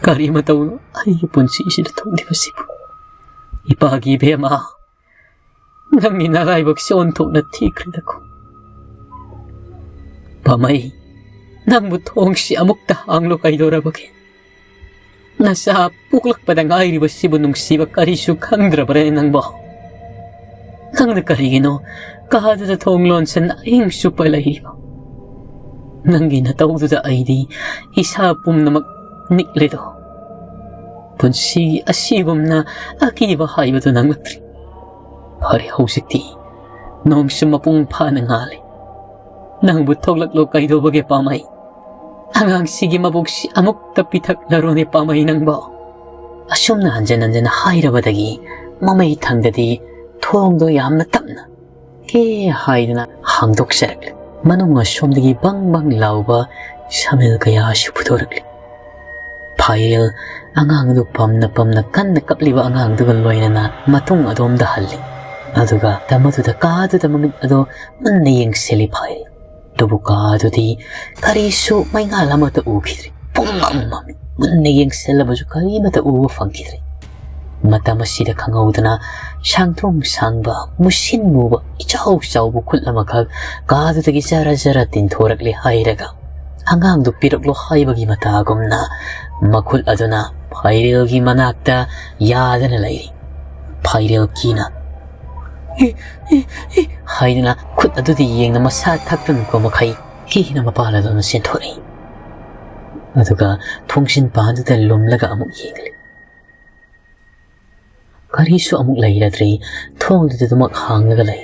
ꯀꯔꯤ ꯃꯇꯧꯅꯣ ꯑꯩꯒꯤ ꯄꯨꯟꯁꯤꯁꯤꯗ ꯊꯣꯛꯂꯤꯕꯁꯤꯕꯨ? ꯏꯄꯥꯒꯤ ꯏꯕꯦꯝꯃ, ꯅꯪꯒꯤ ꯅꯔꯥꯏꯕꯛꯁꯦ ꯑꯣꯟꯊꯣꯛꯅ ꯊꯤꯈ꯭ꯔꯦꯗꯀꯣ꯫ ꯄꯥꯝꯃꯩ, ꯅꯪꯕꯨ ꯊꯣꯡꯁꯤ ꯑꯃꯨꯛꯇ ꯍꯥꯡꯂꯣ ꯀꯩꯗꯧꯔꯕꯒꯦ? ꯅꯆꯥ ꯄꯣꯛꯂꯛꯄꯗ ꯉꯥꯏꯔꯤꯕꯁꯤꯕꯨ ꯅꯨꯡꯁꯤꯕ ꯀꯔꯤꯁꯨ ꯈꯪꯗ꯭ꯔꯕ꯭ꯔꯅꯦ ꯅꯪꯕꯣ? ꯅꯪꯅ ꯀꯔꯤꯒꯤꯅꯣ ꯀꯥꯗꯨꯗ ꯊꯣꯡ ꯂꯣꯟꯁꯤꯟ ꯑꯍꯤꯡ ꯆꯨꯞꯄ ꯂꯩꯔꯤꯕ? ꯅꯪꯒꯤ ꯅꯇꯧꯗꯨꯗ ꯑꯩꯗꯤ ꯏꯁꯥ ꯄꯨꯝꯅꯃꯛ ꯅꯤꯛꯂꯦꯗꯣ꯫ ꯄꯨꯟꯁꯤ ꯑꯁꯤꯒꯨꯝꯅ ꯑꯀꯤꯕ ꯍꯥꯏꯕꯗꯨ ꯅꯪꯂꯛꯇ꯭ꯔꯤ꯫ ꯐꯔꯦ, ꯍꯧꯖꯤꯛꯇꯤ ꯅꯣꯡꯁꯨ ꯃꯄꯨꯡ ꯐꯥꯅ ꯉꯥꯜꯂꯤ꯫ ꯅꯪꯕꯨ ꯊꯣꯛꯂꯛꯂꯣ ꯀꯩꯗꯧꯕꯒꯦ ꯄꯥꯝꯃꯩ? ꯑꯉꯥꯡꯁꯤꯒꯤ ꯃꯕꯨꯛꯁꯤ ꯑꯃꯨꯛꯇ ꯄꯤꯊꯛꯂꯔꯣꯅꯦ ꯄꯥꯝꯃꯩ ꯅꯪꯕꯣ?" ꯑꯁꯨꯝꯅ ꯍꯟꯖꯟ ꯍꯟꯖꯟ ꯍꯥꯏꯔꯕꯗꯒꯤ ꯃꯃꯩ ꯊꯪꯗꯗꯤ ꯊꯣꯡꯗꯣ ꯌꯥꯝꯅ ꯇꯞꯅ ꯀꯦ ꯍꯥꯏꯗꯅ ꯍꯥꯡꯗꯣꯛꯆꯔꯛꯂꯦ꯫ ꯃꯅꯨꯡ ꯑꯁꯣꯝꯗꯒꯤ ꯕꯪ ꯕꯪ ꯂꯥꯎꯕ ꯁꯃꯦꯜ ꯀꯌꯥꯁꯨ ꯐꯨꯗꯣꯔꯛꯂꯦ꯫ ꯐꯥꯏꯔꯦꯜ ꯑꯉꯥꯡꯗꯨ ꯄꯝꯅ ꯄꯝꯅ ꯀꯟꯅ ꯀꯞꯂꯤꯕ ꯑꯉꯥꯡꯗꯨꯒ ꯂꯣꯏꯅꯅ ꯃꯇꯨꯡ ꯑꯗꯣꯝꯗ ꯍꯜꯂꯤ꯫ ꯑꯗꯨꯒ ꯃꯗꯨꯗ ꯀꯥꯗꯨꯗ ꯃꯃꯤꯠ ꯑꯗꯣ ꯃꯨꯟꯅ ꯌꯦꯡꯁꯤꯜꯂꯤ ꯐꯥꯏꯔꯦꯜ꯫ ꯑꯗꯨꯕꯨ ꯀꯥꯗꯨꯗꯤ ꯀꯔꯤꯁꯨ ꯃꯩꯉꯥꯜ ꯑꯃꯠꯇ ꯎꯈꯤꯗ꯭ꯔꯦ꯫ ꯄꯨꯝꯃꯝ ꯃꯝꯃꯤ꯫ ꯃꯨꯟꯅ ꯌꯦꯡꯁꯤꯜꯂꯕꯁꯨ ꯀꯔꯤꯃꯠꯇ ꯎꯕ ꯐꯪꯈꯤꯗ꯭ꯔꯦ꯫ ꯃꯇꯝ ꯑꯁꯤꯗ ꯈꯪꯍꯧꯗꯅ ꯁꯥꯡꯗ꯭ꯔꯣꯡ ꯁꯥꯡꯕ, ꯃꯨꯁꯤꯟ ꯃꯨꯕ, ꯏꯆꯥꯎ ꯆꯥꯎꯕ ꯈꯨꯠ ꯑꯃꯈꯛ ꯀꯥꯗꯨꯗꯒꯤ ꯖꯔ ꯖꯔ ꯇꯤꯟꯊꯣꯔꯛꯂꯦ ꯍꯥꯏꯔꯒ, ꯑꯉꯥꯡꯗꯨ ꯄꯤꯔꯛꯂꯣ ꯍꯥꯏꯕꯒꯤ ꯃꯇꯥꯒꯨꯝꯅ ꯃꯈꯨꯠ ꯑꯗꯨꯅ ꯐꯥꯏꯔꯦꯜꯒꯤ ꯃꯅꯥꯛꯇ ꯌꯥꯗꯅ ꯂꯩꯔꯤ꯫ ꯐꯥꯏꯔꯦꯜ ꯀꯤꯅ "ꯏ, ꯏ, ꯏ" ꯍꯥꯏꯗꯨꯅ ꯈꯨꯠ ꯑꯗꯨꯗ ꯌꯦꯡꯅ ꯃꯁꯥ ꯊꯛꯇꯅꯀꯣ ꯃꯈꯩ ꯀꯤꯅ ꯃꯄꯥꯟ ꯑꯗꯨꯅ ꯆꯦꯟꯊꯣꯔꯛꯏ꯫ ꯑꯗꯨꯒ ꯊꯣꯡꯖꯤꯟ ꯄꯥꯟꯗꯨꯗ ꯂꯨꯝꯂꯒ ꯑꯃꯨꯛ ꯌꯦꯡꯂꯤ꯫ ꯀꯔꯤꯁꯨ ꯑꯃꯨꯛ ꯂꯩꯔꯗ꯭ꯔꯤ꯫ ꯊꯣꯡꯗꯨꯗ ꯑꯗꯨꯃꯛ ꯍꯥꯡꯂꯒ ꯂꯩ꯫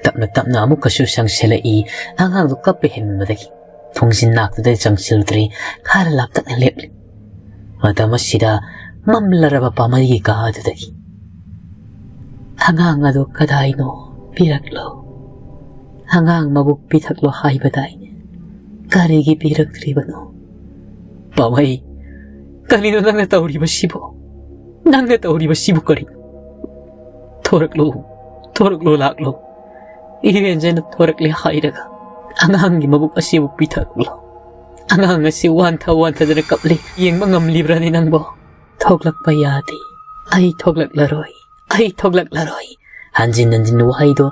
ꯇꯞꯅ ꯇꯞꯅ ꯑꯃꯨꯛꯀꯁꯨ ꯆꯪꯁꯤꯜꯂꯛꯏ꯫ ꯑꯉꯥꯡꯗꯨ ꯀꯞꯄ ꯍꯦꯟꯃꯟꯕꯗꯒꯤ ꯊꯣꯡꯖꯤꯟ ꯅꯥꯛꯇꯨꯗ ꯆꯪꯁꯤꯜꯂꯨꯗ꯭ꯔꯤ꯫ ꯈꯔ ꯂꯥꯞꯇꯛꯅ ꯂꯦꯞꯂꯤ꯫ ꯃꯇꯝ ꯑꯁꯤꯗ ꯃꯝꯂꯔꯕ ꯄꯥꯝꯕꯩꯒꯤ ꯀꯥ ꯑꯗꯨꯗꯒꯤ, "ꯑꯉꯥꯡ ꯑꯗꯨ ꯀꯗꯥꯏꯅꯣ? ꯄꯤꯔꯛꯂꯣ꯫ ꯑꯉꯥꯡ ꯃꯕꯨꯛ ꯄꯤꯊꯛꯂꯣ ꯍꯥꯏꯕꯗꯥꯏꯅꯦ?" ꯀꯔꯤꯒꯤ ꯄꯤꯔꯛꯇ꯭ꯔꯤꯕꯅꯣ? ꯄꯥꯃꯩ, ꯀꯔꯤꯅꯣ ꯅꯪꯅ ꯇꯧꯔꯤꯕꯁꯤꯕꯨ? ꯅꯪꯅ ꯇꯧꯔꯤꯕꯁꯤꯕꯨ ꯀꯔꯤ? "ꯊꯣꯔꯛꯂꯣ, ꯊꯣꯔꯛꯂꯣ, ꯂꯥꯛꯂꯣ꯫ ꯏꯔꯦꯟꯖꯅ ꯊꯣꯔꯛꯂꯦ ꯍꯥꯏꯔꯒ ꯑꯉꯥꯡꯒꯤ ꯃꯕꯨꯛ ꯑꯁꯤꯕꯨ ꯄꯤꯊꯛꯂꯣ꯫ ꯑꯉꯥꯡ ꯑꯁꯤ ꯋꯥꯟꯊ ꯋꯥꯟꯊꯗꯅ ꯀꯞꯂꯤ꯫ ꯌꯦꯡꯕ ꯉꯝꯂꯤꯕ꯭ꯔꯥꯅꯦ ꯅꯪꯕꯣ?" "ꯊꯣꯛꯂꯛꯄ ꯌꯥꯗꯦ꯫ ꯑꯩ ꯊꯣꯛꯂꯛꯂꯔꯣꯏ꯫ ꯑꯩ ꯊꯣꯛꯂꯛꯂꯔꯣꯏ꯫" ꯍꯟꯖꯤꯟ ꯍꯟꯖꯤꯟ ꯋꯥꯍꯩꯗꯣ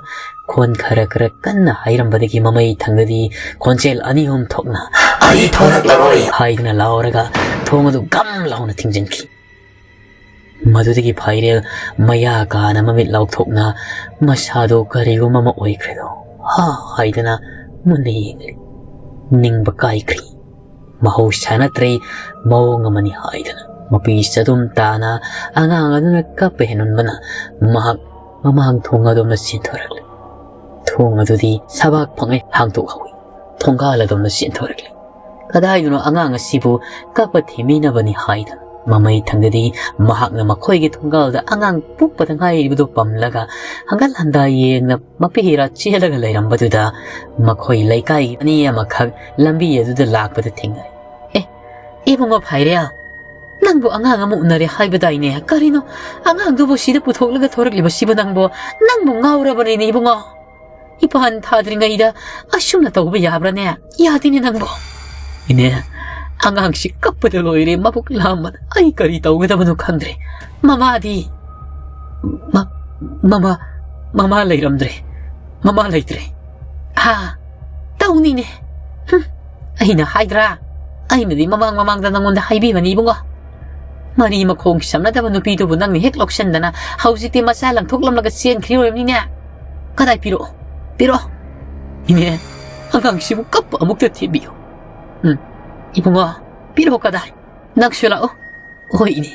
ꯈꯣꯟ ꯈꯔ ꯈꯔ ꯀꯟꯅ ꯍꯥꯏꯔꯝꯕꯗꯒꯤ ꯃꯃꯩ ꯊꯪꯗꯗꯤ ꯈꯣꯟꯖꯦꯜ ꯑꯅꯤ ꯑꯍꯨꯝ ꯊꯣꯛꯅ "ꯑꯩ ꯊꯣꯛꯂꯛꯂꯔꯣꯏ" ꯍꯥꯏꯗꯨꯅ ꯂꯥꯎꯔꯒ ꯊꯣꯡ ꯑꯗꯨ ꯒꯝ ꯂꯥꯎꯅ ꯊꯤꯡꯖꯤꯟꯈꯤ꯫ ꯃꯗꯨꯗꯒꯤ ꯐꯥꯏꯔꯦꯜ ꯃꯌꯥ ꯀꯥꯅ ꯃꯃꯤꯠ ꯂꯥꯎꯊꯣꯛꯅ ꯃꯁꯥꯗꯣ ꯀꯔꯤꯒꯨꯝꯕ ꯑꯃ ꯑꯣꯏꯈ꯭ꯔꯦꯗꯣ ꯍꯥ ꯍꯥꯏꯗꯅ ꯃꯨꯟꯅ ꯌꯦꯡꯂꯤ꯫ ꯅꯤꯡꯕ ꯀꯥꯏꯈ꯭ꯔꯤ꯫ ꯃꯍꯧꯁꯥ ꯅꯠꯇ꯭ꯔꯦ, ꯃꯑꯣꯡ ꯑꯃꯅꯤ ꯍꯥꯏꯗꯅ ꯃꯄꯤ ꯆꯗꯨꯝ ꯇꯥꯅ ꯑꯉꯥꯡ ꯑꯗꯨꯅ ꯀꯞꯄ ꯍꯦꯟꯃꯟꯕꯅ ꯃꯍꯥꯛ ꯃꯃꯥꯡ ꯊꯣꯡ ꯑꯗꯣꯝꯗ ꯆꯦꯟꯊꯣꯔꯛꯂꯦ꯫ ꯊꯣꯡ ꯑꯗꯨꯗꯤ ꯁꯕꯥꯛ ꯐꯪꯉꯦ ꯍꯥꯡꯗꯣꯛꯍꯧꯏ꯫ ꯊꯣꯡꯒꯥꯜ ꯑꯗꯣꯝꯗ ꯆꯦꯟꯊꯣꯔꯛꯂꯦ꯫ ꯀꯗꯥꯏꯗꯅꯣ ꯑꯉꯥꯡ ꯑꯁꯤꯕꯨ ꯀꯞꯄ ꯊꯦꯝꯃꯤꯅꯕꯅꯤ ꯍꯥꯏꯗꯅ ꯃꯃꯩ ꯊꯪꯗꯗꯤ ꯃꯍꯥꯛꯅ ꯃꯈꯣꯏꯒꯤ ꯊꯣꯡꯒꯥꯜꯗ ꯑꯉꯥꯡ ꯄꯣꯛꯄꯗ ꯉꯥꯏꯔꯤꯕꯗꯨ ꯄꯝꯂꯒ ꯍꯪꯒꯠ ꯍꯟꯗꯥ ꯌꯦꯡꯅ ꯃꯄꯤꯔꯥ ꯆꯦꯜꯂꯒ ꯂꯩꯔꯝꯕꯗꯨꯗ ꯃꯈꯣꯏ ꯂꯩꯀꯥꯏꯒꯤ ꯑꯅꯤ ꯑꯃꯈꯛ ꯂꯝꯕꯤ ꯑꯗꯨꯗ ꯂꯥꯛꯄꯗ ꯊꯦꯡꯅꯔꯦ꯫ "ꯑꯦ, ꯏꯕꯨꯡꯉꯣ ꯐꯥꯏꯔꯦꯜ, ꯅꯪꯕꯨ ꯑꯉꯥꯡ ꯑꯃ ꯎꯅꯔꯦ ꯍꯥꯏꯕꯗꯥꯏꯅꯦ? ꯀꯔꯤꯅꯣ ꯑꯉꯥꯡꯗꯨꯕꯨ ꯁꯤꯗ ꯄꯨꯊꯣꯛꯂꯒ ꯊꯣꯔꯛꯂꯤꯕꯁꯤꯕꯨ ꯅꯪꯕꯨ? ꯅꯪꯕꯨ ꯉꯥꯎꯔꯕꯅꯤꯅꯦ ꯏꯕꯨꯡꯉꯣ꯫ ꯏꯄꯥꯟ ꯊꯥꯗ꯭ꯔꯤꯉꯩꯗ ꯑꯁꯨꯝꯅ ꯇꯧꯕ ꯌꯥꯕ꯭ꯔꯥꯅꯦ? ꯌꯥꯗꯦꯅꯦ ꯅꯪꯕꯨ꯫" "ꯏꯅꯦ, ꯑꯉꯥꯡꯁꯤ ꯀꯞꯄꯗ ꯂꯣꯏꯔꯦ, ꯃꯕꯨꯛ ꯂꯥꯝꯕꯗ꯫ ꯑꯩ ꯀꯔꯤ ꯇꯧꯒꯗꯕꯅꯣ ꯈꯪꯗ꯭ꯔꯦ꯫ ꯃꯃꯥꯗꯤ?" "ꯃ-, ꯃꯃꯥ, ꯃꯃꯥ ꯂꯩꯔꯝꯗ꯭ꯔꯦ꯫ ꯃꯃꯥ ꯂꯩꯇ꯭ꯔꯦ꯫" "ꯍꯥ? ꯇꯧꯅꯤꯅꯦ꯫ ꯍꯨꯝ, ꯑꯩꯅ ꯍꯥꯏꯗ꯭ꯔꯥ? ꯑꯩꯅꯗꯤ ꯃꯃꯥꯡ ꯃꯃꯥꯡꯗ ꯅꯪꯉꯣꯟꯗ ꯍꯥꯏꯕꯤꯕꯅꯤ ꯏꯕꯨꯡꯉꯣ꯫ ꯃꯔꯤ ꯃꯈꯣꯡ ꯁꯝꯅꯗꯕ ꯅꯨꯄꯤꯗꯨꯕꯨ ꯅꯪꯅ ꯍꯦꯛ ꯂꯧꯁꯤꯟꯗꯅ ꯍꯧꯖꯤꯛꯇꯤ ꯃꯆꯥ ꯂꯪꯊꯣꯛꯂꯝꯂꯒ ꯆꯦꯟꯈ꯭ꯔꯤ ꯑꯣꯏꯔꯝꯅꯤꯅꯦ꯫ ꯀꯗꯥꯏ ꯄꯤꯔꯛꯑꯣ, ꯄꯤꯔꯛꯑꯣ꯫ ꯏꯅꯦ, ꯑꯉꯥꯡꯁꯤꯕꯨ ꯀꯞꯄ ꯑꯃꯨꯛꯇ ꯊꯦꯝꯕꯤꯌꯨ꯫ ꯎꯝ, ꯏꯕꯨꯡꯉꯣ, ꯄꯤꯔꯛꯑꯣ ꯀꯗꯥꯏ? ꯅꯪꯁꯨ ꯂꯥꯛꯑꯣ꯫" "ꯍꯣꯏ ꯏꯅꯦ꯫"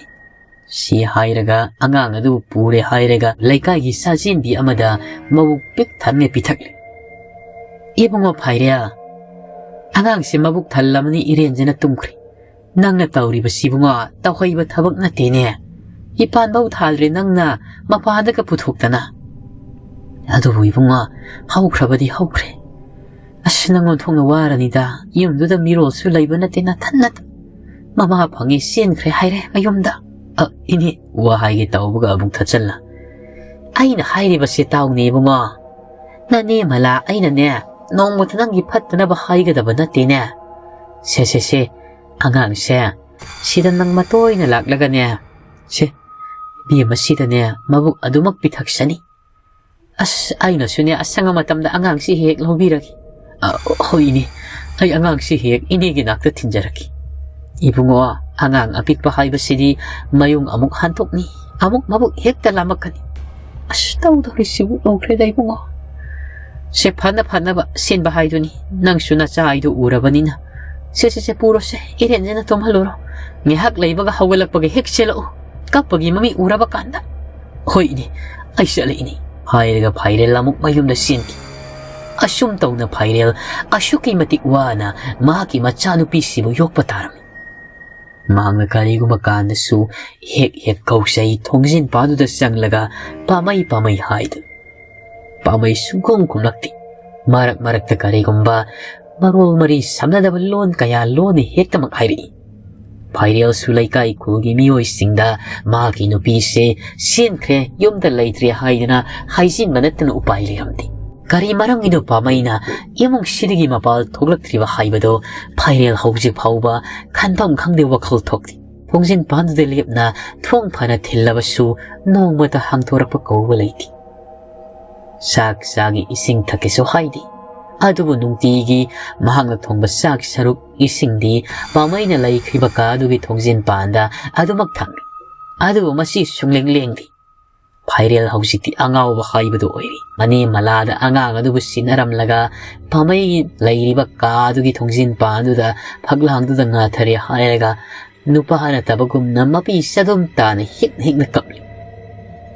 ꯁꯤ ꯍꯥꯏꯔꯒ ꯑꯉꯥꯡ ꯑꯗꯨꯕꯨ ꯄꯨꯔꯦ ꯍꯥꯏꯔꯒ ꯂꯩꯀꯥꯏꯒꯤ ꯆꯥꯛꯆꯦꯟꯕꯤ ꯑꯃꯗ ꯃꯕꯨꯛ ꯄꯤꯛ ꯊꯟꯅ ꯄꯤꯊꯛꯂꯦ꯫ "ꯏꯕꯨꯡꯉꯣ ꯐꯥꯏꯔꯦꯜ, ꯑꯉꯥꯡꯁꯦ ꯃꯕꯨꯛ ꯊꯜꯂꯕꯅꯤ, ꯏꯔꯦꯟꯖꯅ ꯇꯨꯝꯈ꯭ꯔꯦ꯫ ꯅꯪꯅ ꯇꯧꯔꯤꯕꯁꯤ ꯏꯕꯨꯡꯉꯣ ꯇꯧꯍꯩꯕ ꯊꯕꯛ ꯅꯠꯇꯦꯅꯦ꯫ ꯏꯄꯥꯟꯐꯧ ꯊꯥꯗ꯭ꯔꯦ ꯅꯪꯅ ꯃꯄꯥꯟꯗꯒ ꯄꯨꯊꯣꯛꯇꯅ꯫ ꯑꯗꯨꯕꯨ ꯏꯕꯨꯡꯉꯣ, ꯍꯧꯈ꯭ꯔꯕꯗꯤ ꯍꯧꯈ꯭ꯔꯦ꯫ "ꯑꯁ, ꯅꯪ ꯑꯣꯟꯊꯣꯛꯅ ꯋꯥꯔꯅꯤꯗ, ꯌꯨꯝꯗꯨꯗ ꯃꯤꯔꯣꯜꯁꯨ ꯂꯩꯕ ꯅꯠꯇꯦ, ꯅꯊꯟ ꯅꯊꯟ꯫ ꯃꯃꯥ ꯐꯪꯉꯦ ꯆꯦꯟꯈ꯭ꯔꯦ ꯍꯥꯏꯔꯦ ꯃꯌꯨꯝꯗ꯫" "ꯑ, ꯏꯅꯦ, ꯋꯥ ꯍꯥꯏꯒꯦ ꯇꯧꯕꯒ ꯑꯃꯨꯛ ꯊꯠꯆꯜꯂ꯫ ꯑꯩꯅ ꯍꯥꯏꯔꯤꯕꯁꯦ ꯇꯥꯎꯅꯦ ꯏꯕꯨꯡꯉꯣ꯫ ꯅꯅꯦ ꯃꯂꯥ ꯑꯩꯅꯅꯦ ꯅꯣꯡꯃꯇ ꯅꯪꯒꯤ ꯐꯠꯇꯅꯕ ꯍꯥꯏꯒꯗꯕ ꯅꯠꯇꯦꯅꯦ꯫ ꯁꯦ, ꯁꯦ, ꯁꯦ, ꯑꯉꯥꯡꯁꯦ ꯁꯤꯗ ꯅꯪ ꯃꯇꯣꯏꯅ ꯂꯥꯛꯂꯒꯅꯦ, ꯁꯦ, ꯏꯕꯦꯝꯃ ꯁꯤꯗꯅꯦ ꯃꯕꯨꯛ ꯑꯗꯨꯃꯛ ꯄꯤꯊꯛꯁꯅꯤ꯫ ꯑꯁ, ꯑꯩꯅꯁꯨꯅꯦ ꯑꯁꯪꯕ ꯃꯇꯝꯗ ꯑꯉꯥꯡꯁꯤ ꯍꯦꯛ ꯂꯧꯕꯤꯔꯒꯦ꯫" "ꯑ, ꯍꯣꯏ ꯏꯅꯦ, ꯑꯩ ꯑꯉꯥꯡꯁꯤ ꯍꯦꯛ ꯏꯅꯦꯒꯤ ꯅꯥꯛꯇ ꯊꯤꯟꯖꯔꯛꯀꯦ꯫" "ꯏꯕꯨꯡꯉꯣ, ꯑꯉꯥꯡ ꯑꯄꯤꯛꯄ ꯍꯥꯏꯕꯁꯤꯗꯤ ꯃꯌꯨꯡ ꯑꯃꯨꯛ ꯍꯟꯗꯣꯛꯅꯤ, ꯑꯃꯨꯛ ꯃꯕꯨꯛ ꯍꯦꯛꯇ ꯂꯥꯝꯃꯛꯀꯅꯤ꯫ ꯑꯁ, ꯇꯧꯗꯧꯔꯤꯁꯤꯕꯨ ꯂꯣꯏꯈ꯭ꯔꯦꯗ ꯏꯕꯨꯡꯉꯣ꯫ ꯁꯦ, ꯐꯅ ꯐꯅꯕ ꯁꯤꯟꯕ ꯍꯥꯏꯗꯨꯅꯤ, ꯅꯪꯁꯨ ꯅꯆꯥ ꯍꯥꯏꯗꯨ ꯎꯔꯕꯅꯤꯅ꯫ ꯁꯦ, ꯁꯦ, ꯁꯦ, ꯄꯨꯔꯣꯁꯦ, ꯏꯔꯦꯟꯖꯅ ꯇꯨꯝꯍꯜꯂꯨꯔꯣ꯫ ꯉꯥꯏꯍꯥꯛ ꯂꯩꯕꯒ ꯍꯧꯒꯠꯂꯛꯄꯒ ꯍꯦꯛ ꯆꯦꯜꯂꯛꯎ, ꯀꯞꯄꯒꯤ ꯃꯃꯤ ꯎꯔꯕ ꯀꯥꯟꯗ꯫" "ꯍꯣꯏ ꯏꯅꯦ, ꯑꯩ ꯆꯠꯂꯦ ꯏꯅꯦ꯫" ꯍꯥꯏꯔꯒ ꯐꯥꯏꯔꯦꯜ ꯑꯃꯨꯛ ꯃꯌꯨꯝꯗ ꯆꯦꯟꯈꯤ꯫ ꯑꯁꯨꯝ ꯇꯧꯅ ꯐꯥꯏꯔꯦꯜ ꯑꯁꯨꯛꯀꯤ ꯃꯇꯤꯛ ꯋꯥꯅ ꯃꯍꯥꯛꯀꯤ ꯃꯆꯥꯅꯨꯄꯤꯁꯤꯕꯨ ꯌꯣꯛꯄ ꯇꯥꯔꯝꯃꯤ꯫ ꯃꯍꯥꯛꯅ ꯀꯔꯤꯒꯨꯝꯕ ꯀꯥꯟꯗꯁꯨ ꯍꯦꯛ ꯍꯦꯛ ꯀꯧꯆꯩ ꯊꯣꯡꯖꯤꯟ ꯄꯥꯟꯗꯨꯗ ꯆꯪꯂꯒ "ꯄꯥꯝꯃꯩ, ꯄꯥꯝꯃꯩ" ꯍꯥꯏꯗꯨ꯫ ꯄꯥꯝꯃꯩ ꯁꯨꯡꯈꯨꯝ ꯈꯨꯝꯂꯛꯇꯦ꯫ ꯃꯔꯛ ꯃꯔꯛꯇ ꯀꯔꯤꯒꯨꯝꯕ ꯃꯔꯣꯜ ꯃꯔꯤ ꯁꯝꯅꯗꯕ ꯂꯣꯟ ꯀꯌꯥ ꯂꯣꯟꯅ ꯍꯦꯛꯇꯃꯛ ꯍꯥꯏꯔꯛꯏ꯫ ꯐꯥꯏꯔꯦꯜꯁꯨ ꯂꯩꯀꯥꯏ ꯈꯨꯜꯒꯤ ꯃꯤꯑꯣꯏꯁꯤꯡꯗ ꯃꯍꯥꯛꯀꯤ ꯅꯨꯄꯤꯁꯦ ꯆꯦꯟꯈ꯭ꯔꯦ, ꯌꯨꯝꯗ ꯂꯩꯇ꯭ꯔꯦ ꯍꯥꯏꯗꯅ ꯍꯥꯏꯖꯤꯟꯕ ꯅꯠꯇꯅ ꯎꯄꯥꯏ ꯂꯩꯔꯝꯗꯦ꯫ ꯀꯔꯤ ꯃꯔꯝꯒꯤꯅꯣ ꯄꯥꯝꯃꯩꯅ ꯏꯃꯨꯡꯁꯤꯗꯒꯤ ꯃꯄꯥꯜ ꯊꯣꯛꯂꯛꯇ꯭ꯔꯤꯕ ꯍꯥꯏꯕꯗꯣ ꯐꯥꯏꯔꯦꯜ ꯍꯧꯖꯤꯛ ꯐꯥꯎꯕ ꯈꯟꯐꯝ ꯈꯪꯗꯦ, ꯋꯥꯈꯜ ꯊꯣꯛꯇꯦ꯫ ꯊꯣꯡꯖꯤꯟ ꯄꯥꯟꯗꯨꯗ ꯂꯦꯞꯅ ꯊꯣꯡ ꯐꯅ ꯊꯤꯜꯂꯕꯁꯨ ꯅꯣꯡꯃꯇ ꯍꯥꯡꯗꯣꯔꯛꯄ ꯀꯧꯕ ꯂꯩꯇꯦ꯫ ꯆꯥꯛ ꯆꯥꯒꯦ, ꯏꯁꯤꯡ ꯊꯛꯀꯦꯁꯨ ꯍꯥꯏꯗꯦ꯫ ꯑꯗꯨꯕꯨ ꯅꯨꯡꯇꯤꯒꯤ ꯃꯍꯥꯛꯅ ꯊꯣꯡꯕ ꯆꯥꯛ ꯁꯔꯨꯛ ꯏꯁꯤꯡꯗꯤ ꯄꯥꯝꯃꯩꯅ ꯂꯩꯈ꯭ꯔꯤꯕ ꯀꯥ ꯑꯗꯨꯒꯤ ꯊꯣꯡꯖꯤꯟ ꯄꯥꯟꯗ ꯑꯗꯨꯃꯛ ꯊꯝꯃꯤ꯫ ꯑꯗꯨꯕꯨ ꯃꯁꯤ ꯁꯨꯡꯂꯦꯡ ꯂꯦꯡꯗꯦ꯫ ꯐꯥꯏꯔꯦꯜ ꯍꯧꯖꯤꯛꯇꯤ ꯑꯉꯥꯎꯕ ꯍꯥꯏꯕꯗꯨ ꯑꯣꯏꯔꯦ꯫ ꯃꯅꯦ ꯃꯂꯥꯗ ꯑꯉꯥꯡ ꯑꯗꯨꯕꯨ ꯁꯤꯟꯅꯔꯝꯂꯒ ꯄꯥꯝꯃꯩ ꯂꯩꯔꯤꯕ ꯀꯥ ꯑꯗꯨꯒꯤ ꯊꯣꯡꯖꯤꯟ ꯄꯥꯟꯗꯨꯗ ꯐꯛꯂꯥꯡꯗꯨꯗ ꯉꯥꯊꯔꯦ ꯍꯥꯏꯔꯒ ꯅꯨꯄꯥ ꯅꯠꯇꯕꯒꯨꯝꯅ ꯃꯄꯤ ꯆꯗꯨꯝ ꯇꯥꯅ ꯍꯤꯛ ꯍꯤꯛꯅ ꯀꯞꯂꯤ꯫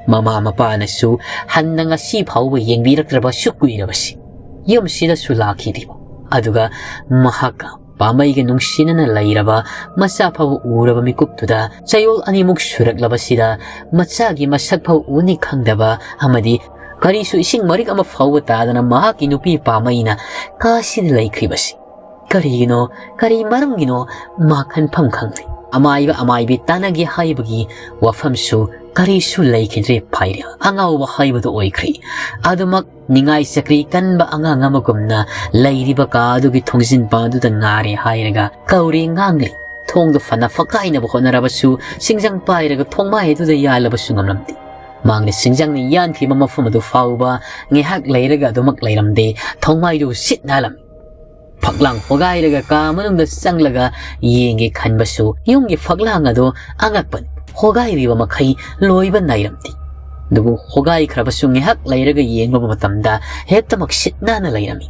ꯃꯃꯥ ꯃꯄꯥꯅꯁꯨ ꯍꯟꯅ ꯉꯁꯤ ꯐꯥꯎꯕ ꯌꯦꯡꯕꯤꯔꯛꯇ꯭ꯔꯕ ꯑꯁꯨꯛ ꯀꯨꯏꯔꯕꯁꯤ꯫ ꯌꯨꯝꯁꯤꯗꯁꯨ ꯂꯥꯛꯈꯤꯗ꯭ꯔꯤꯕ꯫ ꯑꯗꯨꯒ ꯃꯍꯥꯛꯀ ꯄꯥꯝꯃꯩꯒ ꯅꯨꯡꯁꯤꯅꯅ ꯂꯩꯔꯕ ꯃꯆꯥ ꯐꯥꯎꯕ ꯎꯔꯕ ꯃꯤꯀꯨꯞꯇꯨꯗ ꯆꯌꯣꯜ ꯑꯅꯤꯃꯨꯛ ꯁꯨꯔꯛꯂꯕꯁꯤꯗ ꯃꯆꯥꯒꯤ ꯃꯁꯛ ꯐꯥꯎ ꯎꯅꯤ ꯈꯪꯗꯕ ꯑꯃꯗꯤ ꯀꯔꯤꯁꯨ ꯏꯁꯤꯡ ꯃꯔꯤꯛ ꯑꯃ ꯐꯥꯎꯕ ꯇꯥꯗꯅ ꯃꯍꯥꯛꯀꯤ ꯅꯨꯄꯤ ꯄꯥꯃꯩꯅ ꯀꯥꯁꯤꯗ ꯂꯩꯈ꯭ꯔꯤꯕꯁꯤ ꯀꯔꯤꯒꯤꯅꯣ, ꯀꯔꯤ ꯃꯔꯝꯒꯤꯅꯣ, ꯃꯥ ꯈꯟꯐꯝ ꯈꯪꯗꯦ꯫ ꯑꯃꯥꯏꯕ ꯑꯃꯥꯏꯕꯤ ꯇꯥꯟꯅꯒꯦ ꯍꯥꯏꯕꯒꯤ ꯋꯥꯐꯝꯁꯨ ꯀꯔꯤꯁꯨ ꯂꯩꯈꯤꯗ꯭ꯔꯦ꯫ ꯐꯥꯏꯔꯦꯜ ꯑꯉꯥꯎꯕ ꯍꯥꯏꯕꯗꯨ ꯑꯣꯏꯈ꯭ꯔꯦ꯫ ꯑꯗꯨꯃꯛ ꯅꯤꯡꯉꯥꯏ ꯆꯀ꯭ꯔꯤ ꯀꯟꯕ ꯑꯉꯥꯡ ꯑꯃꯒꯨꯝꯅ ꯂꯩꯔꯤꯕ ꯀꯥ ꯑꯗꯨꯒꯤ ꯊꯣꯡꯖꯤꯟ ꯄꯥꯟꯗꯨꯗ ꯉꯥꯔꯦ ꯍꯥꯏꯔꯒ ꯀꯧꯔꯦ ꯉꯥꯡꯂꯦ꯫ ꯊꯣꯡꯗꯨ ꯐꯅ ꯐꯛꯀꯥꯏꯅꯕ ꯍꯣꯠꯅꯔꯕꯁꯨ ꯁꯤꯡꯖꯪ ꯄꯥꯏꯔꯒ ꯊꯣꯡꯃꯥꯏ ꯑꯗꯨꯗ ꯌꯥꯜꯂꯕꯁꯨ ꯉꯝꯂꯝꯗꯦ꯫ ꯃꯍꯥꯛꯅ ꯁꯤꯡꯖꯪꯅ ꯌꯥꯟꯈꯤꯕ ꯃꯐꯝ ꯑꯗꯨ ꯐꯥꯎꯕ ꯉꯥꯏꯍꯥꯛ ꯂꯩꯔꯒ ꯑꯗꯨꯃꯛ ꯂꯩꯔꯝꯗꯦ꯫ ꯊꯣꯡꯃꯥꯏꯗꯨ ꯁꯤꯠ ꯅꯥꯜꯂꯝꯃꯤ꯫ ꯐꯛꯂꯥꯡ ꯍꯣꯒꯥꯏꯔꯒ ꯀꯥ ꯃꯅꯨꯡꯗ ꯆꯪꯂꯒ ꯌꯦꯡꯒꯦ ꯈꯟꯕꯁꯨ ꯌꯨꯝꯒꯤ ꯐꯛꯂꯥꯡ ꯑꯗꯨ ꯑꯉꯛꯄꯅꯤ꯫ ꯍꯣꯒꯥꯏꯔꯤꯕ ꯃꯈꯩ ꯂꯣꯏꯕ ꯅꯥꯏꯔꯝꯗꯦ꯫ ꯑꯗꯨꯕꯨ ꯍꯣꯒꯥꯏꯈ꯭ꯔꯕꯁꯨ ꯉꯥꯏꯍꯥꯛ ꯂꯩꯔꯒ ꯌꯦꯡꯂꯨꯕ ꯃꯇꯝꯗ ꯍꯦꯛꯇꯃꯛ ꯁꯤꯠ ꯅꯥꯟꯅ ꯂꯩꯔꯝꯃꯤ꯫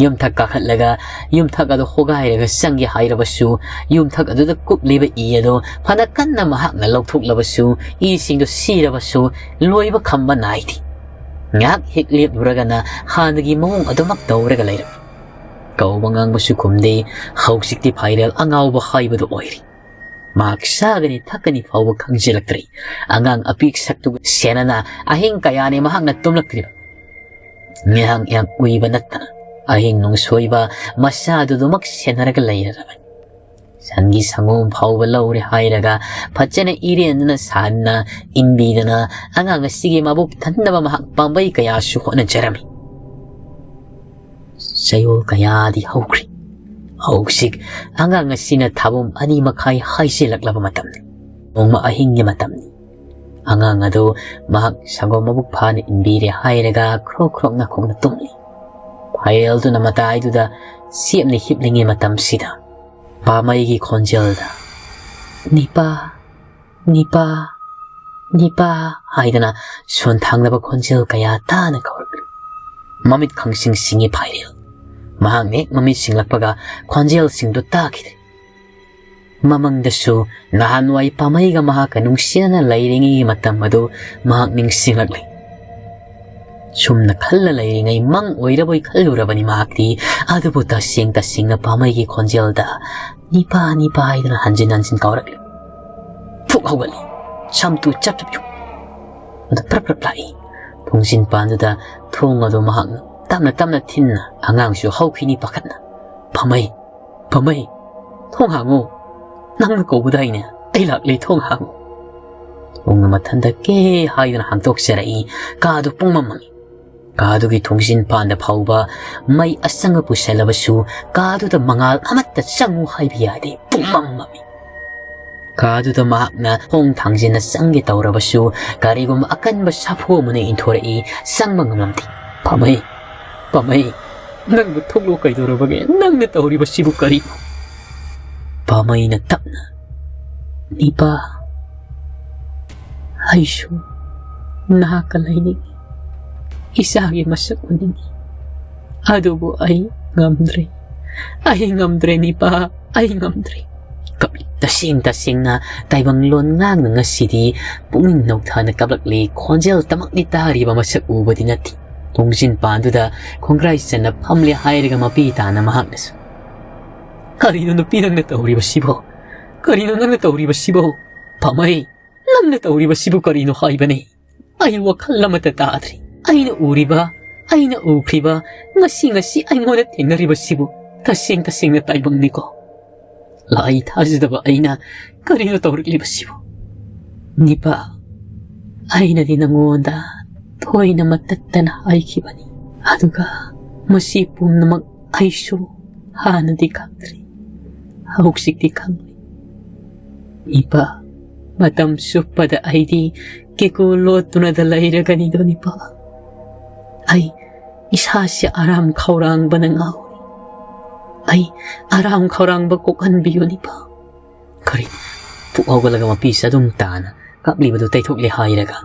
ꯌꯨꯝꯊꯛ ꯀꯥꯈꯠꯂꯒ ꯌꯨꯝꯊꯛ ꯑꯗꯨ ꯍꯣꯒꯥꯏꯔꯒ ꯆꯪꯒꯦ ꯍꯥꯏꯔꯕꯁꯨ ꯌꯨꯝꯊꯛ ꯑꯗꯨꯗ ꯀꯨꯞꯂꯤꯕ ꯏ ꯑꯗꯨ ꯐꯅ ꯀꯟꯅ ꯃꯍꯥꯛꯅ ꯂꯧꯊꯣꯛꯂꯕꯁꯨ ꯏꯁꯤꯡꯗꯨ ꯁꯤꯔꯕꯁꯨ ꯂꯣꯏꯕ ꯈꯝꯕ ꯅꯥꯏꯗꯦ꯫ ꯉꯥꯏꯍꯥꯛ ꯍꯦꯛ ꯂꯦꯞꯂꯨꯔꯒꯅ ꯍꯥꯟꯅꯒꯤ ꯃꯑꯣꯡ ꯑꯗꯨꯃꯛ ꯇꯧꯔꯒ ꯂꯩꯔꯝꯃꯤ꯫ ꯀꯧꯕ ꯉꯥꯡꯕꯁꯨ ꯈꯨꯝꯗꯦ꯫ ꯍꯧꯖꯤꯛꯇꯤ ꯐꯥꯏꯔꯦꯜ ꯑꯉꯥꯎꯕ ꯍꯥꯏꯕꯗꯨ ꯑꯣꯏꯔꯦ꯫ ꯃꯍꯥꯛ ꯆꯥꯒꯅꯤ ꯊꯛꯀꯅꯤ ꯐꯥꯎꯕ ꯈꯪꯖꯤꯜꯂꯛꯇ꯭ꯔꯦ꯫ ꯑꯉꯥꯡ ꯑꯄꯤꯛ ꯁꯛꯇꯨꯒ ꯁꯦꯟꯅꯅ ꯑꯍꯤꯡ ꯀꯌꯥꯅꯤ ꯃꯍꯥꯛꯅ ꯇꯨꯝꯂꯛꯇ꯭ꯔꯤꯕ꯫ ꯉꯥꯏꯍꯥꯛ ꯉꯥꯏꯍꯥꯛ ꯎꯏꯕ ꯅꯠꯇꯅ ꯑꯍꯤꯡ ꯅꯨꯡꯁꯣꯏꯕ ꯃꯆꯥꯗꯨꯗꯨꯃꯛ ꯁꯦꯟꯅꯔꯒ ꯂꯩꯔꯔꯕꯅꯤ꯫ ꯁꯟꯒꯤ ꯁꯪꯒꯣꯝ ꯐꯥꯎꯕ ꯂꯧꯔꯦ ꯍꯥꯏꯔꯒ ꯐꯖꯅ ꯏꯔꯦꯟꯗꯅ ꯁꯥꯍꯟꯅ ꯏꯟꯕꯤꯗꯅ ꯑꯉꯥꯡ ꯑꯁꯤꯒꯤ ꯃꯕꯨꯛ ꯊꯟꯅꯕ ꯃꯍꯥꯛ ꯄꯥꯝꯕꯩ ꯀꯌꯥꯁꯨ ꯍꯣꯠꯅꯖꯔꯝꯃꯤ꯫ ꯆꯌꯣꯜ ꯀꯌꯥꯗꯤ ꯍꯧꯈ꯭ꯔꯦ꯫ ꯍꯧꯖꯤꯛ ꯑꯉꯥꯡ ꯑꯁꯤꯅ ꯊꯥꯕꯨꯝ ꯑꯅꯤ ꯃꯈꯥꯏ ꯍꯥꯏꯖꯤꯜꯂꯛꯂꯕ ꯃꯇꯝꯅꯤ꯫ ꯅꯣꯡꯃ ꯑꯍꯤꯡꯒꯤ ꯃꯇꯝꯅꯤ꯫ ꯑꯉꯥꯡ ꯑꯗꯨ ꯃꯍꯥꯛ ꯁꯪꯒꯣꯝ ꯃꯕꯨꯛ ꯐꯥꯅ ꯏꯟꯕꯤꯔꯦ ꯍꯥꯏꯔꯒ ꯈ꯭ꯔꯣꯛ ꯈ꯭ꯔꯣꯛ ꯅꯥꯈꯣꯛꯅ ꯇꯨꯝꯂꯤ꯫ ꯐꯥꯏꯔꯦꯜꯗꯨꯅ ꯃꯇꯥꯏꯗꯨꯗ ꯆꯦꯞꯅ ꯍꯤꯞꯂꯤꯉꯩ ꯃꯇꯝꯁꯤꯗ ꯄꯥꯃꯩꯒꯤ ꯈꯣꯟꯖꯦꯜꯗ "ꯅꯤꯄꯥ, ꯅꯤꯄꯥ, ꯅꯤꯄꯥ" ꯍꯥꯏꯗꯅ ꯁꯣꯟꯊꯥꯡꯅꯕ ꯈꯣꯟꯖꯦꯜ ꯀꯌꯥ ꯇꯥꯅ ꯀꯧꯔꯛꯂꯤ꯫ ꯃꯃꯤꯠ ꯈꯪꯁꯤꯡ ꯁꯤꯡꯉꯤ ꯐꯥꯏꯔꯦꯜ꯫ ꯃꯍꯥꯛꯅ ꯍꯦꯛ ꯃꯃꯤꯠ ꯁꯤꯡꯂꯛꯄꯒ ꯈꯣꯟꯖꯦꯜꯁꯤꯡꯗꯨ ꯇꯥꯈꯤꯗꯦ꯫ ꯃꯃꯪꯗꯁꯨ ꯅꯍꯥꯟꯋꯥꯏ ꯄꯥꯃꯩꯒ ꯃꯍꯥꯛꯀ ꯅꯨꯡꯁꯤꯅꯅ ꯂꯩꯔꯤꯉꯩꯒꯤ ꯃꯇꯝ ꯑꯗꯨ ꯃꯍꯥꯛ ꯅꯤꯡꯁꯤꯡꯂꯛꯂꯤ꯫ ꯁꯨꯝꯅ ꯈꯜꯂ ꯂꯩꯔꯤꯉꯩ ꯃꯪ ꯑꯣꯏꯔꯕꯣꯏ ꯈꯜꯂꯨꯔꯕꯅꯤ ꯃꯍꯥꯛꯇꯤ꯫ ꯑꯗꯨꯕꯨ ꯇꯁꯦꯡ ꯇꯁꯦꯡꯅ ꯄꯥꯃꯩꯒꯤ ꯈꯣꯟꯖꯦꯜꯗ "ꯅꯤꯄꯥ, ꯅꯤꯄꯥ" ꯍꯥꯏꯗꯨꯅ ꯍꯟꯖꯤꯟ ꯍꯟꯖꯤꯟ ꯀꯧꯔꯛꯂꯤ꯫ ꯐꯨꯛ ꯍꯧꯒꯠꯂꯤ꯫ ꯁꯝꯇꯨ ꯆꯞ ꯆꯞ ꯌꯨꯡ꯫ ꯑꯗꯨ ꯄ꯭ꯔꯞ ꯄ꯭ꯔꯞ ꯂꯥꯛꯏ꯫ ꯊꯣꯡꯖꯤꯟ ꯄꯥꯟꯗꯨꯗ ꯊꯣꯡ ꯑꯗꯨ ꯃꯍꯥꯛꯅ ꯇꯞꯅ ꯇꯞꯅ ꯊꯤꯟꯅ ꯑꯉꯥꯡꯁꯨ ꯍꯧꯈꯤꯅꯤ ꯄꯥꯈꯠꯅ꯫ "ꯄꯥꯃꯩ, ꯄꯥꯃꯩ, ꯊꯣꯡ ꯍꯥꯡꯉꯨ꯫ ꯅꯪꯅ ꯀꯧꯕꯗꯥꯏꯅꯦ? ꯑꯩ ꯂꯥꯛꯂꯦ, ꯊꯣꯡ ꯍꯥꯡꯉꯨ"꯫ ꯊꯣꯡꯅ ꯃꯊꯟꯇ ꯀꯦ ꯍꯥꯏꯗꯨꯅ ꯍꯥꯡꯗꯣꯛꯆꯔꯛꯏ꯫ ꯀꯥꯗꯨ ꯄꯨꯡꯃꯝ ꯃꯝꯃꯤ꯫ ꯀꯥꯗꯨꯒꯤ ꯊꯣꯡꯖꯤꯟ ꯄꯥꯟꯗ ꯐꯥꯎꯕ ꯃꯩ ꯑꯁꯪꯕ ꯄꯨꯁꯜꯂꯕꯁꯨ ꯀꯥꯗꯨꯗ ꯃꯉꯥꯜ ꯑꯃꯠꯇ ꯆꯪꯉꯨ ꯍꯥꯏꯕ ꯌꯥꯗꯦ꯫ ꯄꯨꯡꯃꯝ ꯃꯝꯃꯤ꯫ ꯀꯥꯗꯨꯗ ꯃꯍꯥꯛꯅ ꯈꯣꯡ ꯊꯥꯡꯖꯤꯟꯅ ꯆꯪꯒꯦ ꯇꯧꯔꯕꯁꯨ ꯀꯔꯤꯒꯨꯝꯕ ꯑꯀꯟꯕ ꯁꯥꯐꯨ ꯑꯃꯅ ꯏꯟꯊꯣꯔꯛꯏ꯫ ꯆꯪꯕ ꯉꯝꯂꯝꯗꯦ꯫ "ꯄꯥꯃꯩ, ꯄꯥꯃꯩ, ꯅꯪꯕꯨ ꯊꯣꯛꯂꯣ, ꯀꯩꯗꯧꯔꯕꯒꯦ? ꯅꯪꯅ ꯇꯧꯔꯤꯕꯁꯤꯕꯨ ꯀꯔꯤꯅꯣ?" ꯄꯥꯃꯩꯅ ꯇꯞꯅ, "ꯅꯤꯄꯥ, ꯑꯩꯁꯨ ꯅꯍꯥꯛꯀ ꯂꯩꯅꯤꯡꯏ, ꯏꯆꯥꯒꯤ ꯃꯁꯛ ꯎꯅꯤꯡꯏ, ꯑꯗꯨꯕꯨ ꯑꯩ ꯉꯝꯗ꯭ꯔꯦ, ꯑꯩ ꯉꯝꯗ꯭ꯔꯦ ꯅꯤꯄꯥ, ꯑꯩ ꯉꯝꯗ꯭ꯔꯦ"꯫ ꯀꯞꯂꯤ꯫ ꯇꯁꯦꯡ ꯇꯁꯦꯡꯅ ꯇꯥꯏꯕꯪ ꯂꯣꯟ ꯉꯥꯡꯅ ꯉꯁꯤꯗꯤ ꯄꯨꯛꯅꯤꯡ ꯅꯧꯊꯥꯅ ꯀꯞꯂꯛꯂꯤ꯫ ꯈꯣꯟꯖꯦꯜ ꯇꯃꯛꯅꯤ ꯇꯥꯔꯤꯕ, ꯃꯁꯛ ꯎꯕꯗꯤ ꯅꯠꯇꯦ꯫ ꯊꯣꯡꯖꯤꯟ ꯄꯥꯟꯗꯨꯗ ꯈꯣꯡꯒ꯭ꯔꯥꯏ ꯆꯟꯅ ꯐꯝꯂꯦ ꯍꯥꯏꯔꯒ ꯃꯄꯤ ꯇꯥꯅ ꯃꯍꯥꯛꯅꯁꯨ, "ꯀꯔꯤꯅꯣ ꯅꯨꯄꯤ ꯅꯪꯅ ꯇꯧꯔꯤꯕꯁꯤꯕꯣ? ꯀꯔꯤꯅꯣ ꯅꯪꯅ ꯇꯧꯔꯤꯕꯁꯤꯕꯣ? ꯄꯥꯃꯩ, ꯅꯪꯅ ꯇꯧꯔꯤꯕꯁꯤꯕꯨ ꯀꯔꯤꯅꯣ ꯍꯥꯏꯕꯅꯤ? ꯑꯩ ꯋꯥꯈꯜ ꯑꯃꯠꯇ ꯇꯥꯗ꯭ꯔꯤ꯫ ꯑꯩꯅ ꯎꯔꯤꯕ, ꯑꯩꯅ ꯎꯈ꯭ꯔꯤꯕ, ꯉꯁꯤ ꯉꯁꯤ ꯑꯩꯉꯣꯟꯗ ꯊꯦꯡꯅꯔꯤꯕꯁꯤꯕꯨ ꯇꯁꯦꯡ ꯇꯁꯦꯡꯅ ꯇꯥꯏꯕꯪꯅꯤꯀꯣ꯫ ꯂꯥꯏ ꯊꯥꯖꯗꯕ ꯑꯩꯅ ꯀꯔꯤꯅꯣ ꯇꯧꯔꯛꯂꯤꯕꯁꯤꯕꯨ? ꯅꯤꯄꯥ, ꯑꯩꯅꯗꯤ ꯅꯉꯣꯟꯗ ꯊꯣꯏꯅ ꯃꯇꯠꯇꯅ ꯍꯥꯏꯈꯤꯕꯅꯤ꯫ ꯑꯗꯨꯒ ꯃꯁꯤ ꯄꯨꯝꯅꯃꯛ ꯑꯩꯁꯨ ꯍꯥꯟꯅꯗꯤ ꯈꯪꯗ꯭ꯔꯤ, ꯍꯧꯖꯤꯛꯇꯤ ꯈꯪꯂꯦ꯫ ꯏꯄꯥ, ꯃꯇꯝ ꯆꯨꯞꯄꯗ ꯑꯩꯗꯤ ꯀꯦꯀꯨ ꯂꯣꯠꯇꯨꯅꯗ ꯂꯩꯔꯒꯅꯤꯗꯣ ꯅꯤꯄꯥ꯫ ꯑꯩ ꯏꯁꯥꯁꯦ ꯑꯔꯥꯝ ꯈꯧꯔꯥꯡꯕꯅ ꯉꯥꯎꯔꯤ꯫ ꯑꯩ ꯑꯔꯥꯝ ꯈꯧꯔꯥꯡꯕ ꯀꯣꯛꯍꯟꯕꯤꯌꯨ ꯅꯤꯄꯥ"꯫ ꯀꯔꯤ? ꯄꯨꯛ ꯍꯧꯒꯠꯂꯒ ꯃꯄꯤꯁꯦ ꯑꯗꯨꯝ ꯇꯥꯅ ꯀꯞꯂꯤꯕꯗꯨ ꯇꯩꯊꯣꯛꯂꯦ ꯍꯥꯏꯔꯒ,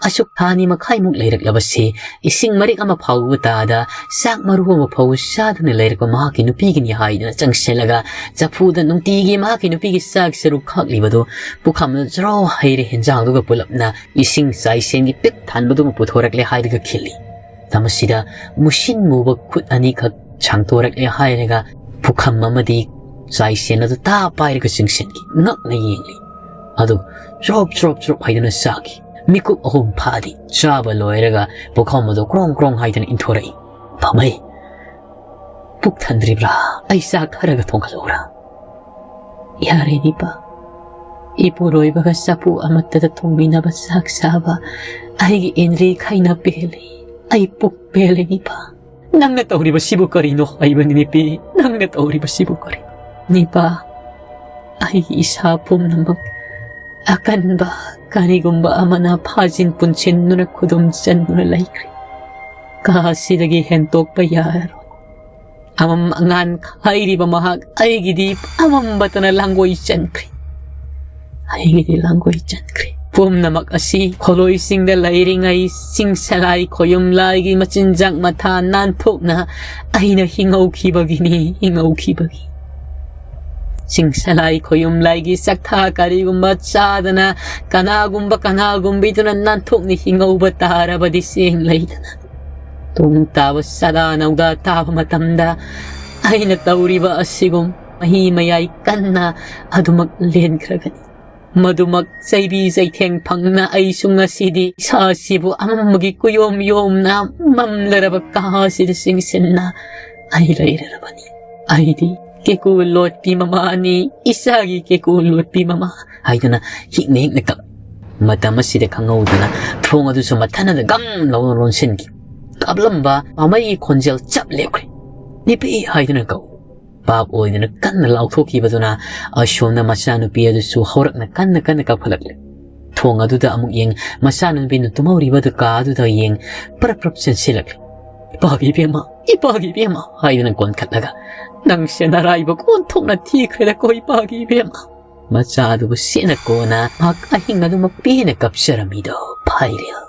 ꯑꯁꯨꯛ ꯊꯥ ꯑꯅꯤ ꯃꯈꯥꯏꯃꯨꯛ ꯂꯩꯔꯛꯂꯕꯁꯤ ꯏꯁꯤꯡ ꯃꯔꯤꯛ ꯑꯃ ꯐꯥꯎꯕ ꯇꯥꯗ, ꯆꯥꯛ ꯃꯔꯨ ꯑꯃ ꯐꯥꯎꯕ ꯆꯥꯗꯅ ꯂꯩꯔꯛꯄ ꯃꯍꯥꯛꯀꯤ ꯅꯨꯄꯤꯒꯤꯅꯤ ꯍꯥꯏꯗꯨꯅ ꯆꯪꯁꯤꯜꯂꯒ ꯆꯐꯨꯗ ꯅꯨꯡꯇꯤꯒꯤ ꯃꯍꯥꯛꯀꯤ ꯅꯨꯄꯤꯒꯤ ꯆꯥꯛ ꯁꯔꯨꯛ ꯈꯥꯛꯂꯤꯕꯗꯨ ꯄꯨꯈꯝꯗ ꯖ꯭ꯔꯣ ꯍꯩꯔꯦ꯫ ꯍꯦꯟꯖꯥꯡꯗꯨꯒ ꯄꯨꯂꯞꯅ ꯏꯁꯤꯡ ꯆꯥꯏꯁꯦꯟꯒꯤ ꯄꯤꯛ ꯊꯟꯕꯗꯨꯃ ꯄꯨꯊꯣꯔꯛꯂꯦ ꯍꯥꯏꯔꯒ ꯈꯤꯜꯂꯤ꯫ ꯃꯁꯤꯗ ꯃꯨꯁꯤꯟ ꯃꯨꯕ ꯈꯨꯠ ꯑꯅꯤꯈꯛ ꯁꯥꯡꯊꯣꯔꯛꯂꯦ ꯍꯥꯏꯔꯒ ꯄꯨꯈꯝ ꯑꯃꯗꯤ ꯆꯥꯏꯁꯦꯟ ꯑꯗꯨ ꯇꯥ ꯄꯥꯏꯔꯒ ꯆꯤꯡꯁꯤꯟꯈꯤ꯫ ꯉꯛꯅ ꯌꯦꯡꯂꯤ꯫ ꯑꯗꯨ ꯆ꯭ꯔꯣꯞ ꯆ꯭ꯔꯣꯞ ꯆ꯭ꯔꯣꯞ ꯍꯥꯏꯗꯨꯅ ꯆꯥꯈꯤ꯫ ꯃꯤꯀꯨꯞ ꯑꯍꯨꯝ ꯐꯥꯗꯤ ꯆꯥꯕ ꯂꯣꯏꯔꯒ ꯄꯨꯈꯝ ꯑꯗꯨ ꯀ꯭ꯔꯣꯡ ꯀ꯭ꯔꯣꯡ ꯍꯥꯏꯗꯅ ꯏꯟꯊꯣꯔꯛꯏ꯫ "ꯐꯝꯃꯩ, ꯄꯨꯛ ꯊꯟꯗ꯭ꯔꯤꯕ꯭ꯔꯥ? ꯑꯩ ꯆꯥꯛ ꯈꯔꯒ ꯊꯣꯡꯍꯜꯂꯛꯎꯔꯥ?" "ꯌꯥꯔꯦ ꯅꯤꯄꯥ, ꯏꯄꯨꯔꯣꯏꯕꯒ ꯆꯐꯨ ꯑꯃꯠꯇꯗ ꯊꯣꯡꯃꯤꯟꯅꯕ ꯆꯥꯛ ꯆꯥꯕ ꯑꯩꯒꯤ ꯏꯟꯗ꯭ꯔꯤ ꯈꯩꯅ ꯄꯦꯜꯂꯤ꯫ ꯑꯩ ꯄꯨꯛ ꯄꯦꯜꯂꯦ ꯅꯤꯄꯥ꯫ ꯅꯪꯅ ꯇꯧꯔꯤꯕꯁꯤꯕꯨ ꯀꯔꯤꯅꯣ ꯍꯥꯏꯕꯅꯤ ꯅꯤꯄꯤ? ꯅꯪꯅ ꯇꯧꯔꯤꯕꯁꯤꯕꯨ ꯀꯔꯤ?" "ꯅꯤꯄꯥ, ꯑꯩꯒꯤ ꯏꯁꯥ ꯄꯨꯝꯅꯃꯛ ꯑꯀꯟꯕ ꯀꯔꯤꯒꯨꯝꯕ ꯑꯃꯅ ꯐꯥꯖꯤꯟ ꯄꯨꯟꯁꯤꯟꯗꯨꯅ ꯈꯨꯗꯨꯝ ꯆꯟꯗꯨꯅ ꯂꯩꯈ꯭ꯔꯦ꯫ ꯀꯥ ꯑꯁꯤꯗꯒꯤ ꯍꯦꯟꯇꯣꯛꯄ ꯌꯥꯔꯔꯣꯏ꯫ ꯑꯃꯝ ꯑꯉꯥꯟ ꯈꯥꯏꯔꯤꯕ ꯃꯍꯥꯛ ꯑꯩꯒꯤꯗꯤ ꯑꯃꯝꯕꯇꯅ ꯂꯥꯡꯒꯣꯏ ꯆꯟꯈ꯭ꯔꯦ꯫ ꯑꯩꯒꯤꯗꯤ ꯂꯥꯡꯒꯣꯏ ꯆꯟꯈ꯭ꯔꯦ꯫ ꯄꯨꯝꯅꯃꯛ ꯑꯁꯤ ꯈꯣꯂꯣꯏꯁꯤꯡꯗ ꯂꯩꯔꯤꯉꯩ ꯆꯤꯡꯁꯂꯥꯏ ꯈꯣꯌꯨꯝꯂꯥꯏꯒꯤ ꯃꯆꯤꯟꯖꯥꯛ ꯃꯊꯥ ꯅꯥꯟꯊꯣꯛꯅ ꯑꯩꯅ ꯍꯤꯡꯍꯧꯈꯤꯕꯒꯤꯅꯤ, ꯍꯤꯡꯍꯧꯈꯤꯕꯒꯤ꯫ ꯆꯤꯡꯁꯂꯥꯏ ꯈꯣꯌꯨꯝꯂꯥꯏꯒꯤ ꯆꯥꯛꯊꯥ ꯀꯔꯤꯒꯨꯝꯕ ꯆꯥꯗꯅ ꯀꯅꯥꯒꯨꯝꯕ ꯀꯅꯥꯒꯨꯝꯕꯤꯗꯨꯅ ꯅꯥꯟꯊꯣꯛꯅ ꯍꯤꯡꯍꯧꯕ ꯇꯥꯔꯕꯗꯤ ꯆꯦꯡ ꯂꯩꯗꯅ꯫ ꯇꯨꯡ ꯇꯥꯕ ꯆꯥꯗꯥ ꯅꯧꯗꯥ ꯇꯥꯕ ꯃꯇꯝꯗ ꯑꯩꯅ ꯇꯧꯔꯤꯕ ꯑꯁꯤꯒꯨꯝ ꯃꯍꯤ ꯃꯌꯥꯏ ꯀꯟꯅ ꯑꯗꯨꯃꯛ ꯂꯦꯟꯈ꯭ꯔꯒꯅꯤ꯫ ꯃꯗꯨꯃꯛ ꯆꯩꯕꯤ ꯆꯩꯊꯦꯡ ꯐꯪꯅ ꯑꯩꯁꯨ ꯉꯁꯤꯗꯤ ꯏꯁꯥꯁꯤꯕꯨ ꯑꯃꯝꯕꯒꯤ ꯀꯨꯌꯣꯝ ꯌꯣꯝꯅ ꯃꯝꯂꯔꯕ ꯀꯥꯁꯤꯗ ꯆꯤꯡꯁꯤꯟꯅ ꯑꯩ ꯂꯩꯔꯔꯕꯅꯤ꯫ ꯑꯩꯗꯤ ꯀꯦꯀꯨ ꯂꯣꯠꯄꯤ ꯃꯃꯥꯅꯤ, ꯏꯆꯥꯒꯤ ꯀꯦꯀꯨ ꯂꯣꯠꯄꯤ ꯃꯃꯥ" ꯍꯥꯏꯗꯨꯅ ꯍꯤꯛꯅ ꯍꯤꯛꯅ ꯀꯞ꯫ ꯃꯇꯝ ꯑꯁꯤꯗ ꯈꯪꯍꯧꯗꯅ ꯊꯣꯡ ꯑꯗꯨꯁꯨ ꯃꯊꯟꯅꯗ ꯒꯝ ꯂꯥꯎꯅ ꯂꯣꯟꯁꯤꯟꯈꯤ꯫ ꯀꯥꯞꯂꯝꯕ ꯃꯃꯩꯒꯤ ꯈꯣꯟꯖꯦꯜ ꯆꯞ ꯂꯦꯞꯈ꯭ꯔꯦ꯫ "ꯅꯤꯄꯤ" ꯍꯥꯏꯗꯨꯅ ꯀꯧ꯫ ꯄꯥꯞ ꯑꯣꯏꯗꯨꯅ ꯀꯟꯅ ꯂꯥꯎꯊꯣꯛꯈꯤꯕꯗꯨꯅ ꯑꯁꯣꯝꯅ ꯃꯆꯥꯅꯨꯄꯤ ꯑꯗꯨꯁꯨ ꯍꯧꯔꯛꯅ ꯀꯟꯅ ꯀꯟꯅ ꯀꯥꯞꯈꯠꯂꯛꯂꯦ꯫ ꯊꯣꯡ ꯑꯗꯨꯗ ꯑꯃꯨꯛ ꯌꯦꯡ, ꯃꯆꯥꯅꯨꯄꯤꯅ ꯇꯨꯝꯍꯧꯔꯤꯕꯗꯨ ꯀꯥ ꯑꯗꯨꯗ ꯌꯦꯡ, ꯄ꯭ꯔꯞ ꯄ꯭ꯔꯞ ꯆꯦꯟꯁꯤꯜꯂꯛꯂꯦ꯫ "ꯏꯄꯥꯒꯤ ꯏꯕꯦꯝꯃ, ꯏꯄꯥꯒꯤ ꯏꯕꯦꯝꯃ" ꯍꯥꯏꯗꯨꯅ ꯀꯣꯟꯈꯠꯂꯒ, "ꯅꯪꯁꯦ ꯅꯔꯥꯏꯕꯛ ꯑꯣꯟꯊꯣꯛꯅ ꯊꯤꯈ꯭ꯔꯦꯗꯀꯣ ꯏꯄꯥꯒꯤ ꯏꯕꯦꯝꯃ"꯫ ꯃꯆꯥ ꯑꯗꯨꯕꯨ ꯁꯦꯠꯅ ꯀꯣꯟꯅ ꯃꯍꯥꯛ ꯑꯍꯤꯡ ꯑꯗꯨꯃꯛ ꯄꯦꯟꯅ ꯀꯞꯆꯔꯝꯃꯤꯗꯣ ꯐꯥꯏꯔꯦꯜ꯫